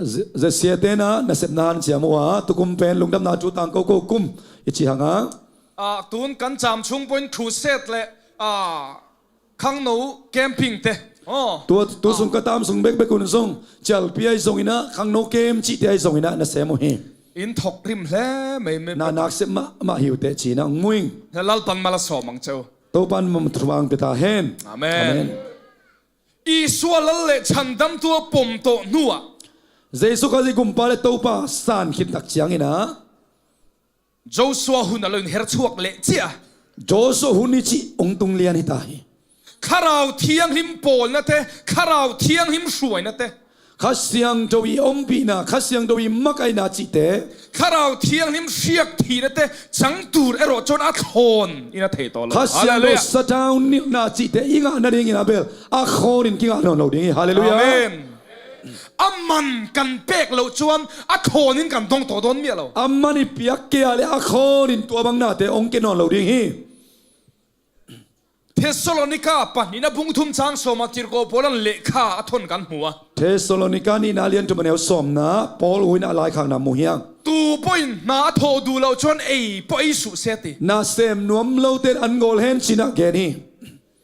Z-, Z C A te in ah nasepna hanciam uh a, tukum pen lungdamna cu tang koko kum i ci hang a. A, tun kan cam chung point crusade le, a, Khangno camping te. Oh. Tua, tu sung ka tam sung bekbek un zong cialpi ahi zongin ah, khangno camp cihte ahi zongin ah na sem uh hi. In thok rim hle mai mai. Na nak sem mahmah hi uh teh ci-in ah hong mu ing. Lalpan mal a sawm ang ceu. Topan thupha hong pia ta hen. Amen. Amen. Isua lal le chandamtu a pom tawh hnu ah. Jesu Khazih kumpa le Topa san khit tak ciangin ah. Joshua hun a lo in herchhuak leh cia. Joshua hun i cih hong tung lian hi ta hi. Kharau thianghlim pawlna te, Kharau thianghlim hruaina te. Kha Siangtho i ompihna, Kha Siangtho i makaihna cihte. Kharau thianghlim hriak thihna te, cang tur erawh cun a thlawn in a thei tawh lo. Kha Siangtho sathau nilhna cihte i ngah nadingin a bel a khawn in kingah nawn lo ding hi. Halleluiah. Amen. A man kan pek loh cuan a khawnin kan dong tawh dawn miah lo. Aman i piak kei a le a khawnin tua bang nate hong ke nawn lo ding hi. Thessalonika pahnihna bung thum chang sawma Tirko Paul in lekha a thon kan hmu a. Thessalonika nihna lian thum a neu sawmna Paul hu in a laikhakna mu hiang. Tu pawhin hna a thawh duh loh cuan ei pawh ei suhsia ti. Nasem nuam lote in an gawl hen ci-in a gen hi.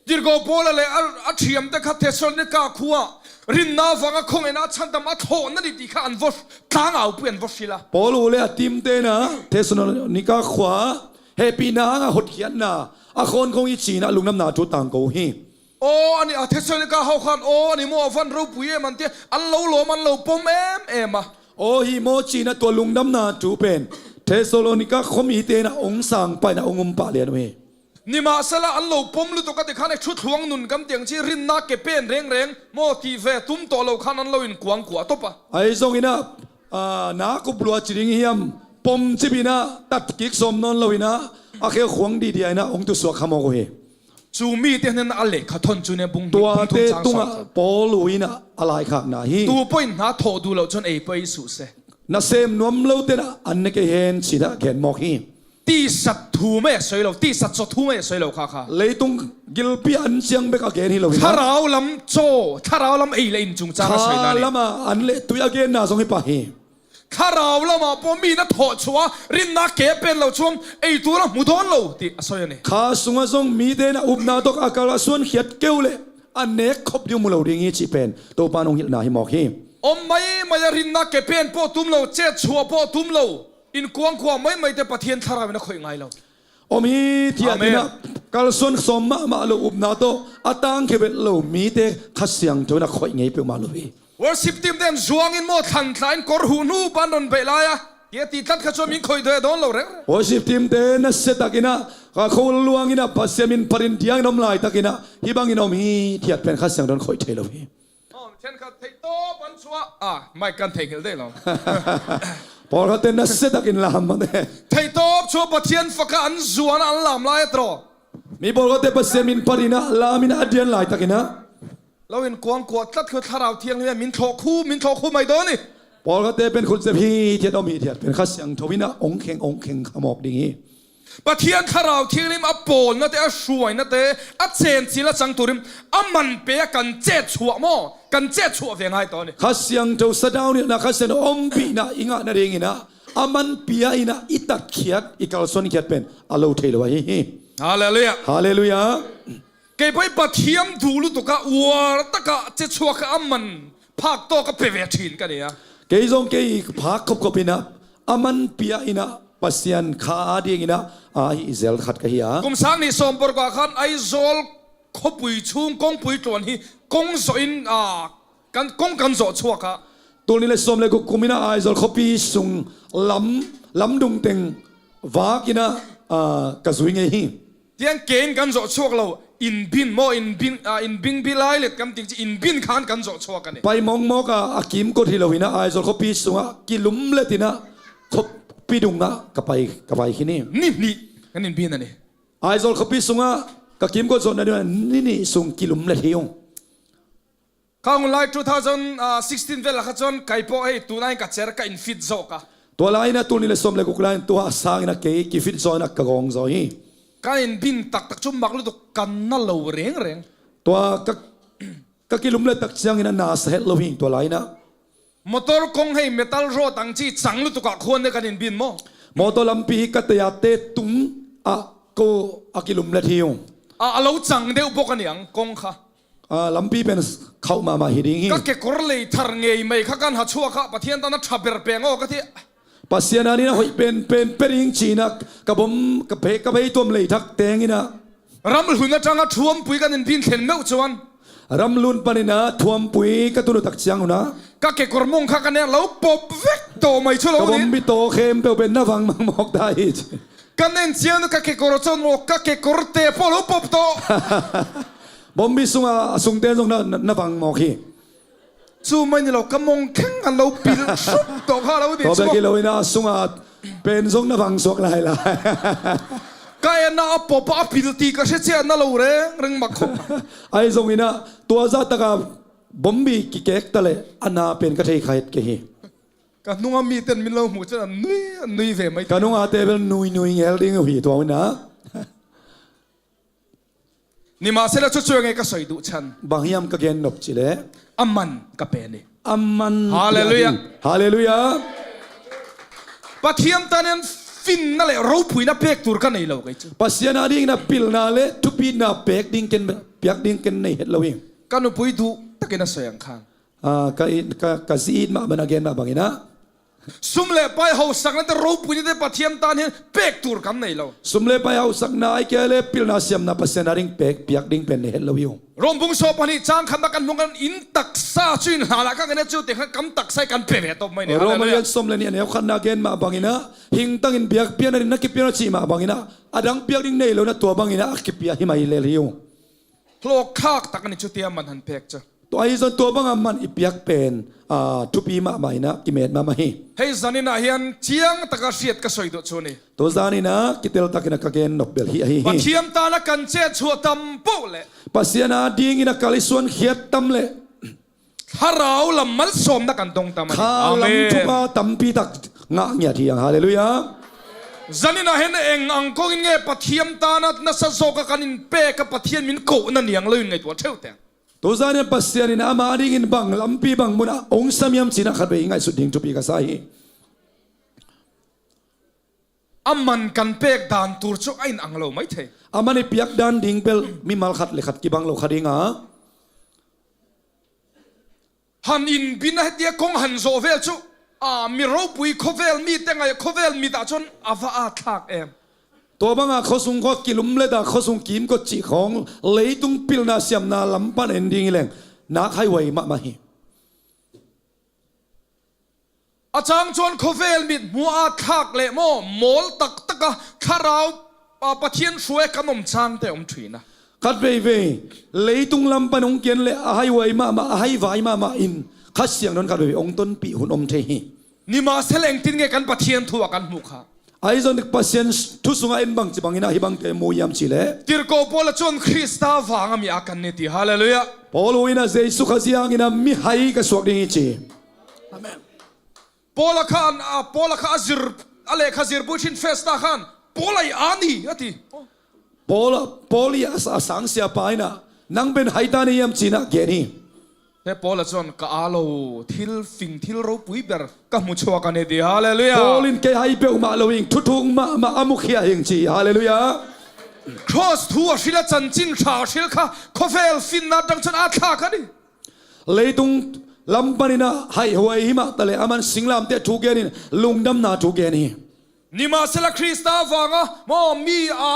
Tirko Paul le a, a thiamte kha Thessalonika khua rinna vang a khong en a changdam a thawhna ding ti kha an va tlang aupui an va hrilh a. Paul hu le a team-te in a Thessalonika khua hehpihna hanga hotkhiatna a khawn khong hi ci-in a lungdamna thu tangko uh hi. Aw, a ni a Thessalonika ho khan aw a ni maw a van ropui em an ti a, an lo lawm an lo pom emem a. Aw hi maw ci-in a tua lungdamna thu pen Thessalonika khuamite in a hong sang pah in a hong um pah lian uh hi. Nimahsela an lo pom lutuk a ti khan ei thutluang nun kan ti ang ci rinna ke pen rengreng maw ti ve tum tawh lo khan an lo inkuangkuah tawp a. Ahi zongin a, a, na kup lua ci ding hiam pom cip in a tat kik sawm nawn lo in a a kheu khuang dihdiah in a hong tusuak kha mawk uh hi. Cu mite hnen a lekha thon cu ne bung bung thum chang sawm. Tuate tungah Paul hu in a a laikhakna hi. Tu pawhin hna thawh duh loh cuan ei pawh ei suhsia. Nasem nuam lote in a an ne kei hen ci-in a gen mawk hi. Tihsat thu mah a soi lo, tihsat caw thu mah a soi lo kha kha. Leitung gilpi an ciang bek a gen hi lo hi. Thlarau lam caw, thlarau lam ei le in cung cang a soina ni. Kha lamah an le tui a genna zong hi pah hi. Thlarau lamah pawh mi na thawh chuah rinna ke pen lo cuang ei tu la hmu dawn lo ti a soi a ni. Kha sungah zong mite in a upna tawh a kalsuan khiat keu le a nek khop ding mu lo ding hi cih pen Topa in hong hilhna hi mawk hi. Om maimai a rinna ke pen pawh tum lo, cetchuah pawh tum lo. Inkuangkuah maimaite Pathian Thlarau in a khoih ngai lo. Om hithiat in a kalsuan sawm mahmah lo upna tawh a tangkhia vet lo mite Kha Siangtho in a khoih ngei peuhmah lo hi. Worship team ten zuangin maw thlan tla in kor huhnu pan rawn beih lai a. Tia ti tlat kha chuan min khoih dawn lo reng. Worship team te nasia takin a ka kho luangin a Pasian min phatin diangin om lai takin a hih bangin om hithiat pen Kha Siangtho in khoih thei lo hi. Aw, ṭhenkhat theihtawp an chuah a, mic kan theihnghilh daih lo. Pawlkhatte nasia takin lam a ne. Theihtawp chuah Pathian faka an zuan a an lam lai a tawh. Mi pawlkhatte Pasian min phatin a lamin a dian lai takin a. Lo inkuangkuah tlat kha Thlarau Thianghlim min thlawh khu, min thlawh khu mai dawn ni. Pawlkhatte pen khutzep hithiat om hithiat pen Kha Siangtho in a ong kheng ong kheng kha mawk ding hi. Pathian Thlarau Thianghlim a pawlnate, a hruainate, a chenchil a chang turin a man pia kan chet chhuah maw? Kan chet chhuah ve ngai tawh ni. Kha Siangtho sathau nilhna, Kha Siangtho ompihna i ngah nadingin a, a man pia in a i tatkhiat, i kalsuankhiat pen a lo thei lo ahi hi. Halleluiah. Halleluiah. Kei pawh i Pathian duh lutuk a uar tak a chet chhuah kha a man phak tawk a pe ve ṭhin ka ni a. Kei zong kei phak khopkhop in a, a man pia in a Pasian kha a dingin a, a hih zel khat ka hi a. Kum sang nih sawm paruk ah khan Aizawl khuapui chhung kongpui tluan hi kong zawh in, a, kan, kong kan zawh chhuak a. Tul nih le sawm le guk kum in a Aizawl khuapi sung lam, lam dung teng vak in a, a, ka zui ngei hi. Tiang kein kan zawh chhuak lo, inbin maw, inbin, a, inbing bi lai let kan tih ci, inbin khan kan zawh chhuak a ni. Pai mawkmawk a, a kimkot hi lo in a, Aizawl khuapi sungah kilum let in a, khuapi dungah ka pai, ka pai khin hi. Ni hnih kan inbin a ni. Aizawl khuapi sungah ka kimkot zawhna dingah ni hnih sung kilum let hi ung. Kha hun lai two thousand sixteen vel a kha chuan kei pawh hei tunai ka chair ka in fit zawk a. Tua lai in a tul nih le sawm le guk lai in tua a sang in a kei ki fit zawh in a ka gawng zawh hi. Kan inbin taktak chu mak lutuk kan na lo reng reng. Tua ka, ka kilum let tak ciangin a na sa het lo hi tua lai in a. Motor kawng hei metal rod ang chi chang lutuk ah khuan te kan inbin maw? Motor lampi hi ka tei a te tung ah ko a kilum let hi ung. A, a lo chang deuh bawk a ni ang kawng kha. A, lampi pen khauh mahmah hi ding hi. Ka kekawr lei thar ngei mai kha kan ha chhuak kha, Pathian tan a ṭha ber peng aw ka ti. Pasian anin a hoih pen pen pe ding ci-in a ka bawm, ka phei, ka phei tuam lei thak teng in a. Ramhlun aṭanga thuampui kan inbin thlen meuh chuan. Ramhlun panin a thuampui ka tun uh tak ciang hun a. Ka kekawr mawng kha ka nen lo pawp vek tawh mai chu lo ni. Ka bawmbi tawh khempeuh pen na vang mawk ta hi. Kan en chiang ka kekawr chuan maw, ka kekawr te pawh lo pawp tawh. Bawmbi sunga a sungte zong na, na, na vang mawk hi. Chu mai ni lo, ka mawng kheng an lo pil hrup tawh kha lo ni chu. Tua bek hi lo in a sunga pen zong na vang suak lai lai. Ka enna a pawp a, a pil tih ka hre chiah na lo reng reng mak khawp. Ahi zongin a tua zah taka Bombi kikek ta leh a na pen ka thei kha het kei hi. Ka nunga miten min lo hmuh ciang a nui, a nui ve mai. Ka nungate bel nui nui ngel ding uh hi tua uh inah. Nimahsela cucu enge ka soi duh chan. Bang hiam ka gen nop cileh? A man ka pen hi. A man. Halleluiah. Halleluiah. Pathian tanin finna le ropuina pek tur ka nei lo kei cu. Pasian a dingin a pilna le thupina pek ding ken, piak ding ken nei het lo hi. Ka nupui duh takin a soi ang khan. Ah, ka, ka, ka zi it mah bana gen mah banginah. Sum le pai hausaknate ropuinate Pathian tan hin pek tur kan nei lo. Sum le pai hausakna ai kei le pilna siamna Pasian a ding pek piak ding pen nei het lo hi uh. Rom bung sawm pahnih cang khatna kan hmuh kan in taksa cu in hlanah ka ngen a cu te khan kam taksa i kan pe ve tawp mai ni. Rom a lian sawm le nih a neu khatna gen mah banginah hingtangin biakpiakna ding na kipia na cih mah banginah a dang piak ding nei lo na tua banginah a kipia hi mai lel hi uh. Hlawkkhak tak a ni cu tia man han pek cu. Tua ahi zong tua banga man i piak pen, ah, thupi mahmah inah kimet mahmah hi. Hei zaninah hian ciang taka hriat ka soi duh cu ni. Tua zaninah kitel takinah ka gen nop bel hi ahi hi. Pathian tana kan ceh chuah tam poh leh. Pasian a dingin a kal i suan khiat tam leh. Thlarau lam malsawmna kan dong tam a ni. Kha lam thupha tampi tak ngah ngiat hi ang. Halleluiah. Zaninah hian eng ang kongin nge Pathian tana nasa zawka kan in pek a Pathian min kohna niang lo in ngaihtuah theuh teng. Tuzanin Pasian in ama dingin bang lampi bang munah ong samiam cinah khatvei i ngaihsut ding thupi ka sa hi. A man kan pek dan tur cu a in ang lo mai thei. A man i piak dan ding bel mimal khat le khat kibang lo kha dinga. Han in bin a hetia kong han zawh vel cu, a, mi ropui khawvel mi te ngai khawvel mit ah cun a va a thlak em. Tua banga khuasung khua kilum le dah khuasung kimkot cih khawng leitung pilna siamna lam pan en ding hi leng nak haihuai mahmah hi. A cang cuan khawvel mit hmuh a thlak leh maw mawl taktak a thlarau, a, Pathian hruai kan om cangte om thuina. Khat veivei leitung lam pan hong kian le a haihuai mahmah a haivai mahmah in Kha Siangtho in khat veivei hong tonpih hun om thei hi. Nimahsela engtin nge kan Pathian thu ah kan hmuh kha. Ahi zong Pasian thu sungah en bangci bangin ahi bangte mu hiam cihleh. Tirhkoh Paul a cun Khrista vanga mi a kan ni ti. Halleluiah. Paul hu in a Jesu Khazih hangin a mihai ka suak ding hi ci. Amen. Paul a khan, a, Paul a kha a zir, a lehkha zir bui thin Festa khan Paul ai a ni a ti. Paul, Paul i a, a sangsia pa in a nang pen hai ta ni hiam cinah gen hi. He Paul a cun ka aa lo thil fing thil ropui ber ka hmu chuak a ni ti. Halleluiah. Paul in kei hai peuhmah lo hing thuthung mahmah a mukhia hing ci. Halleluiah. Cross thu a hril a chanchin ṭha a hril kha khawvel finna tang cun a thlak a ni. Leitung lam panin a haihhuai hi mah taleh a man singlamteh thu genin lungdamna thu gen hi. Nimahsela Khrista vanga maw mi a,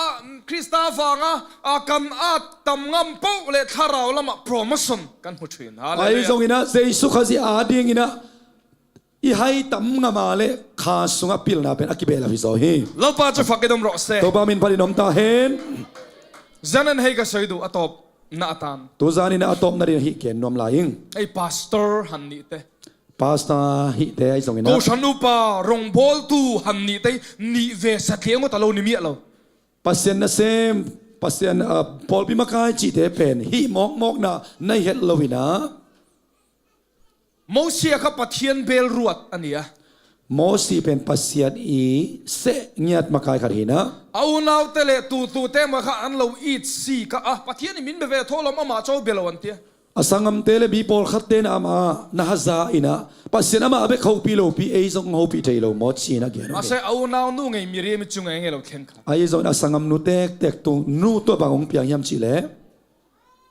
a, Khrista vanga a kan at tam ngam poh le thlarau lamah promotion kan hmu ṭhin. Halleluiah. Ahi zonginah Jesu Khazih a dinginah i hai tam ngam a le kha sungah pilna pen a kibehlap hi zaw hi. Lalpa cu fak i dom rawh se. Topa min phatin om ta hen. Zanin hei ka soi duh a tawp na a tan. Tuzanin a tawpna ding hih ken nuam lai ing. Ei pastor han nihte. Pastor hihte ahi zongin a. Kohhran upa rongbawltu han nihte nih ve satliang awt a lo ni miah lo. Pasian nasem, Pasian, ah, pawlpi makai cihte pen hih mawkmawkna na i het lo inah. Mosia kha Pathian beel ruat a ni a. Mosi pen Pasian i seh ngiat makai khat hi na. A unaute le tutute maw kha an lo it si kha a, Pathian i min bia ve tho lom amah co bia lo an tia. A sangamte le mi pawlkhatte na amah na haza inah Pasian amah bek hopih lopi ei zong hopih thei lo maw ci-in a gen. Mase a unau nu ngei Miriam i cu ngei ngei lo thlen kha. Ahi zongin a sangamnu tektek tu nu tua bang hong piang hiam cihleh.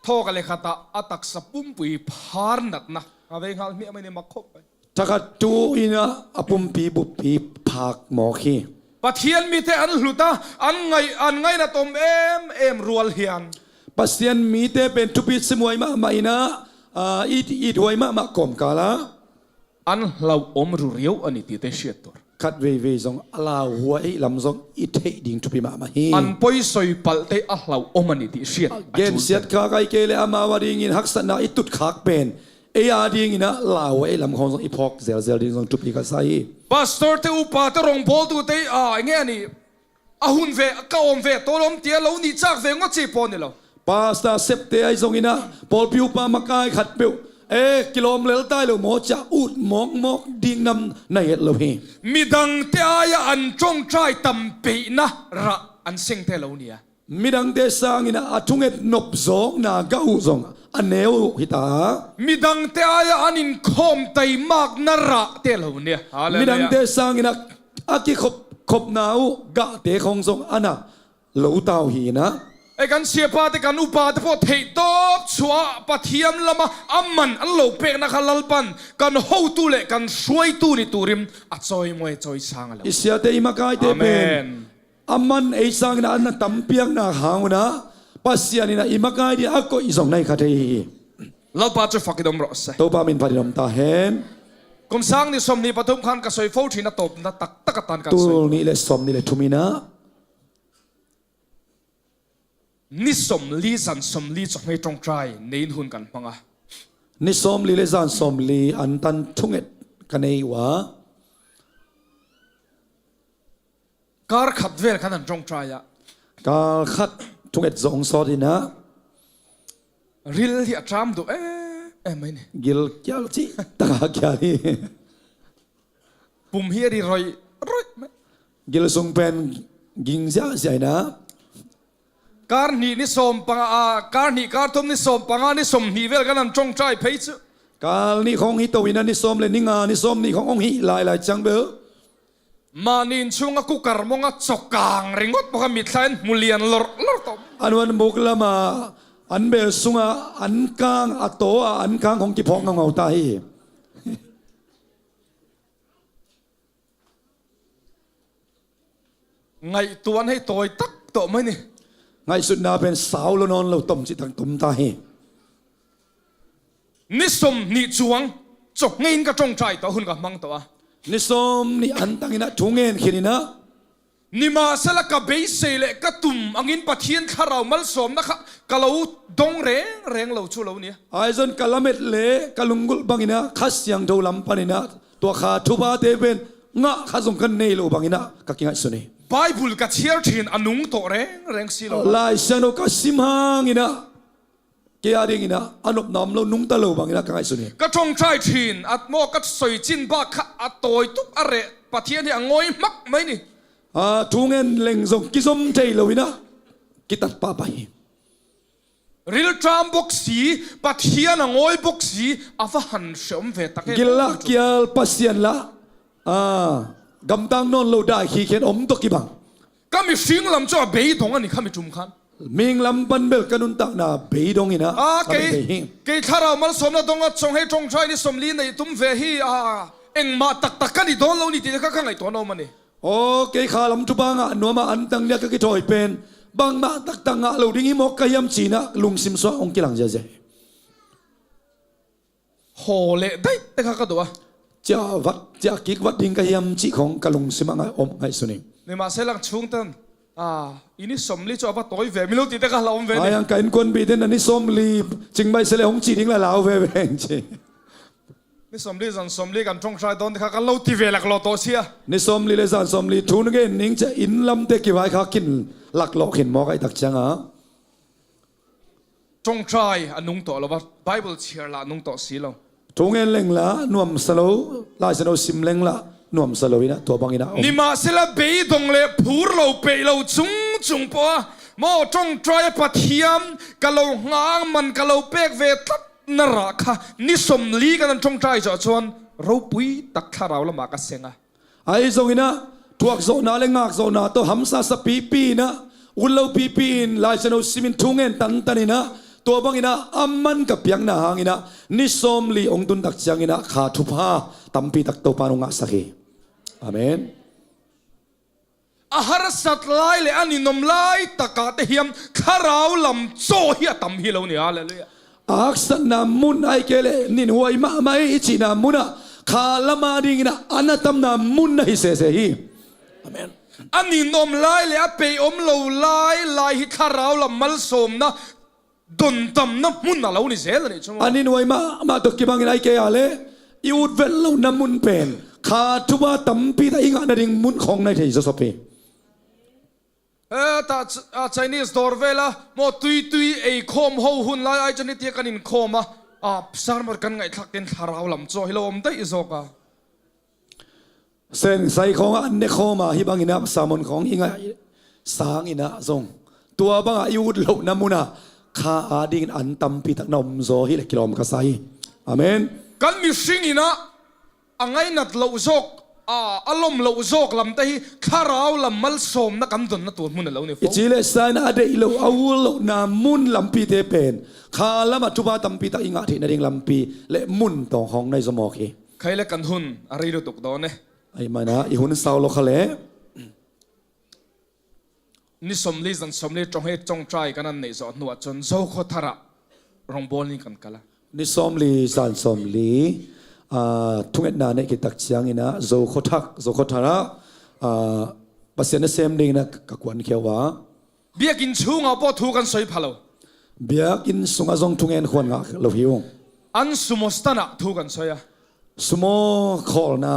Thawk a le khatah a taksa pumpui phar natna a vei nghal hmiah mai ni mak khop mai. Thakhat tu inah a pumpi buppi phak mawk hi. Pathian mite an hlut a, an ngai, an ngaina tom em em rual hian. Pasian mite pen thupi simuai mahmah inah, ah, it, it huai mahmah kawmkal ah. An hlauhawm ruriau a ni tite hriat tur. Khat veivei zong a lauhuai lam zong i theih ding thupi mahmah hi. An poisoi palhte a hlauhawm a ni tih hriat a gensiat khak ai kei le amau a dingin haksatna i tutkhak pen ei a dinginah lauhuai lam khawng zong i phawk zelzel ding zong thupi ka sa hi. Pastorte upate rongbawltute a nge a ni a hun ve ka awm ve tawlawm tia lo nih cak ve ngaw ci pawl ni lo. Pastor septe ahi zongin ah pawlpi upa makai khatpeuh, e, kilawm lel tai lo maw ci-a ut mawkmawk ding nam na hi het lo hi. Midangte ai-ah an ṭawngṭai tam peihna rah an sengte lo ni a. Midangte sangin ah a thunget nopzawkna gah uh zong a neu uh hi ta. Midangte ai-ah an inkhawm taimakna rahte lo ni a. Hallelujah. Midangte sangin ah a kikhop khopna uh gahte khawng zong a na lo ta uh hi na. E, kan siapate, kan upate pawh theihtawp suah Pathian lamah a man an lo pekna kha Lalpan kan hotu le kan hruaitu ni turin a cawimawi cawisang a lo. I siate, i makaite pen, amen, a man ei sangin ah an na tampiakna hang un ah Pasian in ah i makai ding a koih zong na hi kha thei hi. Lalpa cu fakin om rawh se. Topa min fakin om ta hen. Kum sang nih sawmhnih pathum khan ka soi fo ṭhin a tawpna taktak a tan ka soi. Tul nih le sawmnih le thum in ah ni sawmli zan sawmli cawng hei ṭawngṭai nei in hun kan hmang a. Ni sawmli le zan sawmli an tan thunget ka nei uh a. Kar khat vel khan an ṭawngṭai a. Kar khat thunget zong sawt in ah. Ril hi a ṭam duh em em mai ni. Gil kial cih taka kial hi. Pum hi a ri roih roih mai. Gil sung pen ging ziahziah in ah. Kar hnih ni sawm panga, a, kar hnih kar thum ni sawm panga ni sawmhnih vel khan an ṭawngṭai phei cu. Kar nih khawng hi to in ah ni sawm le ni nga ni sawmnih khawng hong hih lailai ciang bel. Mahni inn chungah kukar mawngah cawkang ringawt mawngah mitthlai an hmu lian lorhlorh tawh. A nuan buk lamah an bel sungah an kang a taw a an kang khawng kiphawk ngaungau ta hi. Ngaihtuah hei tawi tak tawh mai ni. Ngaihsutna pen sau lo nawn lo tom cih tak tom ta hi. Ni sawmhnih cuang cawk ngei in ka ṭawngṭai tawh hun ka hmang tawh a. Ni sawmhnih an tang in ah thu ngen khin in ah. Nimahsela ka beisei le ka tum angin Pathian thlarau malsawmna kha ka lo dong rengreng lo cu lo ni a. Ahi zong ka lamet le ka lunggulh bang in ah Kha Siangtho lam pan in ah tua kha thuphate pen ngah kha zong ka nei lo bang in ah ka kingaihsun hi. Bible ka chiar ṭhin a nung tawh rengreng si lo. Lai Siangtho ka sim hang in ah kei a ding in ah a nopna om lo, nungta lo bang in ah ka ngaihsun hi. Ka ṭawngṭai ṭhin a maw, ka soi cin bak kha a tawi tuk a reh, Pathian hi a ngawi hmak mai ni. A, thu ngen leng zong kizom thei lo in ah kitat pahpah hi. Ril ṭam bawk si, Pathian a ngawi bawk si, a va han hre om ve tak e. Gil lah kial, Pasian lah, a, gamtang nawn lo dai khi khen om tawh kibang. Ka mihring lam cu a beidong a ni kha mi ṭum khan. Mihing lam pan bel ka nuntakna beidong in ah, a, ka kei, bei hi. Kei thlarau malsawmna dong a cawng hei ṭawngṭai ni sawmli nei tum ve hi, a, engmah taktak ka ni dawn lo ni ti te kha ka ngaihtuah nuam a ni. Aw, kei kha lam thupha ngah nuam a, an tang nia ka kithawi pen bangmah taktak ngah lo ding hi mawk ka hiam ci in ah lungsim suak hong kilang ziahziah hi. Haw leh daih te kha ka duh a. Ciah vat, ciah kik vat ding ka hiam cih khawng ka lungsim ah ngai, om ngaihsun hi. Nimahsela chungten, a, i ni sawmli cu a va tawi ve mi lo ti te kha la om ve ni. Ai ang ka innkuan bite na ni sawmli cing baih se le hong ci ding la lau veve heng ci. Ni sawmli zan sawmli kan ṭawngṭai dawn te kha kan lo ti ve laklawh tawh sia. Ni sawmli le zan sawmli thu na ngen ning ciah inn lamte kivai kha kin laklawh khin mawk ahih tak ciangah. Ṭawngṭai a nung tawh lo va, Bible chiar lah a nung tawh si lo. Thu ngen leng lah nuamsa lo, Lai Siangtho sim leng lah nuamsa lo in ah tua bang in ah om. Nimahsela beidong le phur lo peih lo cungcung pawh a maw, ṭawngṭai a Pathian ka lo hngak man ka lo pek ve tlat na rah kha ni sawmli kan an ṭawngṭai zawh chuan ropui tak thlarau lamah ka seng a. Ahi zongin ah thuakzawhna le ngakzawhna tawh hamsa sa pipi in ah, ut lo pipi in Lai Siangtho simin thu ngen tantan in ah, tua bangin ah a man ka piakna hangin ah ni sawmli hong tun tak ciangin ah kha thupha tampi tak Topa in hong ngahsak hi. Amen. A harsat lai le a ninawm lai takah te hiam thlarau lam chaw hi a tam hi lo ni. Halleluiah. A haksatna mun ahih kei leh ninhuai mahmah i cihna munah kha lama dingin ah a na tamna mun na hi sese hi. Amen. A ninawm lai le a peih om lo lai lai hi thlarau lam malsawmna dontamna hmun a lo ni zel a nih chu maw? A ninhuai mahmah tawh kibangin ahih kei a leh i ut velh lohna mun pen kha thupha tampi tak i ngah nading mun khawng na hi thei zawsawp hi. Heta, a, Chinese dawr vela maw tuitui ei khawm ho hun lai ai cun hitia kan in khawm a, a, sermon kan ngaihthlak tin thlarau lam caw hi lo om daih zawk a. Sen sai khawngah an ne khawm a, hih bangin ah sermon khawng i ngaih sangin ah zong tua bangah i ut lohna munah kha adingin an tampi tak na om zaw hi leh kilawm ka sa hi. Amen. Kan mihring in ah a ngainat loh zawk, a, a lom loh zawk lamte hi thlarau lam malsawmna kan donna tua hmun a lo ni fo. I ci leh sa in a deih loh, a ul lohna mun lampite pen kha lamah thupha tampi tak i ngah theih nading lampi le mun tawng hong nai zaw mawk hi. Khai le kan hun a rei lutuk dawn e. Ahi mana i hun sau lo kha le. Ni sawmli zan sawmli ṭawng hei ṭawngṭai kan an neih zawh hnuah cun Zokhawthar ah rawngbawl ning kan kal a. Ni sawmli zan sawmli, aa, thungetna neih khit tak ciangin ah Zokhawthar, Zokhawthar ah, aa, Pasian nasem dingin ah ka kuan khia uh a. Biakinn chungah pawh thu kan soi pha lo. Biakinn sungah zong thungen khuan ngah lo hi ung. An sumo stand ah thu kan soi a. Sumo khawlna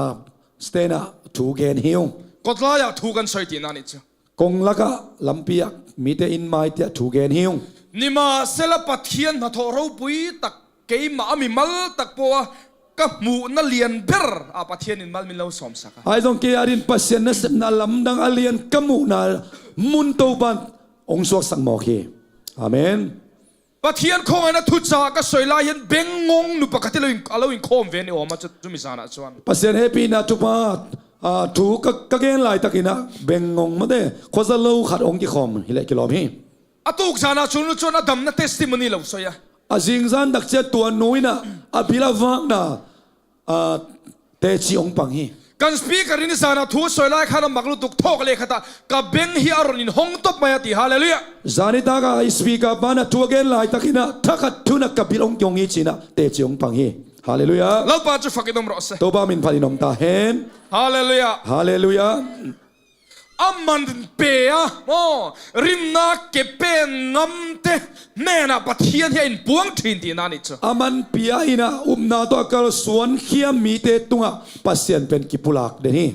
stand ah thu gen hi ung. Kawtlai ah thu kan soi tihna nih cu. Kong lakah lampi ah mite inn mai tiah thu gen hi ung. Nimahsela Pathian hnathawh ropui tak keimah a mimal tak paw a ka hmuhna lian ber a Pathian in mal min lo sawmsak a. Ahi zong kei adin Pasian nasepna lamdang a lian ka muhna mun Topan hong suaksak mawk hi. Amen. Pathian khawngaihna thuca ka soi lai hin bengngong nu pakhat hi lo in, a lo in khawm ve ni awm a cu, cumi zanah chuan. Pasian hehpihna thupha, aa, thu ka, ka gen laitakin ah bengngong mate khuaza lo khat hong kikhawm hi leh kilawm hi. A tuk zanah cun nu chuan a damna testimony lo soi a. A zingzan tak ciah tua nu in ah a bil a vakna, aa, teci hong pang hi. Kan speaker in zanah thu soi lai khan a mak lutuk thawk le khatah ka beng hi a rawn in hong tawp mai a ti, hallelujah. Zani takah speaker pan a thu a gen laitakin ah thakhat thun ah ka bil hong kihong hi cinah teci hong pang hi. Hallelujah. Lalpa cu fakin awm rawh se. Topa min phatin awm ta hen. Hallelujah. Hallelujah. A man pe a maw rimna ke pen ngamte hnenah Pathian hi a inpuang ṭhin tihna nih cu. A man pia in ah upna tawh a kalsuan khiam mite tungah Pasian pen kipulak den hi.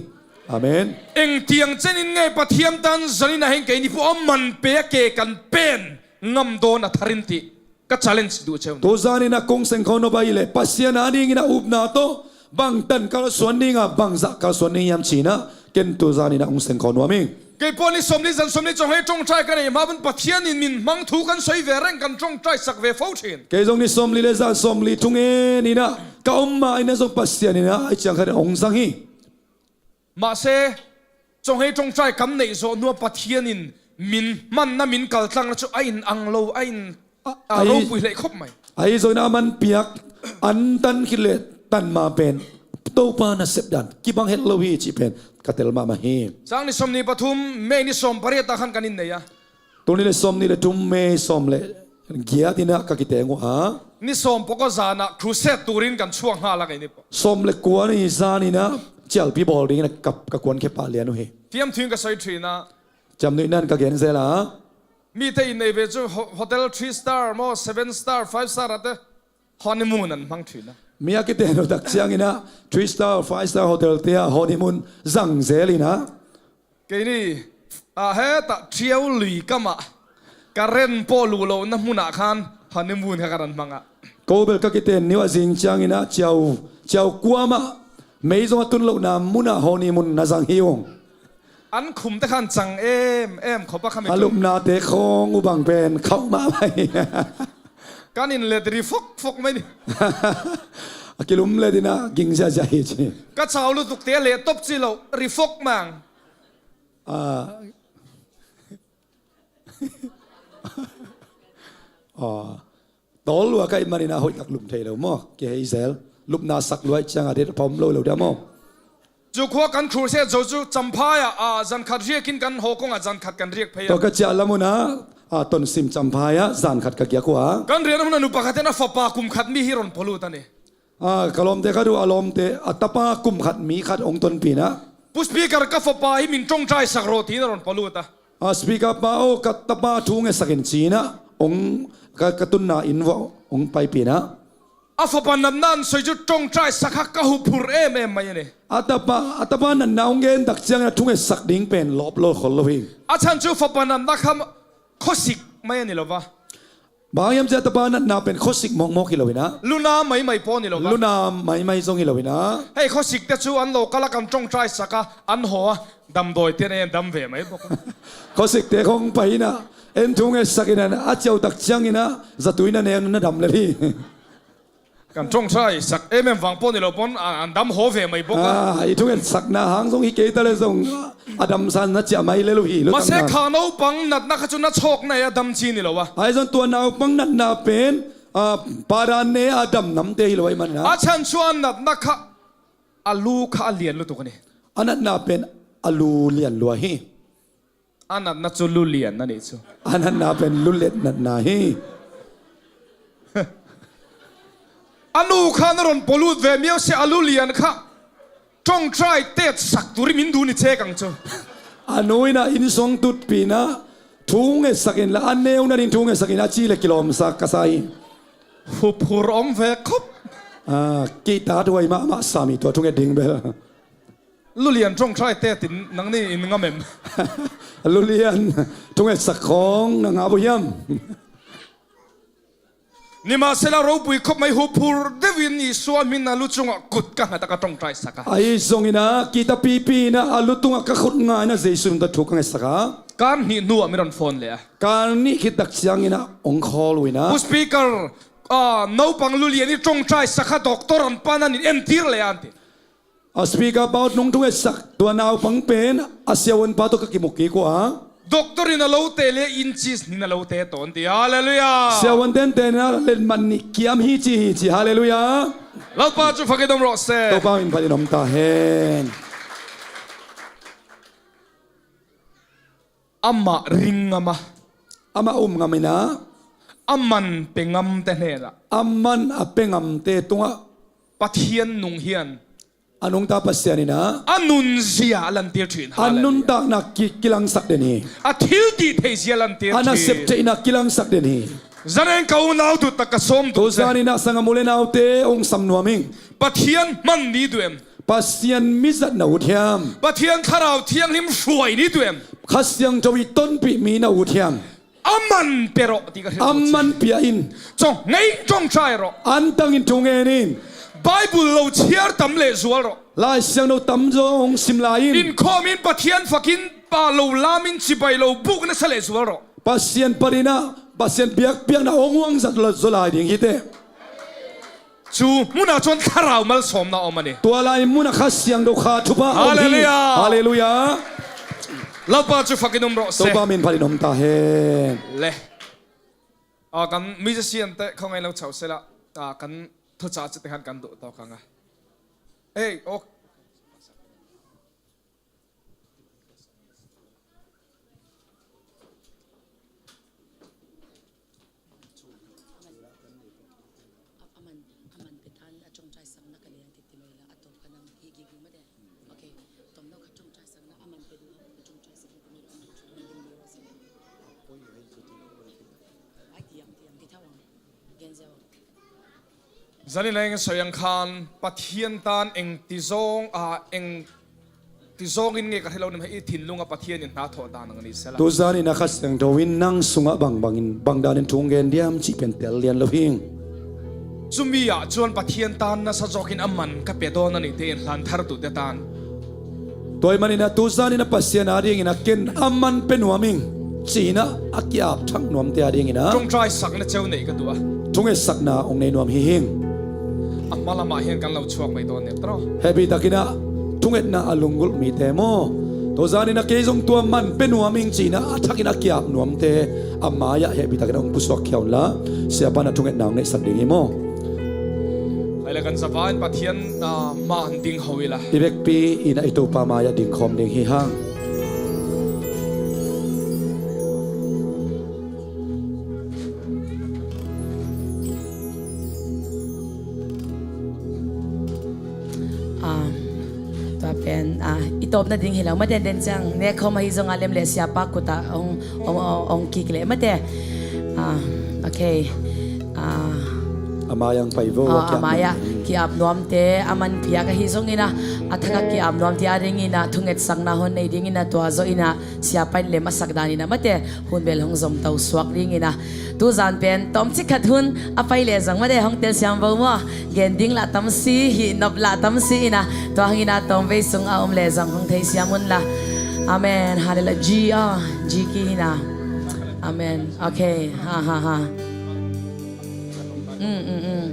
Amen. Engtiang cenin nge Pathian tan zanin ah hin keini pawh a man pe a ke kan pen ngam dawn a thar in tih ka challenge duh cheu. Tuzan in a kong seng kho nop ahih leh Pasian a dingin a upna tawh bangtan kalsuan ding a bangzah kalsuan ding hiam cinah ken tuzan in a hong seng kho nuam ing. Kei pawh ni sawmli zan sawmli cawng hei ṭawngṭai ka neih hma bun Pathian in min hmang thu kan sawi ve reng kan ṭawngṭai sak ve fo ṭhin. Kei zong ni sawmli le zan sawmli thungen in a ka om mah in a zong Pasian in a ai ciang khat in hong zang hi. Mahse, cawng hei ṭawngṭai kan neih zawh hnuah Pathian in min hmanna min kaltlangna cu a in ang lo, a in a, a ropui hlei khawp mai. Ahi zongin a man piak an tan khit le tan ma pen Topa nasep dan kibang het lo hi cih pen ka tel mahmah hi. Sang ni sawmnih pathum, May ni sawm pariat ah khan kan in nei a. Tul nih le sawmnih le thum, May sawm le giat in a ka kiteng uh a. Ni sawm pawka zan ah crusade turin kan chuang nghal a kei ni pawh. Sawm le kua ni zan in a cialpi bawl dingin a ka, ka kuan khe pah lian uh hi. Fiamthu in ka sawi ṭhin a. Ciamnuih nan ka gen zel a. Mite in nei ve cu ho-, hotel three star maw, seven star, five star ah te honeymoon an hmang ṭhin a. Mi a kiten uh tak ciangin a three star, five star hotel te ah honeymoon zang zel in a. Keini, ah, hetah Ṭiau lui kamah ka rent pawh luh lohna hmunah khan honeymoon kha ka ran hmang ah. Ko bel ka kiten ni uh a zing ciangin a Ṭiau, Ṭiau kuamah mei zong a tun lohna munah honeymoon na zang hi ung. An khumte khan chang em em khawpa kha mi a lupnate khawng uh bang pen khauh mahmah hi. Kan in let ri fok fok mai ni. A kilum let in a ging ziahziah hi ci. Ka chau lutuk te a leh top ci lo ri fok mang. Ah. Ah. Tawl lua ka ih manin a hoih tak lum thei lo maw? Kihei zel. Lupna sak luai ciang a det a pom lo lo dia maw? Cu khua kan crusade zo cu Champhai ah, ah, zan khat riak in kan hawkawng ah zan khat kan riak phei a. Tua ka ciah lam un ah, ah, Tonsim Champhai ah zan khat ka giak uh a. Kan rian a hmun a nu pakhat in a fapa kum khat mi hi rawn paw lut a ni. Ah, ka lawmte khat uh a lawmte a tapa kum khat mi khat hong tonpih in ah. Pu speaker ka fapa hi min ṭawngṭai sak rawh tiin a rawn paw lut a. Ah, speaker pa aw ka tapa thu ngesak in ci in ah hong ka, ka tunna inn vuah hong paipih in ah. A fapa natna an soi cu ṭawngṭaisak kha ka huphurh em em mai a ni. A tapa, a tapa natna hong gen tak ciangin a thungetsak ding pen lawp lo khol lo hi. A chan cu fapa natna kha khuasik mai a ni lo va. Bang hiam cia tapa natna pen khuasik mawkmawk hi lo inah. Luna maimai pawh ni lo va. Luna maimai zong hi lo inah. Hei khuasikte cu an lo kal a kan ṭawngṭaisak a an haw a damdawite na en dam ve mai bawk. Khuasikte khong pai inah en thungetsak inah a ciautak cianginah zatui na neu na dam lel hi. Kan ṭawngṭaisak em em vang pawh ni lo pawn an dam haw ve mai bawk a. Ah, i thungetsakna hang zong hi kei ta le zong a damsan na ciah mai lel uh hi. Masia kha naupang natna kha cu na chawkna a dam ci ni lo a. Ai zong tua naupang natna pen ah, padan ne a dam namte hi lo ai man na. A chan cu a natna kha a lu kha a lian lutuk a ni. A natna pen a lu lian lua hi. A natna cu lu lian a nih cu. A natna pen lu lian natna hi. A nu kha na ron pawlut ve miau si a lu lian kha. Ṭawngṭai tetsak turin min dun i cek ang cu. A nu inah inn sung tutpi inah thungetsak inla a neu nading thungetsak in a ci le kilawmsak ka sa hi. Huphur om ve khop. Ah, kihta tuai mahmah sami tua thunget ding bel. Lulian ṭawngṭai tetin nangni in ngam em? Lulian thungetsak khawng na ngap uh hiam? Nimahsela ropui khop mai huphur deuhin Isua hmina lu cungah kut ka nghat a ka ṭawngṭaisak a. Ahi zongina kitapipi ina a lu tungah ka khut nga ina Jesu min tawh thu ka ngetsak a. Kar hnih hnuah min ron fawn leh a. Kar hnih khit tak ciangina hong khawl uh ina. Pu speaker, ah, naupang lulian i ṭawngṭaisak kha doctor an pan an in entir leh an ti. A speaker pa uh nung thungetsak tua naupang pen a siavuan pa tawh ka kimu kik uh a. Doctor in a lote le inches nin a lote tawn ti. Halleluiah. Siavuan tenten in a letmat nih kiam hi ci hi ci. Halleluiah. Lalpa cu fakin om rawh se. Topa min phatin om ta hen. Amah ring ngam a. Amah um ngam ina. A man pe ngamte hnenah. A man a pe ngamte tungah. Pathian nung hian. A nungta Pasian ina. A nunzia a lantir ṭhin. A nuntakna ki, kilangsak den hi. A thil tih theihzia a lantir ṭhin. A nasep theihna kilangsak den hi. Zanen ka unau dut tak ka sawm dut. Tuzan ina sangam u le naute hong sam nuam ing. Pathian hman ni duh em? Pasian mizat na ut hiam? Pathian Thlarau Thianghlim hruai ni duh em? Kha Siangtho i tonpih mi na ut hiam? A man pe rawh ti ka hrilh. A man pia in. Cawng ngei ṭawngṭai rawh. Antangin thu ngen in. Bible lo chiar tam leh zual rawh. Lai Siangtho tamzaw hong sim lai in. Inkhawm in Pathian fakin pa lo lam in cibai lo buk na sa leh zual rawh. Pasian patina Pasian biakpiakna hong huang zat zaw lai ding hi teh. Cu munah chuan thlarau malsawmna a awm a ni. Tua lai munah Kha Siangtho kha thupha a awm hi. Halleluiah. Halleluiah. Lalpa cu fakin um rawh se. Topa min phatin om ta hen. Le. A, kan musician te khawngaih lo chauh sela, a, kan thuchah cite khan kan duh tawk ang a. Ei, ok. A, a man, a man pe tan a ṭawngṭaisakna ka lian titi mai la, a tawp kha nang hih gik ding mah de. Ok, tawmno kha ṭawngṭaisakna a man pe ding a, a ṭawngṭaisakna ka lian titi mai la. Ai, tiang, tiang, ti thau ang. Gen zia. Zanin a eng sawi ang khan Pathian tan eng ti zawng a, eng ti zawngin nge ka hre lo nih, i thinlunga Pathian in hna thawh dan ang ni sela. Tuzanin a Kha Siangtho in nang sungah bangbangin bangdanin thu ngen diam cih pen tel lian lo hing. Cumi ah chuan Pathian tan nasa zawkin a man ka pe dawn a nih te in hlan thar tu te tan. Tua ahih manin a tuzanin a Pasian a dingin a ken a man pe nuam ing. Cihna a ki-ap thak nuamte a dingin a. Ṭawngṭaisakna cheu neih ka duh a. Thungetsakna hong nei nuam hi hing. A hma lamah hian kan lo chhuak mai dawn nen tawh. Hehpih takin a thungetna a lunggulh mite maw? Tuzanin a kei zong tua man pe nuam ing cihna a thakin a ki-ap nuamte a mai-ah hehpih takin a hong pusuak khia unla. Siapa na thungetna hong neihsak ding hi maw? Aile kan zava in Pathian, ah, hma an ding ho ila. I vekpi in a i Topa mai-ah ding khawm ding hi hang. Ah, tua pen, ah, i tawpna ding hi lo ma den den ciang ne khawm ahi zong a lem leh siapa kutah hong, hong, hong, hong kik leh mate. Ah, ok. Ah, A mai-ah pai vo. Aw, a mai-ah ki-ap nuamte a man piak ahi zongin ah, a thak a ki-ap nuamte a dingin ah thungetsakna hong nei dingin ah tua zawh in ah siapa in lem a sak danin ah mate hun bel hong zomto suak dingin ah, tuzan pen tawmcik khat hun a pai leh zong mate hong telsiam vo maw. Gen ding lah tam si, hih nop lah tam si in ah, tua hangin ah tawmvei sung a om leh zong hong theisiam un la. Amen. Hallelujah. G, aw, G key hi in ah. Amen. Okay. Ha, ha, ha. Mm, mm, mm.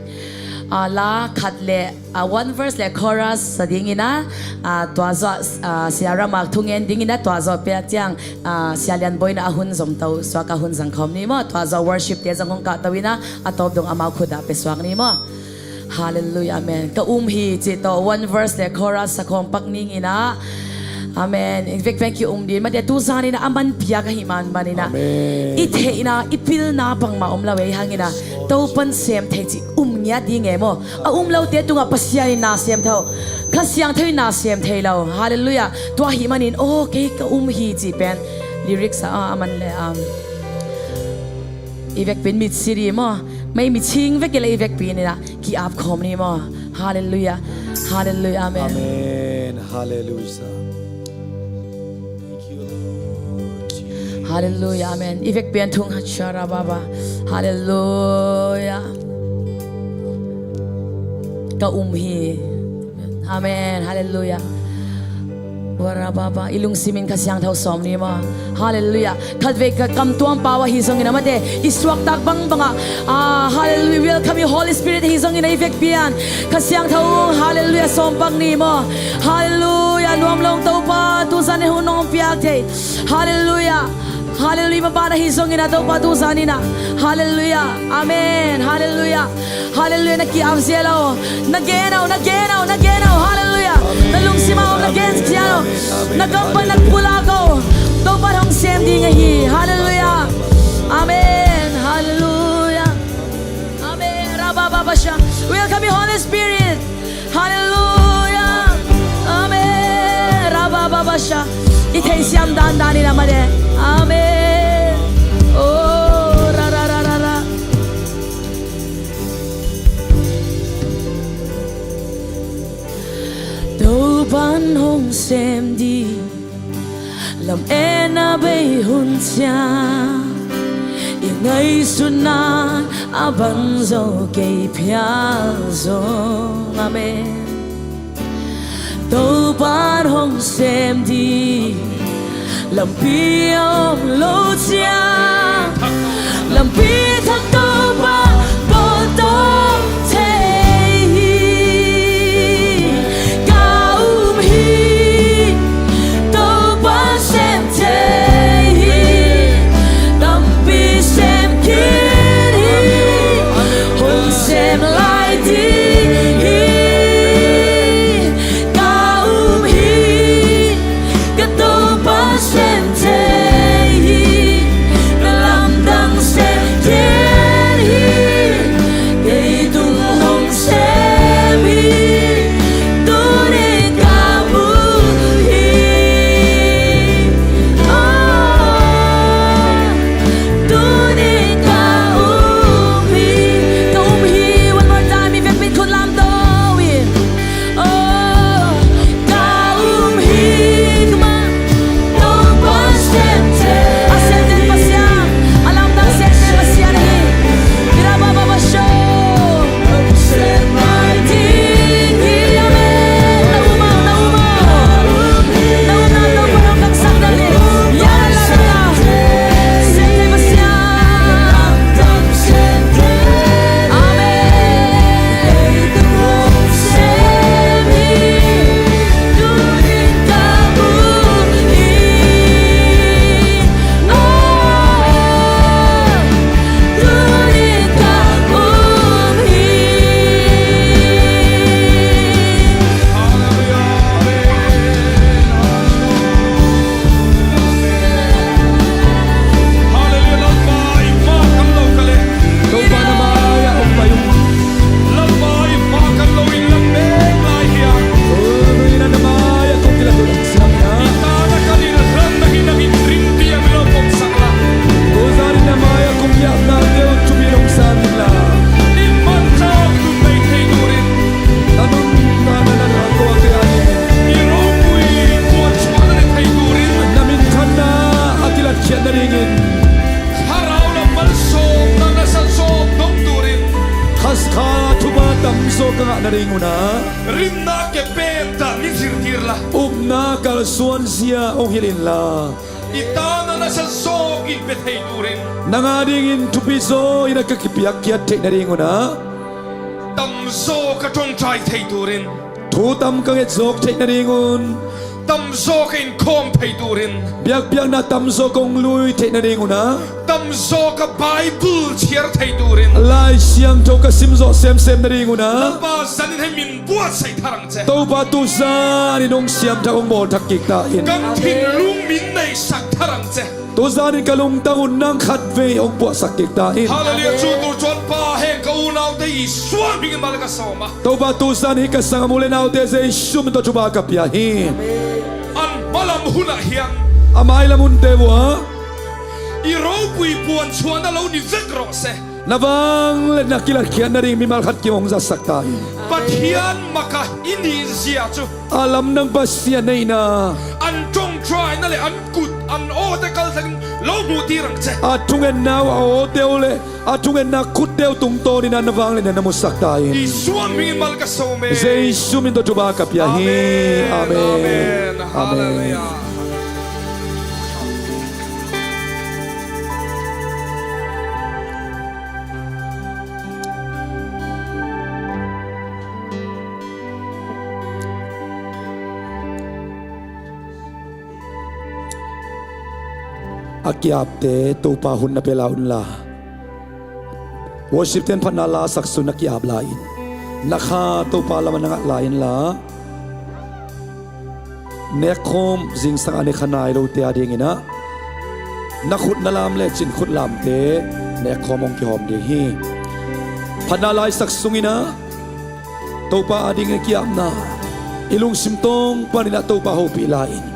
Ah, la khat le, ah, one verse le chorus sa dingin ah, ah, tua zawh, ah, Sia Rama thungen dingin ah, tua zawh pia ciang, ah, Sia Lian Boina a hun zomto suak a hun zangkhawm ni maw. Tua zawh worship te zong hong kahto in ah, a tawp dong amau khut ah pia suak ni maw. Hallelujah, amen. Ka um hi cih tawh one verse le chorus sa khawm pak ning in ah. Amen. I vek pen ki-um ding mate, tuzan in ah a man piak ahih man manin ah, amen, i theihna, i pilna bangmah om lo ei hangin ah, Topan sem thei cih um ngiat ding e maw. A um lote tungah Pasian in na sem tho, Kha Siangtho in na sem thei lo. Hallelujah. Tua ahih manin, aw, kei ka um hi cih pen lyrics ah, ah, a man le, um, i vekpi in mit si ding maw. Mei mi ching vek i la i vekpi in ah ki-ap khawm ni maw. Hallelujah. Hallelujah. Amen. Amen. Hallelujah. Hallelujah. Amen. I vekpi in thung, Charababa. Hallelujah. Ka um hi. Amen. Hallelujah. Warababa. I lungsim in Kha Siangtho sawm ni maw. Hallelujah. Khatvei ka kam tuam pau ahi zongin ah mate, i suaktak bangbang ah, ah, hallelujah, welcome you Holy Spirit ahi zongin ah i vekpi in Kha Siangtho, hallelujah, sawm pak ni maw. Hallelujah. Nuam lo Topa, tuzan in hun hong piak thei. Hallelujah. Hallelujah. Maban ahi zongin ah Topa tuzan in ah. Hallelujah. Amen. Hallelujah. Hallelujah. Na ki-ap zia lo. Na gen o, na gen o, na gen o. Hallelujah. Na lungsim a om na gen zia lo. Na kam pan na pulak o. Topa hong sem ding ahi. Hallelujah. Amen. Hallelujah. Amen. Rabababasha. Welcome you, Holy Spirit. Hallelujah. Amen. Rabababasha. I theisiam dandan in ah mate. Amen. Oh, ra, ra, ra, ra, ra. Topan hong sem ding lam-en a bei hun ciang, i ngaihsutna a bang zo kei phial zong. Amen. Topan hong sem ding lampi a om lo ciang, lampi thak Topa pawltawi thei hi. Ka um hi, Topa sem thei hi. Lampi sem khin hi, hun sem lai ding hi. Ka um hi, ka Topa sem thei hi. Na lamdang sem khin suanzia hong hilh inla, i tana na sa zawk in pia thei turin, nang adingin thupi zaw in a ka kipiakkhiat theih nadingun ah, tamzaw ka ṭawngṭai thei turin, thu tam ka nget zawk theih nadingun, tamzaw ka inkhawm thei turin, biakpiakna tamzaw kong lui theih nadingun ah, tamzaw ka Bible ciar thei turin, Lai Siangtho ka sim zawh semsem nadingun ah, Lalpa, zanin hei min buatsaih thar ang ce. Topa, tuzan in hong siamthak, hong bawlthak kik ta in. Kan thinlung min neihsak thar ang ce. Tuzan in ka lungtang un nang khatvei hong puahsak kik ta in. Hallelujah. Cu tur cuan pa heng ka unaute i sual hmingin mal ka sawm a. Topa, tuzan hi ka sangam u le naute Jesu min tawh thupha ka pia hi. An hmalam hunah hian, a mailam hunte uh ah, i ropui puan chhuahna lo ni vek rawh se. Na vangliatna kilatkhiat nading mimal khat kim hong zatsak ta in. Pathian maka i nih zia chu, a lamdang Pasian neihna, an ṭawngṭaina le an kut, an awte kaltlakin lo hmuhtir ang che. A thungetna uh, a awte uh le a thungetna khutte uh tungtawnin ah na vangliatna na musak ta in. Jesu min tawh thupha ka pia hi. Amen. Amen. Amen. Amen. Hallelujah. A ki-apte Topa hun na pia lai unla, worship ten phatna la sak sun a ki-ap lai in, na kha Topa lam a na ngah lai inla, nekkhawm zingsang a ne kha nai lote adingin ah, na khut na lam le cin khut lamte nekkhawm hong kihawm ding hi. Phatna laisak sungin ah Topa adingin a ki-apna i lungsim tawng panin ah Topa hopih lai in,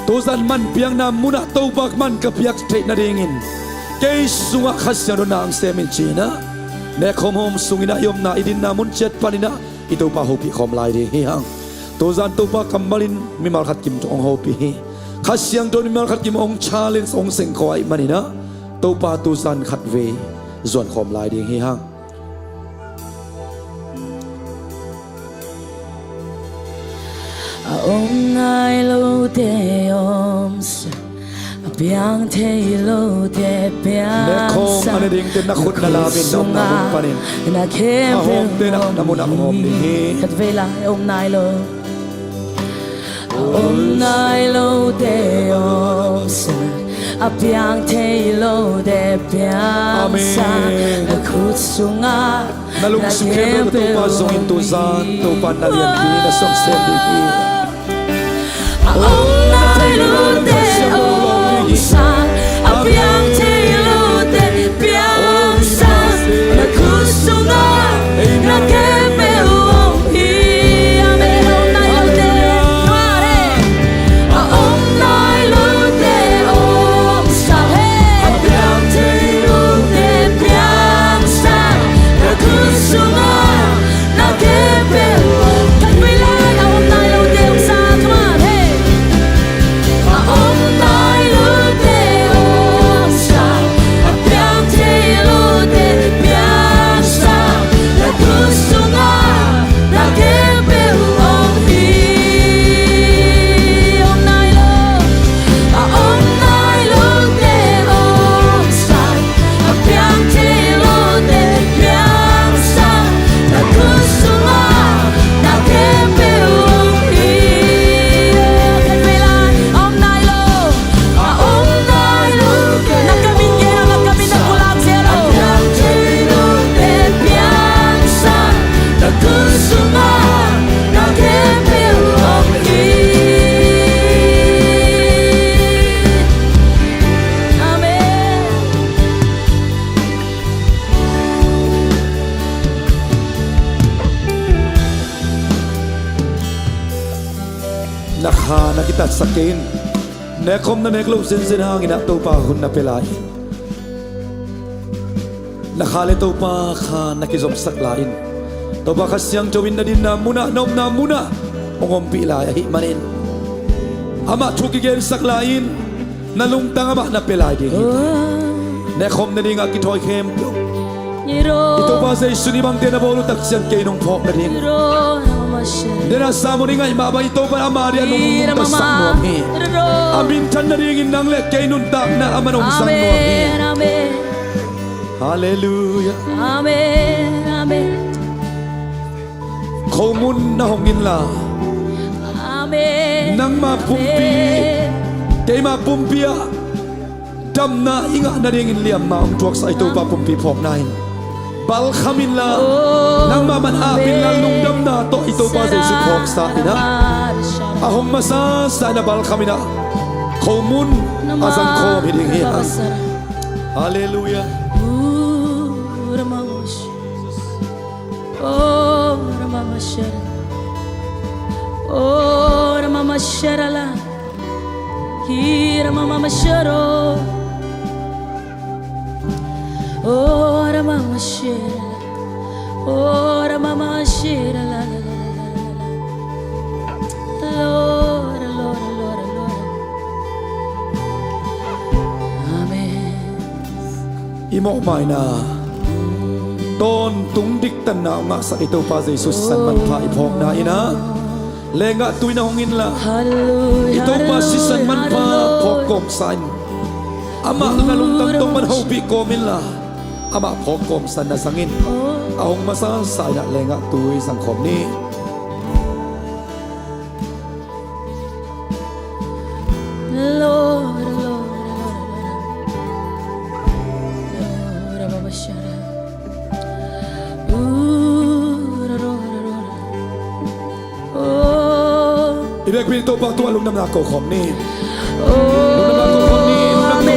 tuzan man piakna munah Topa man ka piak theih nadingin kei sungah Kha Siangtho na hong sem in ci-in ah, nekkhawm hawm sungin ah i omna i dinna mun ciat panin ah i Topa hopih khawm lai ding hi hang. Tuzan Topa kammal in mimal khat kim tawh hong hopih hi. Kha Siangtho in mimal khat kim hong challenge, hong sengkhawm ahih manin ah Topa tuzan khatvei zuan khawm lai ding hi hang. A om nai lote omsa, a piang thei lote piangsa. Nekkhawm a ne dingte na khut na lam in na omna mun panin, a hawmte na, na munah hawm ding hi. Khatvei lai, a om nai lo, a om nai lote omsa, a piang thei lote piangsa. Amen. Na khut sungah na lungsim khempeuh Topa zongin tuzan Topa na lianpi na sawmsem ding hi. A om nai lote omsa, a piang thei lote piangsa, na khut sungah na khempeuh om hi. Amen. A om nai lote, a om nai lote omsa, a piang thei lote piangsa, na khut sungah na khempeuh om. Khatvei lai, a om nai lote omsa, come on, hey. A om nai lote omsa, a piang thei lote piangsa, na khut sungah na khempeuh om hi. Om nai lo, a om nai lote omsa, a piang thei lote piangsa, na khut sungah na khempeuh om hi. Khatvei lai, a om nai lo, a om nai lo, na ka min gen a, na ka min na pulak zel lo. A piang thei lote piangsa, na khut sungah na khempeuh om hi. Amen. Na kha na kitatsak kei in. Nekkhawm na nek loh zenzen hangin ah Topa hun na pia lai in, na kha le Topa kha na kizopsak lai in, Topa Kha Siangtho in na dinna munah, na omna munah hong ompih lai ahih manin, amah thu kigensak lai in, na lungtang amah na pia lai ding hi. Nekkhawm na dingah kithawi khempeuh I Topa Jesu nih bangte na bawl uh tak ciang kei nong phawk nading. Dena sermon i ngaih mah bang i Topa ama dia nong nungta sak nuam hi. A minthan nadingin nang le kei nuntakna a man hong sang nuam hi. Halleluiah. Khomun na hong inla, nangma pumpi, keima pumpi ah damna i ngah nadingin liamma hong thuaksa i Topa pumpi phawkna in balkham inla, nangma man ap inla, lungdamna tawh i Topa Jesu phawksa inah, a hong masasa inah balkham inah khomun a zangkhawm hi ding hi hang. Halleluiah. I mawhmaina tawntung diktanna hong ngahsak i Topa Jesu sisan manpha i phawkna inah lenggah tui na hong inla, i Topa sisan manpha phawk kawmsa in, amah na lungtang tawh man hopih kawm inla, amah phawk kawmsa na zangin a hong masasa inah lenggah tui zangkhawm ni. I biakinn Topa tungah lungdamna ko khawm ni. Lungdamna ko khawm ni. Lungdam ko ni.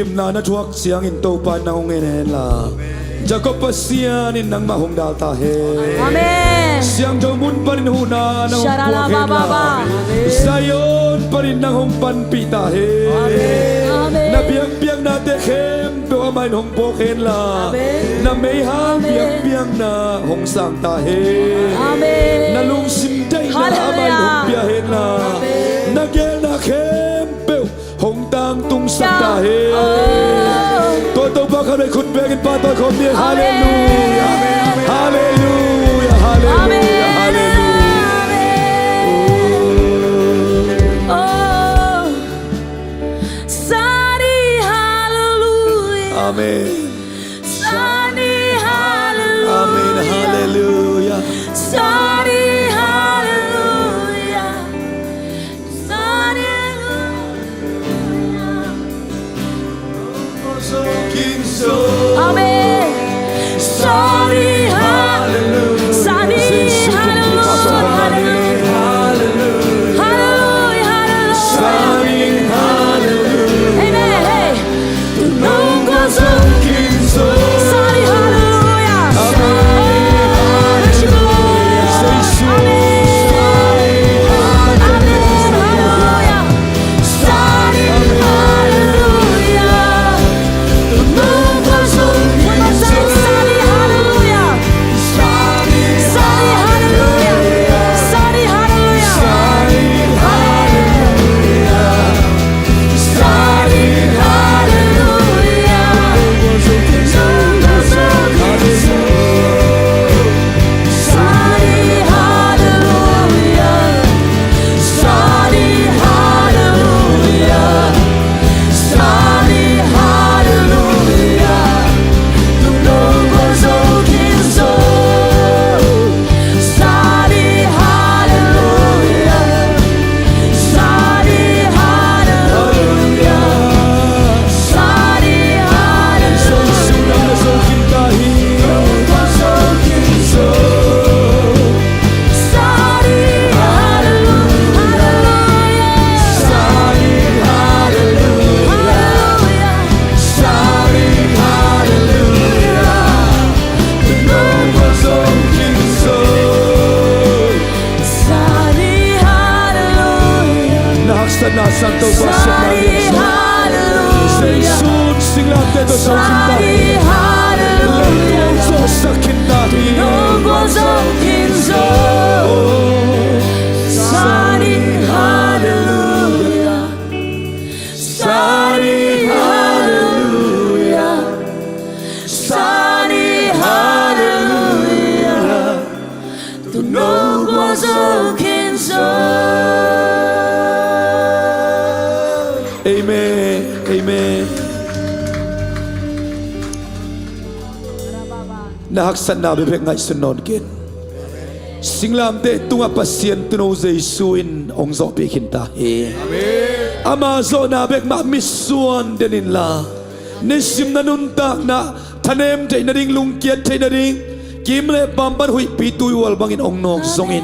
Na na thuak ciangin Topa in nang hong en hen la, Jakob Pasian in nangmah hong dal ta hen. Amen. Siangtho mun panin huhna nang hong puak hen la, Zion panin nang hong panpih ta hen. Amen. Na biakpiaknate khempeuh amah in hong puak hen la, na meihal biakpiakna hong sang ta hen. Amen. Na lungsim deihna amah in hong pia hen la, na geelna khempeuh hong tangtungsak ta hen. Tua Topa khat vei khut bekin pahtawi khawm ni. Halleluia. Halleluia. Halleluia. Halleluia. Amen. Amen. Halleluia. Amen. Sani, hallelujah. Sani, hallelujah. Hallelujah, hallelujah. Amen. Hey. Sani, hallelujah. Amen. Amen. Hallelujah. Sani, hallelujah. One more time, Sani, hallelujah. Sani, hallelujah. Sani, hallelujah. Sani, hallelujah. Na haksatna sang Topa siatna lian sa. Jesu in singlamteh tawh zo khin ta hi. Lampi hong zawhsak khin ta hi. Sani, hallelujah. Sani, hallelujah. Sani, hallelujah. Amen. Amen. Na haksatna bekbek ngaihsun nawn ken. Singlamteh tungah Pasian Tuuno Jesu in hong zawhpih khin ta hi. Amen. Ama zawhna bek mah mitsuan den inla, nisim na nuntakna thanem theih nading, lungkiat theih nading, kim le pam pan huihpi tuihual bangin hong nawk zongin,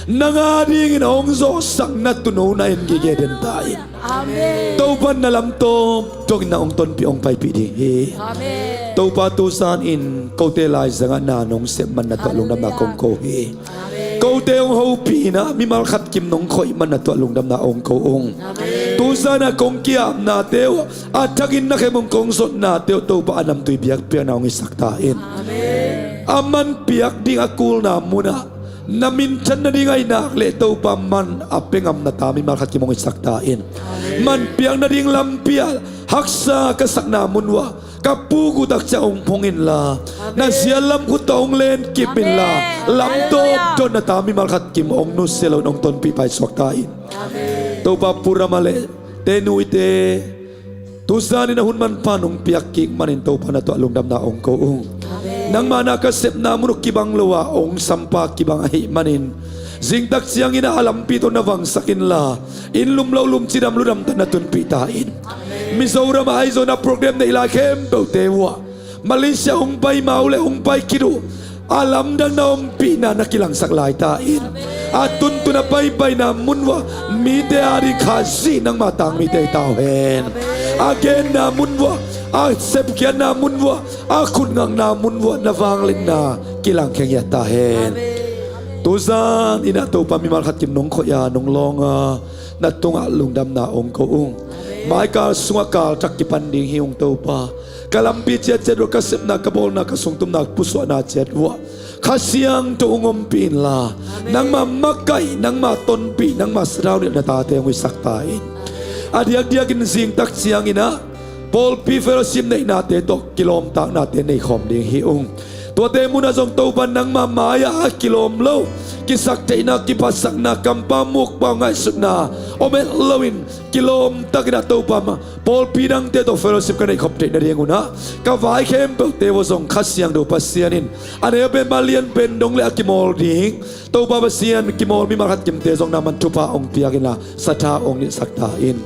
nang adingin hong zawhsak na Tuuno na en gige den ta in. Amen. Topa in na lam tawmtawm in nang hong tonpih, hong paipih ding hi. Amen. Topa, tuzan in kote laizangah na nong sep man na tuah lungdamna kong ko hi. Amen. Kote hong hopih in ah mimal khat kim nong khoih man na tuah lungdamna hong ko ung. Amen. Tuzan a kong ki-apnate uh a thakin na khem ung, kong zotnate uh Topa a namtui biakpiakna hong hisak ta in. Amen. A man piak ding a kulna munah na minthan nading ahih nak leh Topa man a pia ngam na ta mimal khat kim hong hisak ta in. Amen. Man piak nading lampi ah haksa ka sakna mun uah ka puk uh tak ciang hong phong inla, amen, na zial lam khut tawh hong len kip inla, amen, lam tawmtawm na ta mimal khat kim hong nusia loin hong tonpih paisuak ta in. Amen. Topa, Pu Rama le te nuite tuzan in a hun manpha nong piak kik manin Topa na tuah lungdamna hong ko ung. Amen. Nangmah na ka sepna mun uh kibang lo a hong sampa kibang ahih manin zingtak ciangin a lampi tawh na vangsak inla, inn lum lo lum, cidam ludam tawh na tunpih ta in. Amen. Mizoram ah Aizawlna program neih lai khempeuhte uh ah Malaysia hong pai ma uh le hong pai khit uh a lamdang na ompihna na kilangsak lai ta in. A tuntun a paipaina mun uah mite ading Khazih nangma tangmite hi ta uh hen. A genna mun vuah, a sepkhiatna mun vuah, a khutngakna mun vuah na vangliatna kilangkhia ngiat ta hen. Tuzan in ah Topa mimal khat kim nong khoih a nong lawng a, na tungah lungdamna ong ko ung. Mai kal sungah kal tak kipan ding hi ung Topa. Ka lampi ciatciat uh, ka sepna, ka bawlna, ka sungtumna, pusuahna ciat uh ah Kha Siangtho ung ompih inla, nangmah makaih, nangmah tonpih, nangmah sathau nilh na tate ung hisak ta in. A diakdiakin zing tak ciangin ah pawlpi fellowship neihnate tawh kilawmtatnate neikhawm ding hi ung. Tuate munah zong Topa nangmah mai-ah a kilawm lo, kisaktheihna, kiphatsakna, kampau mukpau ngaihsutna om het loin kilawm takin ah Topa mah pawlpi dangte tawh fellowship ka neihkhop theih nadingun ah ka vai khempeuhte uh zong Kha Siangtho Pasian in a neu pen, a lian pen dong le a kimawl ding Topa Pasian, kimawl mimal khat kimte zong na man thupha ong piak inla sathau ong nilhsak ta in.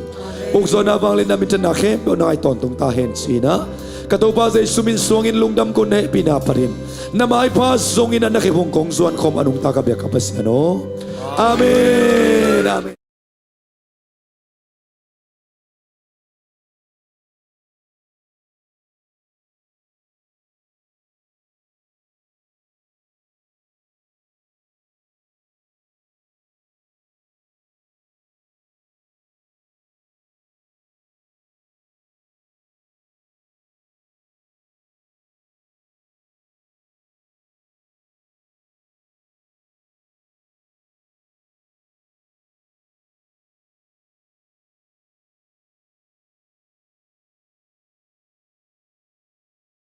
Ukzawhna, vangliatna, minthanna khempeuh nang a tawntung ta hen ci-in ah ka Topa Jesu min suangin lungdam ko, na hehpihna panin na maipha zongin ah na khe hong kong zuan khawm a nungta ka biak ka Pasian aw. Amen. Amen.